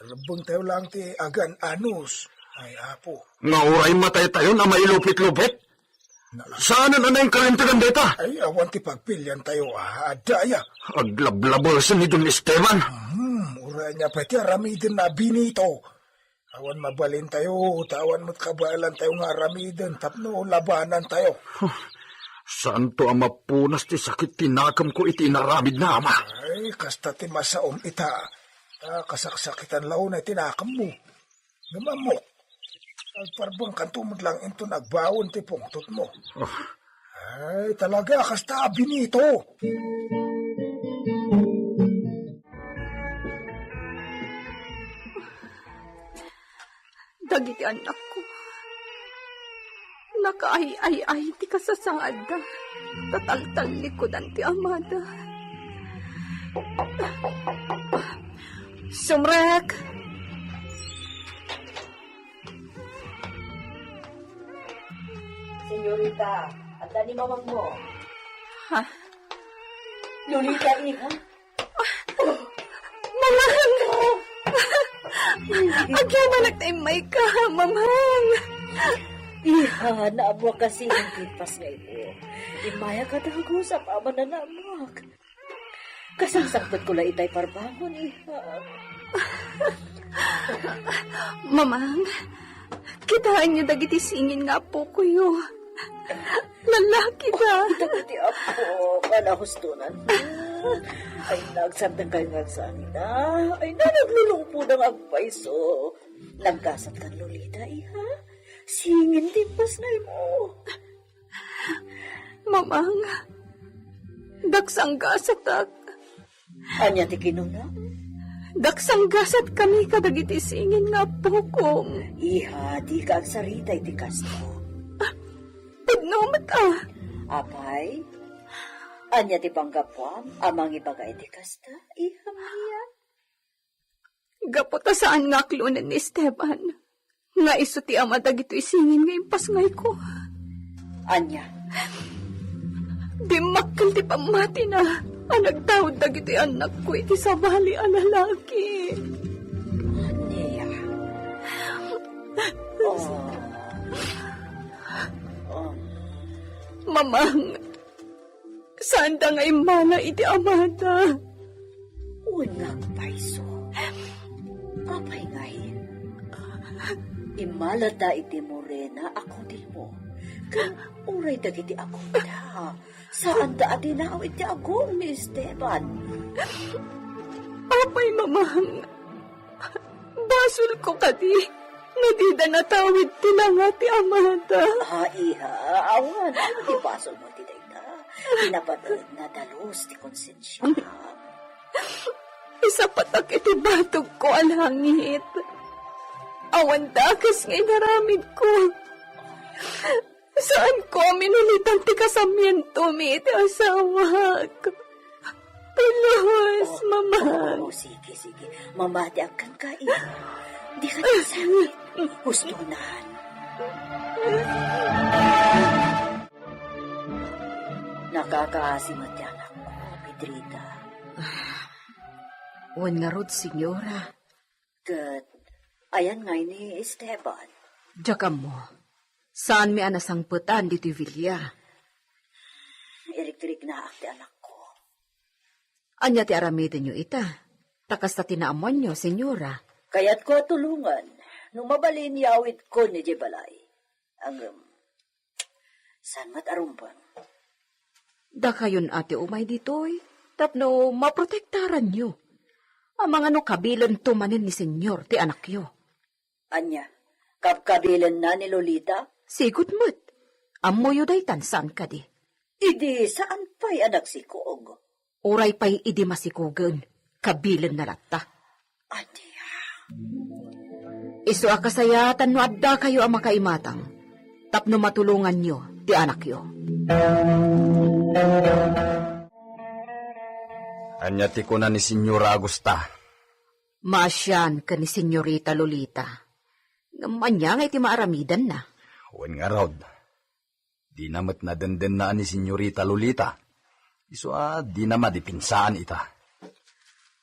Rebbeng tayo lang ti agan-anos. Ay, Apo. Nga uray matay tayo a mailupit-lupit? Saan a naingkalintegan dayta? Ay, awan ti pagpilian tayo, ah, adda aya. Aglablabesen ni Don Esteban. Hmm, uray ania pay ti aramiden na, Benito. Awan mabalin tayo, ta awan met kabaelan tayo nga aramiden tapno labanan tayo. Huh, saanto a mapunas ti sakit ti nakemko iti inaramid na, Ama. Ay, kasta ti masaom ita. Ta kasaksakitan la unay ti nakemmo. Ngem ammok, agparbengkanto met lang inton agbaon ti pungtotmo. Oh. Ay, talaga, kasta a Benito. Dagiti annakko, nakaay-ay-ay ti kasasaadda, ta taltallikudan ti amada. Sumrek! Senyorita, adda ni mamangmo. Ha? Lolita, iha? Mamang! Agyamanak ta immayka, Mamang! Iha, naammoak a sining ti impasngaymo. Immayak a dagus apaman a naammoak. Kasangsangpetko la itay parbangon, iha. Mamang, kitaenyo dagiti singin nga appokoyo. Lalaki da. Dagiti appo, panahustonan. Ay, nagsardengkayo nga agsangita. Ay, naglulungpo da nga agpayso. Naggasat kan Lolita, iha. Singin ti impasngaymo. Mamang, daksanggasatak. Ania ti kinunam? Daksanggasatkami kadagiti singin nga appokom. Iha, dika agsarita iti kasta. Pudno met a. Apay, ania ti panggapuam a mangibaga iti kasta, iha Mia? Gapu ta saan nga aklonen ni Esteban nga isu ti ama dagitoy singin nga impasngayko. Ania? Dimmakkel ti pammatina a nagtaud dagiti annakko iti sabali a lalaki. Ania? Oh. Oh. Mamang, saanda nga immala iti amada. Wen nga agpayso. Apay ngay? Immalada iti Morena a kudimo. Ken uray dagiti agumda, saanda a dinao iti agum ni Esteban. Apay, Mamang, basolko kadi nga dida natawid ti langa ti amada? Ah, iha, awan, ti basolmo ti dayta. Ti napadet, nadalus ti konsensiam. Isapatak iti batogko a langit. Awan dakes nga inaramidko. Saanko a minulitan ti kasamientomi iti asawak. Pulos, Mama. Oh, sige, sige. Mamatiak kenka, iha. Dika nagsakit. Hustonan. Nakakaasi met ti anakko, Pedrita. Wen ngarud, Senyora. Ket ayan ngay ni Esteban? Diak ammo. Saanmi a nasangpetan ditoy bilia. Irikriknaak ti anakko. Ania ti aramidenyo ita? Ta kasta ti naammoanyo, Senyora. Kayatko a tulongan no mabalin, yawitkon idiay balay. Ngem, saan met a rumbeng. Dakayon a ti umay ditoy tapno maprotektaranyo. Amangan no kabilento manen ni Senyor ti anakyo. Ania? Kabkabilenna ni Lolita? Sigud met. Ammoyo daytan, saan kadi? Idi saan pay a nagsikog. Uray pay idi masikogen, kabilenna latta. Ania? Isu a kasayaatan no addakayo a makaimatang tapno matulonganyo ti anakyo. Ania ti kuna ni Señora Augusta? Maasian ken ni Señorita Lolita. Ngem ania nga iti maaramidanna? Wen ngarud, dina met nadendennaan ni Señorita Lolita. Isu a dina madi pinsaan ita.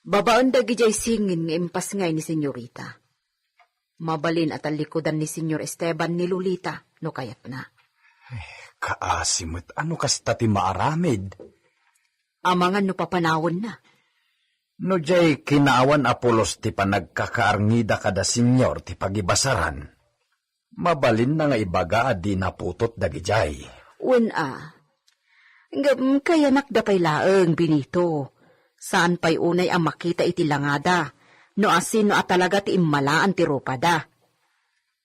Babaen dagidiay singin nga impasngay ni Señorita. Mabalin a tallikudan ni Señor Esteban ni Lolita no kayatna. Kaasi met a no kasta ti maaramid. Amangan no papanawenna. No diay kinaawan a pulos ti panagkakaarngida kada Señor ti pagibasaran, mabalinna nga ibaga a di naputot dagidiay. Wen a. Ngem kayanakda pay laeng, Benito. Saan pay unay a makita iti langada no asino a talaga ti immalaan ti rupada.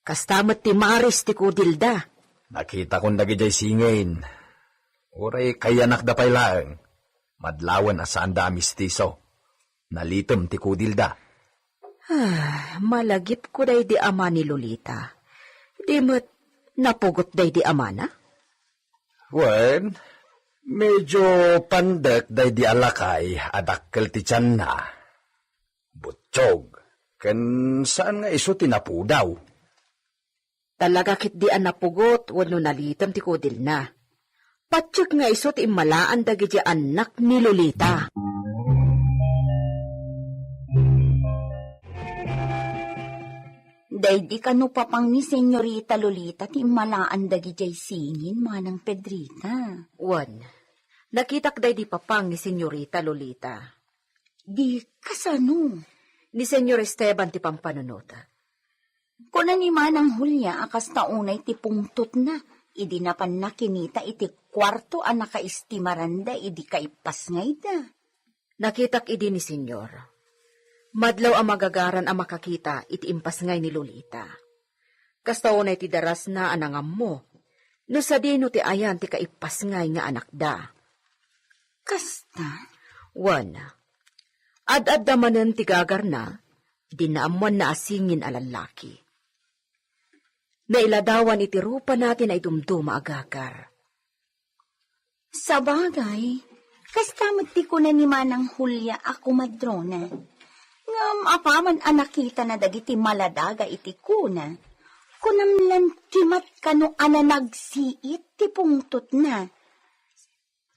Kasta met ti maris ti kudilda. Nakitakon dagidiay singin. Uray kayanakda pay laeng. Madlawen a saanda a mistiso. Nalitem ti kudilda. Ah, malagipko daydi ama ni Lolita. Di met napugot daydi amana? Wen, medyo pandek daydi a lakay a dakkel ti tianna. Buttiog, ken saan nga isu ti napudaw. Talaga ketdi a napugot wenno nalitem ti kudilna. Patiek nga isu ti immalaan dagidiay annak ni Lolita. Daydi kano papang ni Señorita Lolita ti immalaan dagidiay singin, Manang Pedrita? Wen, nakitak daydi papang ni Señorita Lolita. Di kasano? Ni Señor Esteban ti pampanunotak. Kuna ni Manang Julia a kasta unay ti pungtotna idi napanna kinita iti kuarto a nakaistimaranda idi kaipasngayda. Nakitak idi ni Señor. Madlaw a magagaran a makakita iti impasngay ni Lolita. Kasta unay ti darasna a nangammo no sadino ti ayan ti kaipasngay nga anakda. Kasta? Wen, ad-adda manen ti gagarna, idi naammoanna a singin a lallaki. Nailadawan iti rupana ti naidumduma a gagar. Sabagay, kasta met ti kuna ni Manang Julia a komadrona. Ngem apaman a nakitana dagiti maladaga iti kuna, kunam lan kimat kano a nanagsiit ti pungtotna.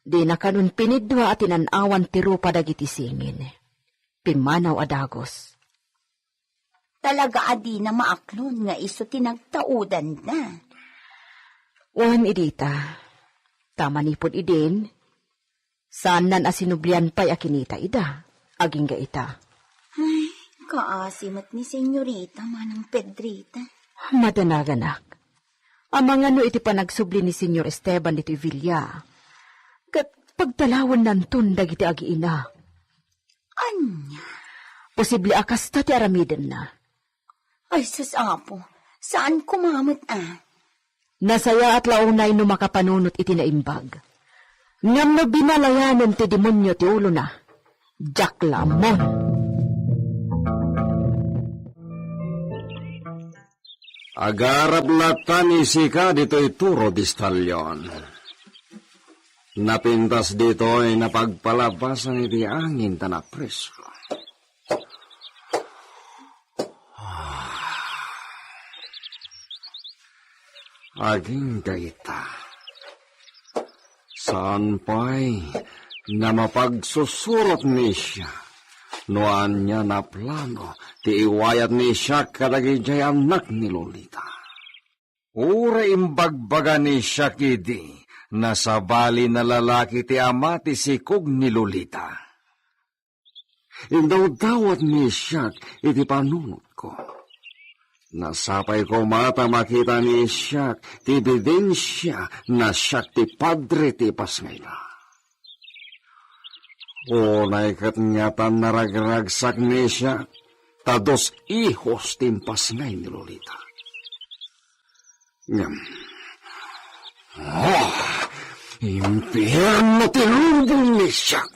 Dina kanon pinidua a tinan-awan ti rupa dagiti singin. Pimmanaw a dagus. Talaga a dina maaklon nga isu ti nagtaudanda. Wen, idi ita, ta manipud idin, saannan a sinublian pay a kinita ida, agingga ita. Ay, kaasi met ni Senyorita, Manang Pedrita. Madanaganak. Amangan no iti panagsubli ni Senyor Esteban ditoy villa, ket pagtalawennanton dagiti agiina. Ania? Posible a kasta ti aramidenna. Ay, sus, Apo, saan koma met a. Nasayaat la unay no makapanunot iti naimbag. Ngem no binalayanen ti demonio ti ulona, diak la ammon. Agarap latta ni sika ditoy turo di stallion. Napintas ditoy napagpalabasan iti angin ta napresko. Ah. Agingga ita. Saan pay na mapagsusurot ni Isak no ania naplano ti iwayat ni Isak kadagidiay annak ni Lolita. Uray imbagbaga ni Isak idi, nasabali na lalaki ti ama ti sikog ni Lolita. Indawdawat ni Isak iti panunotko. Nasapay koma ta makita ni Isak ti ebidensia na siak ti padre ti ipasngayda. Unay ket ngatan naragragsak ni Isak ta dos ihos ti impasngay ni Lolita. Ngem, oh, impierno ti lubong ni Isak.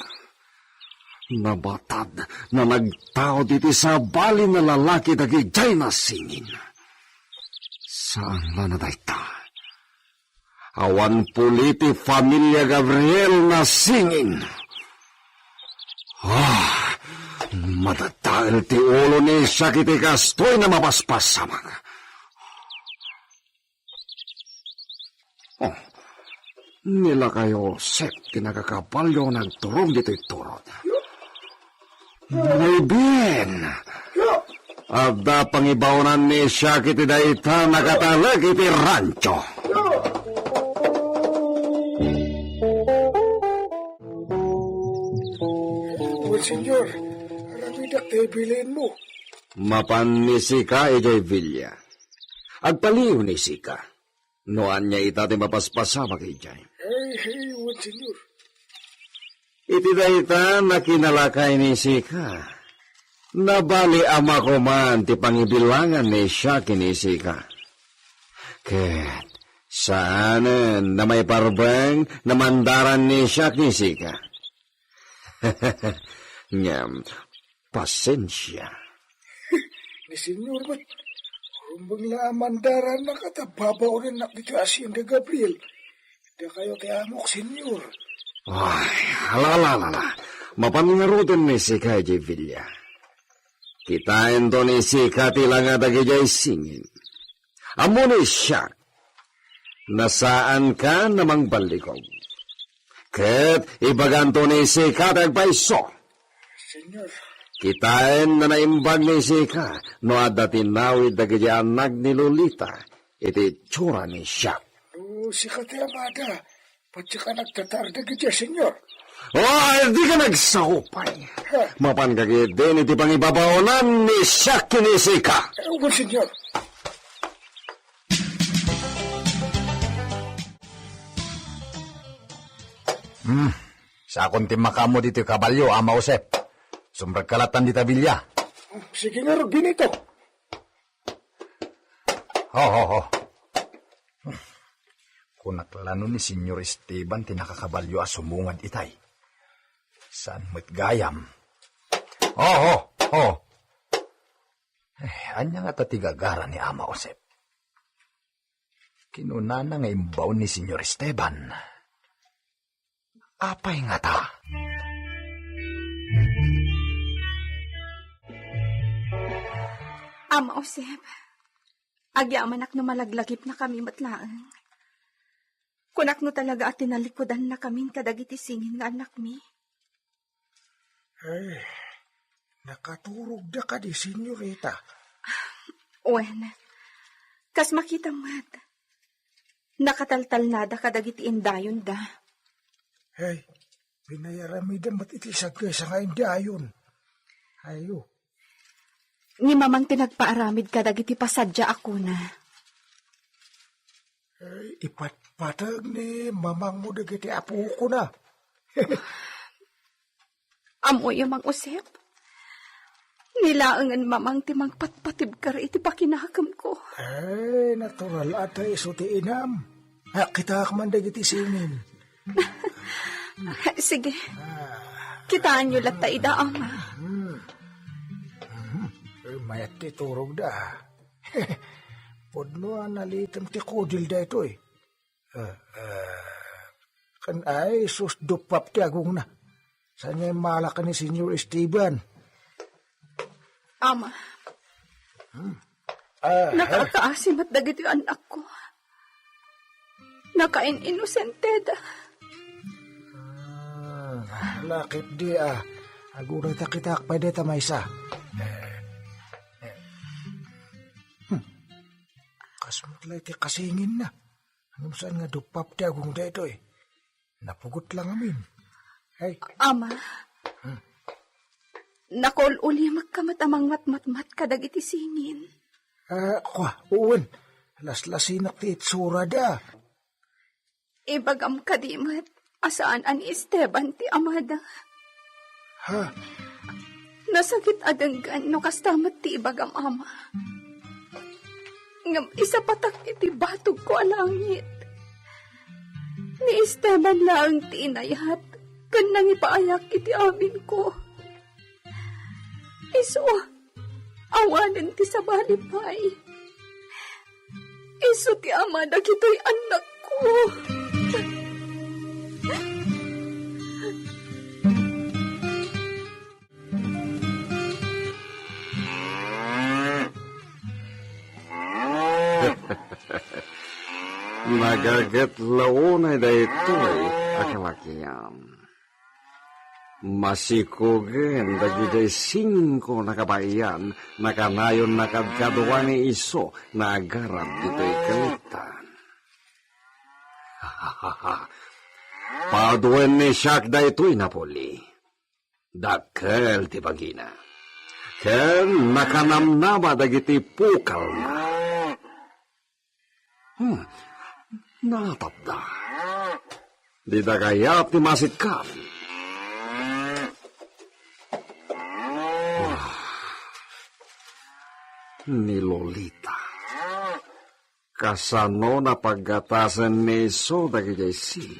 Nabatad na nagtaud iti sabali na lalaki dagidiay nasingin. Saan la na dayta. Awan puli ti familia Gabriel Nasingin. Ah, madadael ti ulo ni Siak iti kastoy a mapaspasamak. Oh, ni Lakay Josep ti nakakabalio nga nagturong ditoy turod. Muy bien. Adda pangibaonan ni Siak iti dayta nakatalek iti rancho. Wen, Señor, aramidak ti bilinmo. Mapan ni Sika idiay villa. Agpaliw ni Sika. No ania ita ti mapaspasamak idiay. Ay, ay, wen, Señor. Iti dayta nakinalakay ni Sika. Nabali a makuman ti pangibilangan ni Siak ken ni Sika. Ket saanen a maiparbeng a mandaran ni Siak ken ni Sika. Ngem, pasensia. Ni Señor met, rumbeng la a mandaranna ket babaonennak ditoy hacienda Gabriel. Dakayo ti amok, Señor. Ay, ala, ala, ala, ala. Mapan ngaruden ni Sika idiay villa. Kitaento ni Sika ti langa dagidiay singin. Ammo ni Siak, nasaanka a mangballikog. Ket ibaganto ni Sika ti agpayso. Señor. Kitaen a naimbag ni Sika no adda tinawid dagiti annak ni Lolita iti itsura ni Siak. No sika ti amada, patyak a nagtatar dagidiay, Señor. Oh, dika nagsaupay. Ha? Mapanka ketdin iti pangibabaonan ni Siak ken ni Sika. Eh, wen, Señor. Hmm. Sakon ti makaammo ditoy kabalio, Ama Josep. Sumrekka lattan dita villa. Sige ngarud, Benito. Ho, ho, ho. Kunak la no ni Señor Esteban ti nakakabalio a sumungad itay. Saan met gayam. Ho, ho, ho. Eh, ania ngata ti gagara ni Ama Josep? Kinunana nga imbaon ni Señor Esteban. Apay ngata? Ama Josep, agyamanak no malaglagipnakami met laeng. Kunak no talaga a tinallikudannakamin kadagiti singin nga annakmi. Ay, nakaturogda kadi, Senyorita? Wen, kas makitam met, nakataltalnada kadagiti indayonda. Ay, pinayaramidda met iti sadkaysa nga indayon. Ayo. Ni Mamang ti nagpaaramid kadagiti pasadia a kuna. Ay, ipatpateg ni Mamangmo dagiti apokona. Ammoyo, Mang Josep. Ni laengen Mamang ti mangpatpatibker iti pakinakemko. Ay, natural a ta isu ti inam. Akitaak man dagiti singin. Sige. Kitaenyo latta ida, Ama. Hmm. Hmm. Mayat ti turogda. Pudno a nalitem ti kudil daytoy. Ah, ah, ken ay, sus, duppap ti agongna. Saan nga immala ken ni Senyor Esteban? Ama, hmm. Ah, nakaakaasi met dagiti annakko. Nakain-inosenteda. Ah, lakip di, ah. Agurayta kitaak pay dayta maysa. Hmm. Kas met la iti kasinginna. Ngem saan nga duppap ti agong daytoy? Napugot la ngamin. Ay. Ama, hmm. Nakaul-ulimekka met a mangmatmatmat kadagiti singin. Ah, kua, wen. Laslasinak ti itsurada. Ibagam kadi met a saan a ni Esteban ti amada. Ha? Nasakit a denggen no kasta met ti ibagam, Ama. Ngem isapatak iti batogko a langit. Ni Esteban laeng ti inayat ken nangipaayak iti aminko. Isu, awanen ti sabali pay. Isu ti ama dagitoy annakko. Nagaget la unay daytoy a kalakian. Masikogen dagidiay singko a kabaelan, nakanayon nakadkadua ni isu nga agarab ditoy kaliktan. Paduen ni siak daytoy, Napoli. Dakkel ti bagina. Ken nakanamnama dagiti pukalna. Hmm, natapda. Dida kayat ti masikkan. Ah, ni Lolita. Kasano napaggatasen ni isu dagidiay sing?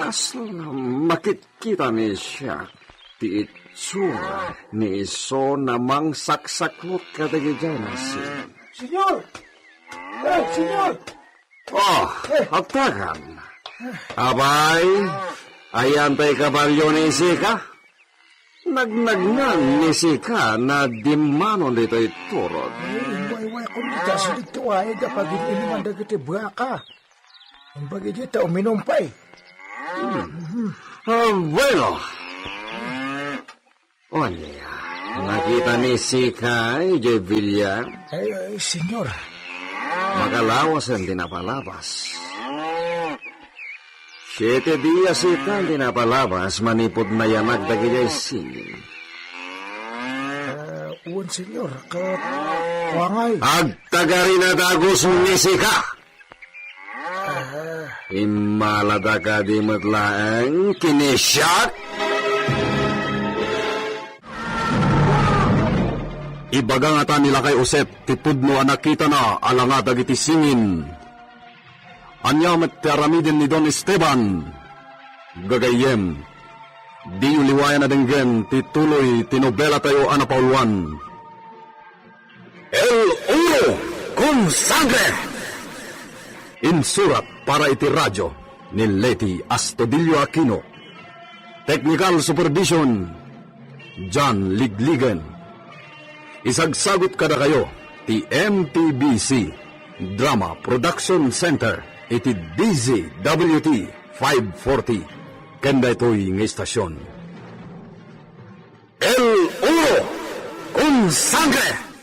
Kasla makitkita ni siak ti itsura ni isu a mangsaksaklot kadagidiay a sing. Senyor! Eh, senyor! Oh, atagan. Apay, ayan tay kabalio ni Sika? Nagnagnang ni Sika a dimmanon ditoy turod. Ay, iwaywayakon ita, siligto ay, da pagin-inuman dagiti baka. Imbag idi ta uminum pay. Hmm. Ah, bueno. Ania, nakita ni Sika idiay bilyar? Ay, ay, senyor. Makalawasen ti napalabas. Siete dias ita ti napalabas manipud nayanak dagidiay singin. Ah, wen, senyor, ket kuangay. Agtagari na dagus ni Sika! Ah. Immala da kadi met laeng ken ni siak? Ibaga ngata ni Lakay Josep ti pudno a nakitana a langa dagiti singin. Ania met ti aramiden ni Don Esteban? Gagayyem, diyo liwayan a denggen ti tuloy ti nobelatayo a napauluan. El Oro con Sangre! Insurat para iti radyo ni Leti Astudillo Aquino. Technical supervision, John Ligligen. Isagsagut kadakayo ti M P B C Drama Production Center iti D Z W T five forty ken daytoy nga istasyon. El Oro con Sangre!